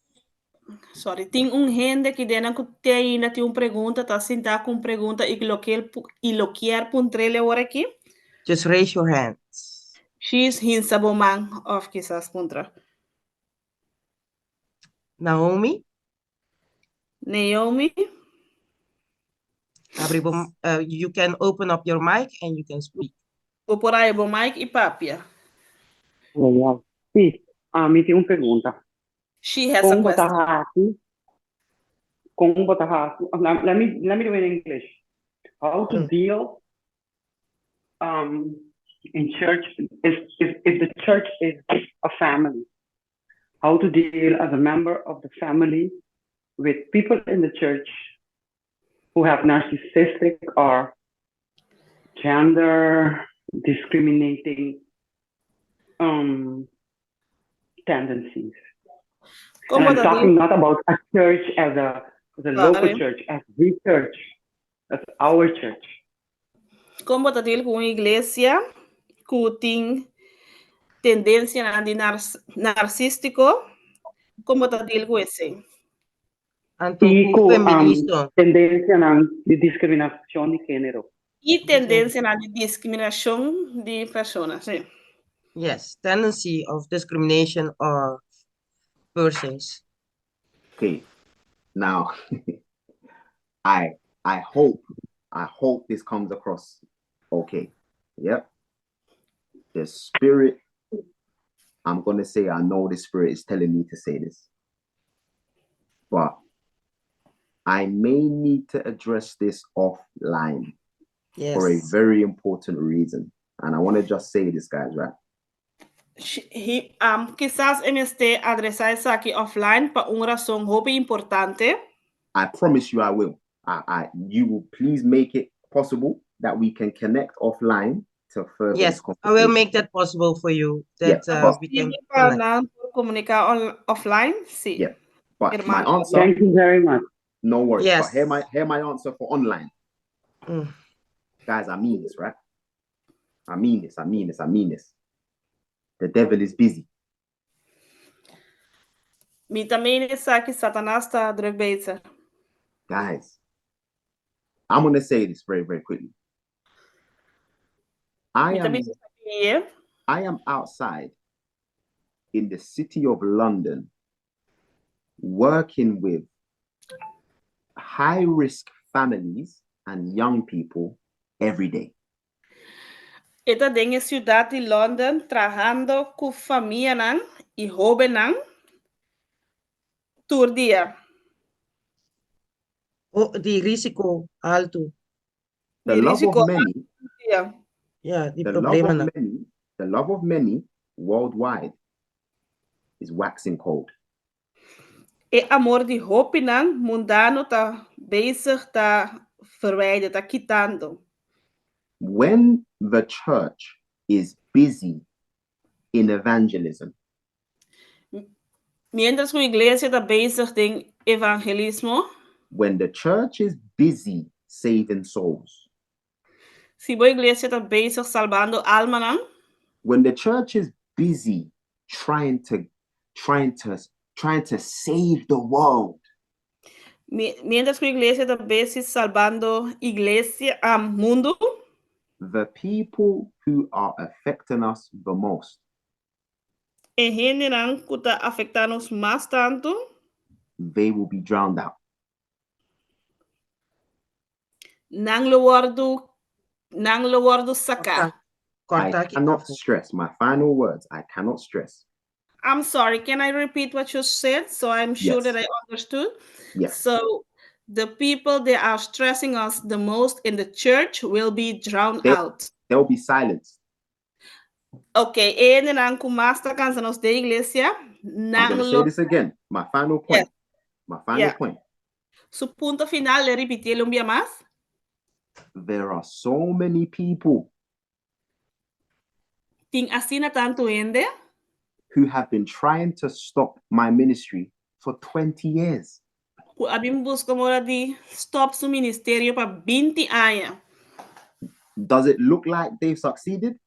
sorry, tin un hende aki den ku te ainda tin un pregunta, ta sintá ku un pregunta i lo kier puntr'é awor aki? Just raise your hands. Djis hisa bo man òf kisas puntra. Naomi, Naomi, Habri bo- you can open up your mic and you can speak. Bo por habri bo mic i papia. Oh, wow. Si, ami tin un pregunta. She has a Kon question. bo ta hasi? Kon bo ta hasi? Let me do it in English. How to deal in church if the church is a family? How to deal as a member of the family with people in the church who have narcissistic or gender discriminating tendencies? Kon And I'm ta talking not about a church as a local Sorry. Church, as the church, as our church. Kon bo ta deal ku iglesia ku tin tendensia di narsístiko? Kon bo ta deal ku esei? Anto I ku ku feminismo. Tendensia di diskriminashon di género. I tendensia di diskriminashon di persona, si. Yes, tendency of discrimination of persons. Okay. Now, I hope this comes across okay. Yep. The spirit, I'm gonna say I know the spirit is telling me to say this. But I may need to address this offline for a very important reason. And I want to just say this, guys, right? Kisas e mester adresá esaki offline pa un rason hopi importante. I promise you I will. You will please make it possible that we can connect offline to further Yes, this I will conversation. make that possible for you, that we can Pa connect. nan komuniká offline? Si. Yeah. But my Hermano. answer, Thank you very much. No worries. Yes. But hear my answer for online. Guys, I mean this, right? I mean this, I mean this, I mean this. The devil is busy. Mi ta meen esaki, Satanas ta druk bezig. Guys, I'm gonna say this very, very quickly. Mi ta bisa esaki. I am outside in the city of London working with high risk families and young people every day. E ta den siudat di London trahando ku famianan i hóbennan tur dia. Oh, di rísiko haltu. The Di love rísiko of many, dia. Yeah, di the love problema of nan. Many, the love of many worldwide is waxing cold. E amor di hopinan mundano ta bezig ta verwijder, ta kitando. When the church is busy in evangelism, Mientras ku iglesia ta bezig den evangelismo, when the church is busy saving souls, si bo iglesia ta bezig salbando almanan, when the church is busy trying to save the world, mientras ku iglesia ta bezig salbando iglesia, mundu, the people who are affecting us the most, e hendenan ku ta afektá nos mas tantu, they will be drowned out. Nan lo wòrdu saká. I Kòrta aki. Cannot stress my final words. I cannot stress. I'm sorry, can I repeat what you said so I'm sure Yes. that I understood? Yes. So the people that are stressing us the most in the church will be drowned out. They'll be silenced. Ok, e hendenan ku mas ta kansa nos den iglesia, I'm nan going to say lo this again. My final point. My final point. Su punto final, e ripitié un bia mas. There are so many people Tin asina tantu hende who have been trying to stop my ministry for 20 years. Ku a bin buska manera di stòp su ministerio pa 20 aña. Does it look like they've succeeded?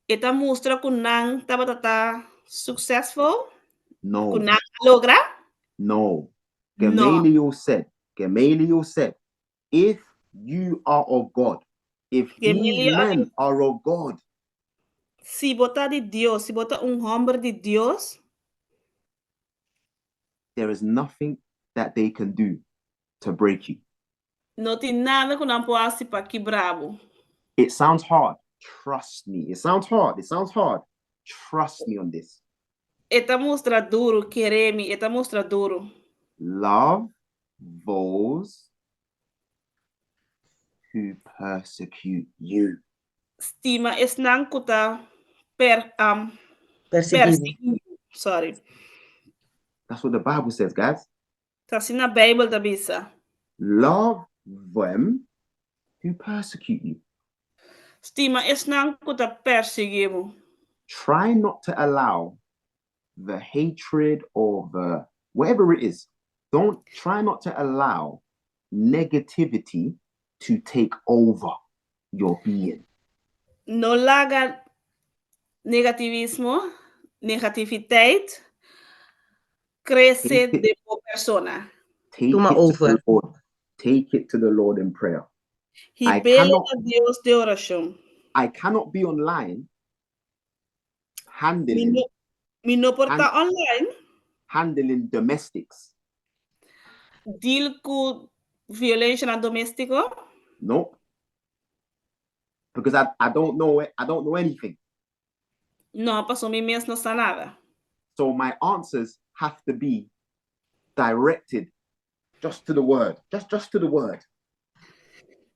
E ta mustra ku nan tabata ta successful, No. ku nan a logra? No. No. Gamaliel said, "If you are of God, if these Gamaliel men are of God, Si bo ta di Dios, si bo ta un hòmber di Dios, there is nothing that they can do to break you." no tin nada ku nan por hasi pa kibra bo. It sounds hard. Trust me. It sounds hard. It sounds hard. Trust me on this. E ta mustra duru, kere mi, e ta mustra duru. Love those who persecute you. Stima esnan ku ta Persiguí. Persiguí. Sorry. That's what the Bible says, guys. Ta asina Beibel ta bisa. Love them who persecute you. Stima esnan ku ta persiguí bo. Try not to allow the hatred or the whatever it is. Don't try not to allow negativity to take over your being. No laga negativismo, negatividat, krese den bo persona. Take Tuma it to over. The Lord. Take it to the Lord in prayer. I Hib'é na Dios den orashon. I cannot be online Mi handling mi no por ta online handling domestics. Deal ku violensia doméstiko. Nope. Because I don't know anything. No, paso mi mes no sa nada. So my answers have to be directed Just to the word. Just just to the word.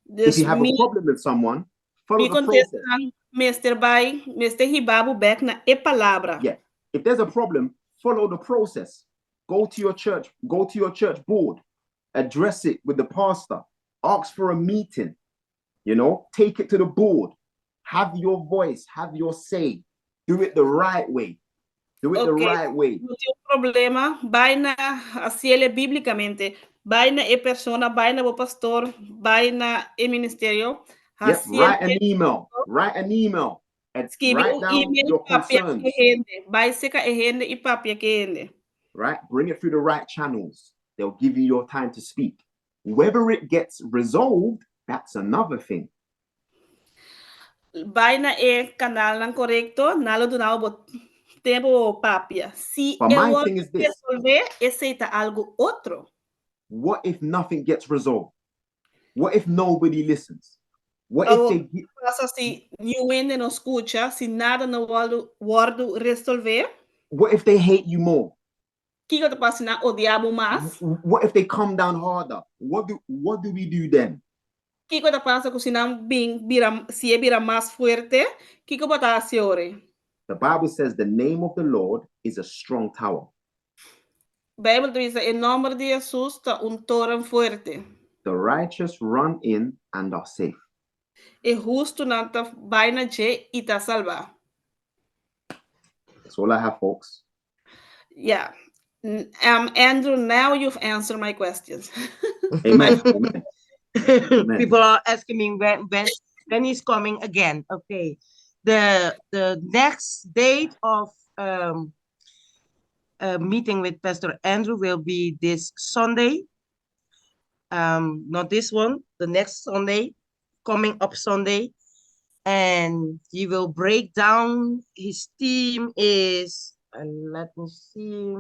If Dus you have a mi problem with someone, follow mi the process. kontesta mester bai, mester hiba bo bèk na e palabra. Yeah. If there's a problem, follow the process. Go to your church, go to your church board, address it with the pastor, ask for a meeting, you know, take it to the board, have your voice, have your say, do it the right way. Do it the Ok, right way. no tin un problema, bai na hasiele bíblikamente. Bai na e persona, bai na bo pastor, bai na e ministerio, Yep, hasiel write an email. Write an email. And skibi write un down email your papia ku concerns. e hende. Bai seka e hende i papia ku e hende. Right? Bring it through the right channels. They'll give you your time to speak. Whether it gets resolved, that's another thing. Bai na e kanalnan korekto, nan lo duna bo tempu pa bo papia. Si But e my wòrdu thing is this. resolvé, esei ta algu otro. What if nothing gets resolved? What if nobody listens? What if Awor, they kiko pasa si niun hende no skucha, si nada no wòrdu wòrdu resolvé? What if they hate you more? Kiko ta pasa si nan odia bo mas? What if they come down harder? What do what do we do then? Kiko ta pasa ku si nan bin bira si e bira mas fuerte? Kiko bo ta hasi ora? The Bible says the name of the Lord is a strong tower. Bijbel ta bisa e nòmber di Hesus ta un toren fuerte. The righteous run in and are safe. E hustunan ta bai na dje i ta salbá. That's all I have, folks. Yeah. Um, Andrew, now you've answered my questions. Amen. Amen. Amen. People are asking me when when when he's coming again. Okay. The the next date of um uh, meeting with Pastor Andrew will be this Sunday. Um, not this one, the next Sunday, coming up Sunday. And he will break down his theme is uh, let me see.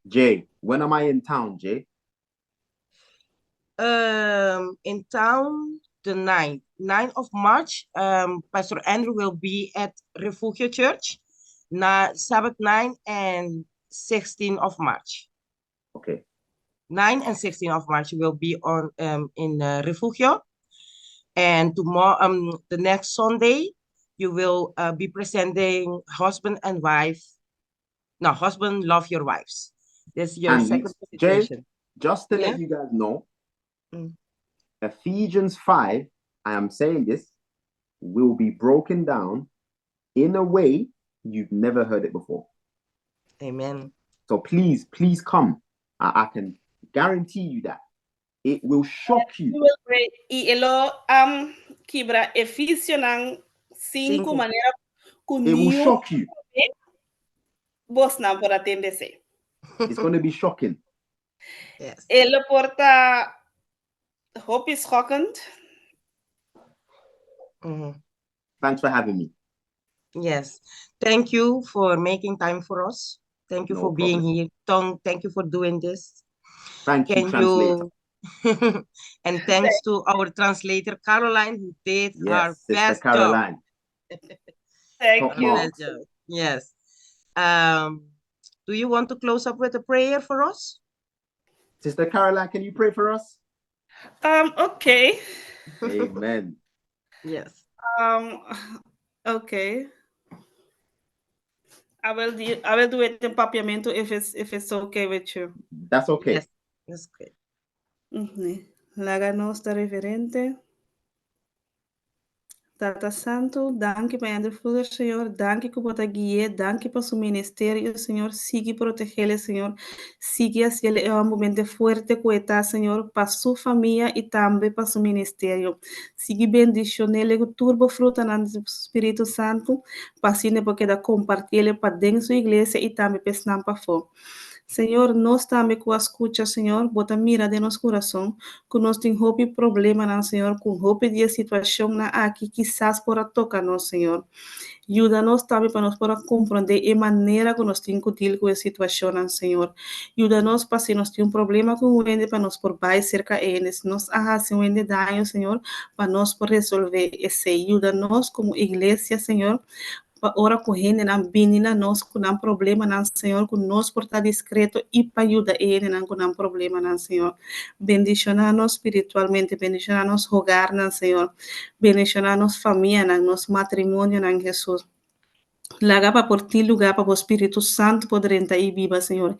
Jay, when am I in town, Jay? Um, in town, the 9th, 9th of March, um, Pastor Andrew will be at Refugio Church, na Sabbath 9 and 16 of March. Okay. 9 and 16 of March will be on um, in uh, Refugio. And tomorrow, um, the next Sunday, you will uh, be presenting husband and wife. No, husband, love your wives. This is your And second Jay, presentation. Just to Yeah. let you guys know, Mm. Ephesians 5, I am saying this, will be broken down in a way you've never heard it before. Amen. So please, please come. I, I can guarantee you that. It will shock you. will pray. I e lo um, kibra Efesionan 5 Sinku. manera ku It will niun shock you. bosnan por a tende esei. It's going to be shocking. Yes. E lo por ta hopi schokkend. Mhm. Thanks for having me. Yes. Thank you for making time for us. Thank you No for being problem. here. Tong, thank you for doing this. Thank you, Can translator. you and thanks to our translator Caroline who did her Yes, Sister best job. Caroline. Thank Top you. marks. Best job. Yes. Um, do you want to close up with a prayer for us? Sister Caroline, can you pray for us? Um, okay. Amen. Yes. Um, okay. I will do, I will do it in Papiamento if it's if it's okay with you. That's okay. Yes. That's great. Mhm. Laga nos ta reverente. Tata Santu, danki pa Andrew Fuller, Señor. Danki ku bo ta gui'é. Danki pa su ministerio, Señor. Sigui protegele, Señor. Sigui hasiel e homber mente fuerte ku e ta, Señor, pa su famia i tambe pa su ministerio. Sigui bendishon'é ku tur bo frutanan di Spiritu Santu, pa asina e por keda kompartiel pa den su iglesia i tambe pa esnan pafó. Señor, nos tambe ku a skucha, Señor, Bo ta mira den nos kurason ku nos tin hopi problemanan, Señor, ku hopi di e situashonnan aki kisas por a toka nos, Señor. Yuda nos tambe pa nos por a komprondé e manera ku nos tin ku dil ku e situashonnan, Señor. Yuda nos pa si nos tin un problema ku un hende pa nos por bai serka e hende. Si nos a hasi un hende daño, Señor, pa nos por resolvé esei. Yuda nos komo iglesia, Señor, pa ora ku hendenan bini na nos ku nan problemanan, Señor, ku nos por ta diskreto i pa yuda e hendenan ku nan problemanan, Señor. Bendishoná nos spiritualmente, bendishoná nos hogarnan, Señor. Bendishoná nos famianan, nos matrimonionan, Hesus. Laga pa por tin lugá pa bo Spiritu Santu por drenta i biba, Señor,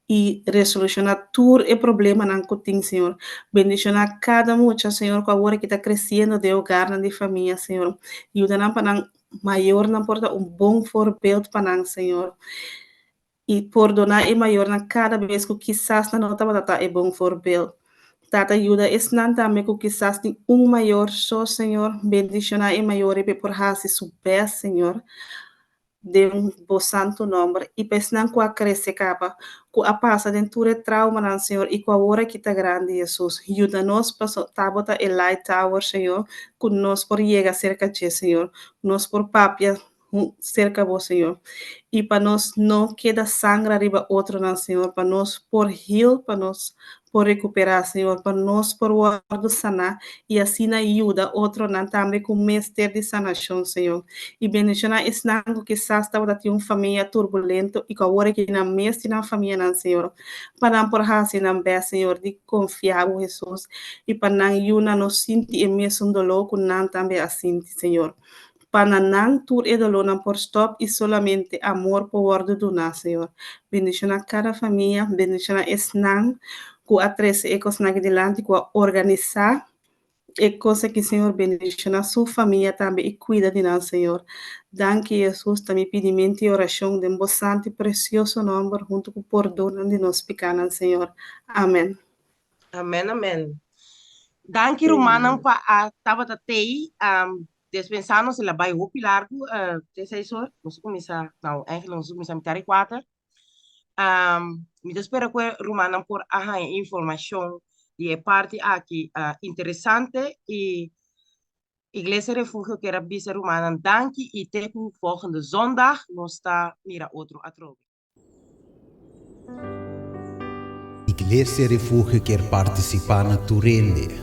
i resolushoná tur e problemanan ku tin, Señor. Bendishoná kada mucha, Señor, ku awor aki ta kresiendo den hogarnan di famia, Señor. Yuda nan pa nan mayornan por ta un bon voorbeeld pa nan, Señor. I pordoná e mayornan kada bes ku kisas nan no tabata ta e bon voorbeeld. Tata, yuda esnan tambe ku kisas tin un mayor so, Señor. Bendishoná e mayor i p'e por hasi su bèst, Señor, den Bo santu nòmber. I pa esnan ku a krese kaba, ku a pasa den tur e traumanan, Señor, i ku awor aki ta grandi, Hesus, yuda nos paso ta Bo ta e light tower, Señor, ku nos por yega serka dje, Señor. Nos por papia serka Bo, Señor. I pa nos no keda sangra riba otronan, Señor, pa nos por heal, pa nos por rekuperá, Señor, pa nos por wòrdu saná i asina yuda otronan tambe ku mester di sanashon, Señor. I bendishoná esnan ku kisas tabata tin un famia turbulento i ku awor aki nan mes tin nan famianan, Señor, pa nan por hasi nan bèst, Señor, di konfia Bo, Hesus, i pa nan yunan no sinti e mesun doló ku nan tambe a sinti, Señor. Pa na nan tur e dolónan por stòp i solamente amor por wòrdu duná, Señor. Bendishoná kada famia, bendishoná esnan ku a trese e kosnan aki dilanti, ku a organisá e kos aki, Señor. Bendishoná su famia tambe i kuida di nan, Señor. Danki, Hesus, ta mi pidimentu i orashon den bo santu i presioso nòmber huntu ku pordonnan di nos pikánan, Señor. Amèn. Amèn, amèn. Danki rumannan pa a tabata tei. Despensá nos el a bai hopi largu, te seis or. Nos a kuminsá, nou, eigenlijk nos a kuminsá mitar di kuater. Mi ta spera ku e rumannan por a haña informashon di e parti aki interesante i Iglesia Refugio kier a bisa rumannan danki i te ku volgende zondag nos ta mira otro atrobe. Iglesia Refugio kier partisipá na tur hende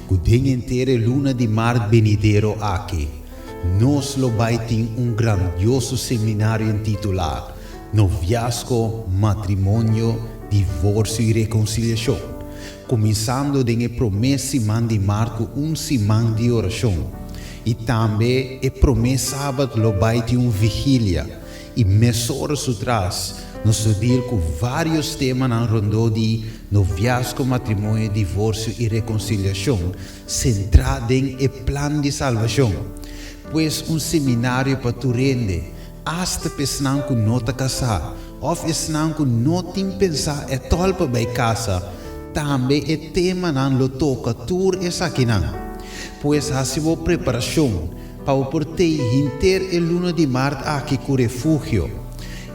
ku den henter e luna di mart benidero aki nos lo bai tin un grandioso seminario intitulá Noviazgo, Matrimonio, Divorsio i Rekonsiliashon, kuminsando den e promé siman di mart ku un siman di orashon i tambe e promé sabat lo bai tin un vigilia. I mesora su tras nos lo deal ku vários temanan rondó di noviazgo, matrimonio, divorsio i rekonsiliashon sentrá den e plan di salbashon. Pues un seminario pa tur hende, asta pa esnan ku no ta kasá òf esnan ku no tin pensá ètòl pa bai kasa, tambe e temanan lo toka tur esakinan. Pues hasi bo preparashon. Pa bo por tei henter e luna di mart aki ku Refugio.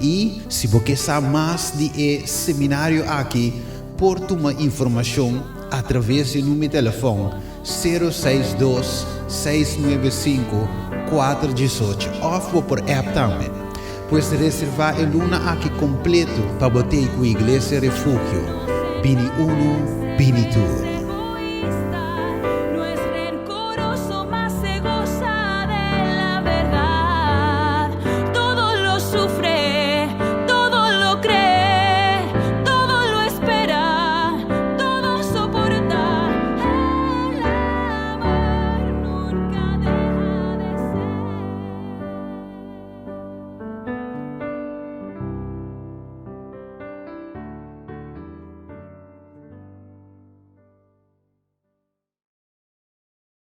I si bo ke sa mas di e seminario aki, por tuma informashon atraves di number di telefòn sero seis dos, seis nuebe sinku, kuater diesocho òf bo por app tambe. Pues reservá e luna aki kompleto pa bo tei ku Iglesia Refugio. Bini unu, bini tur.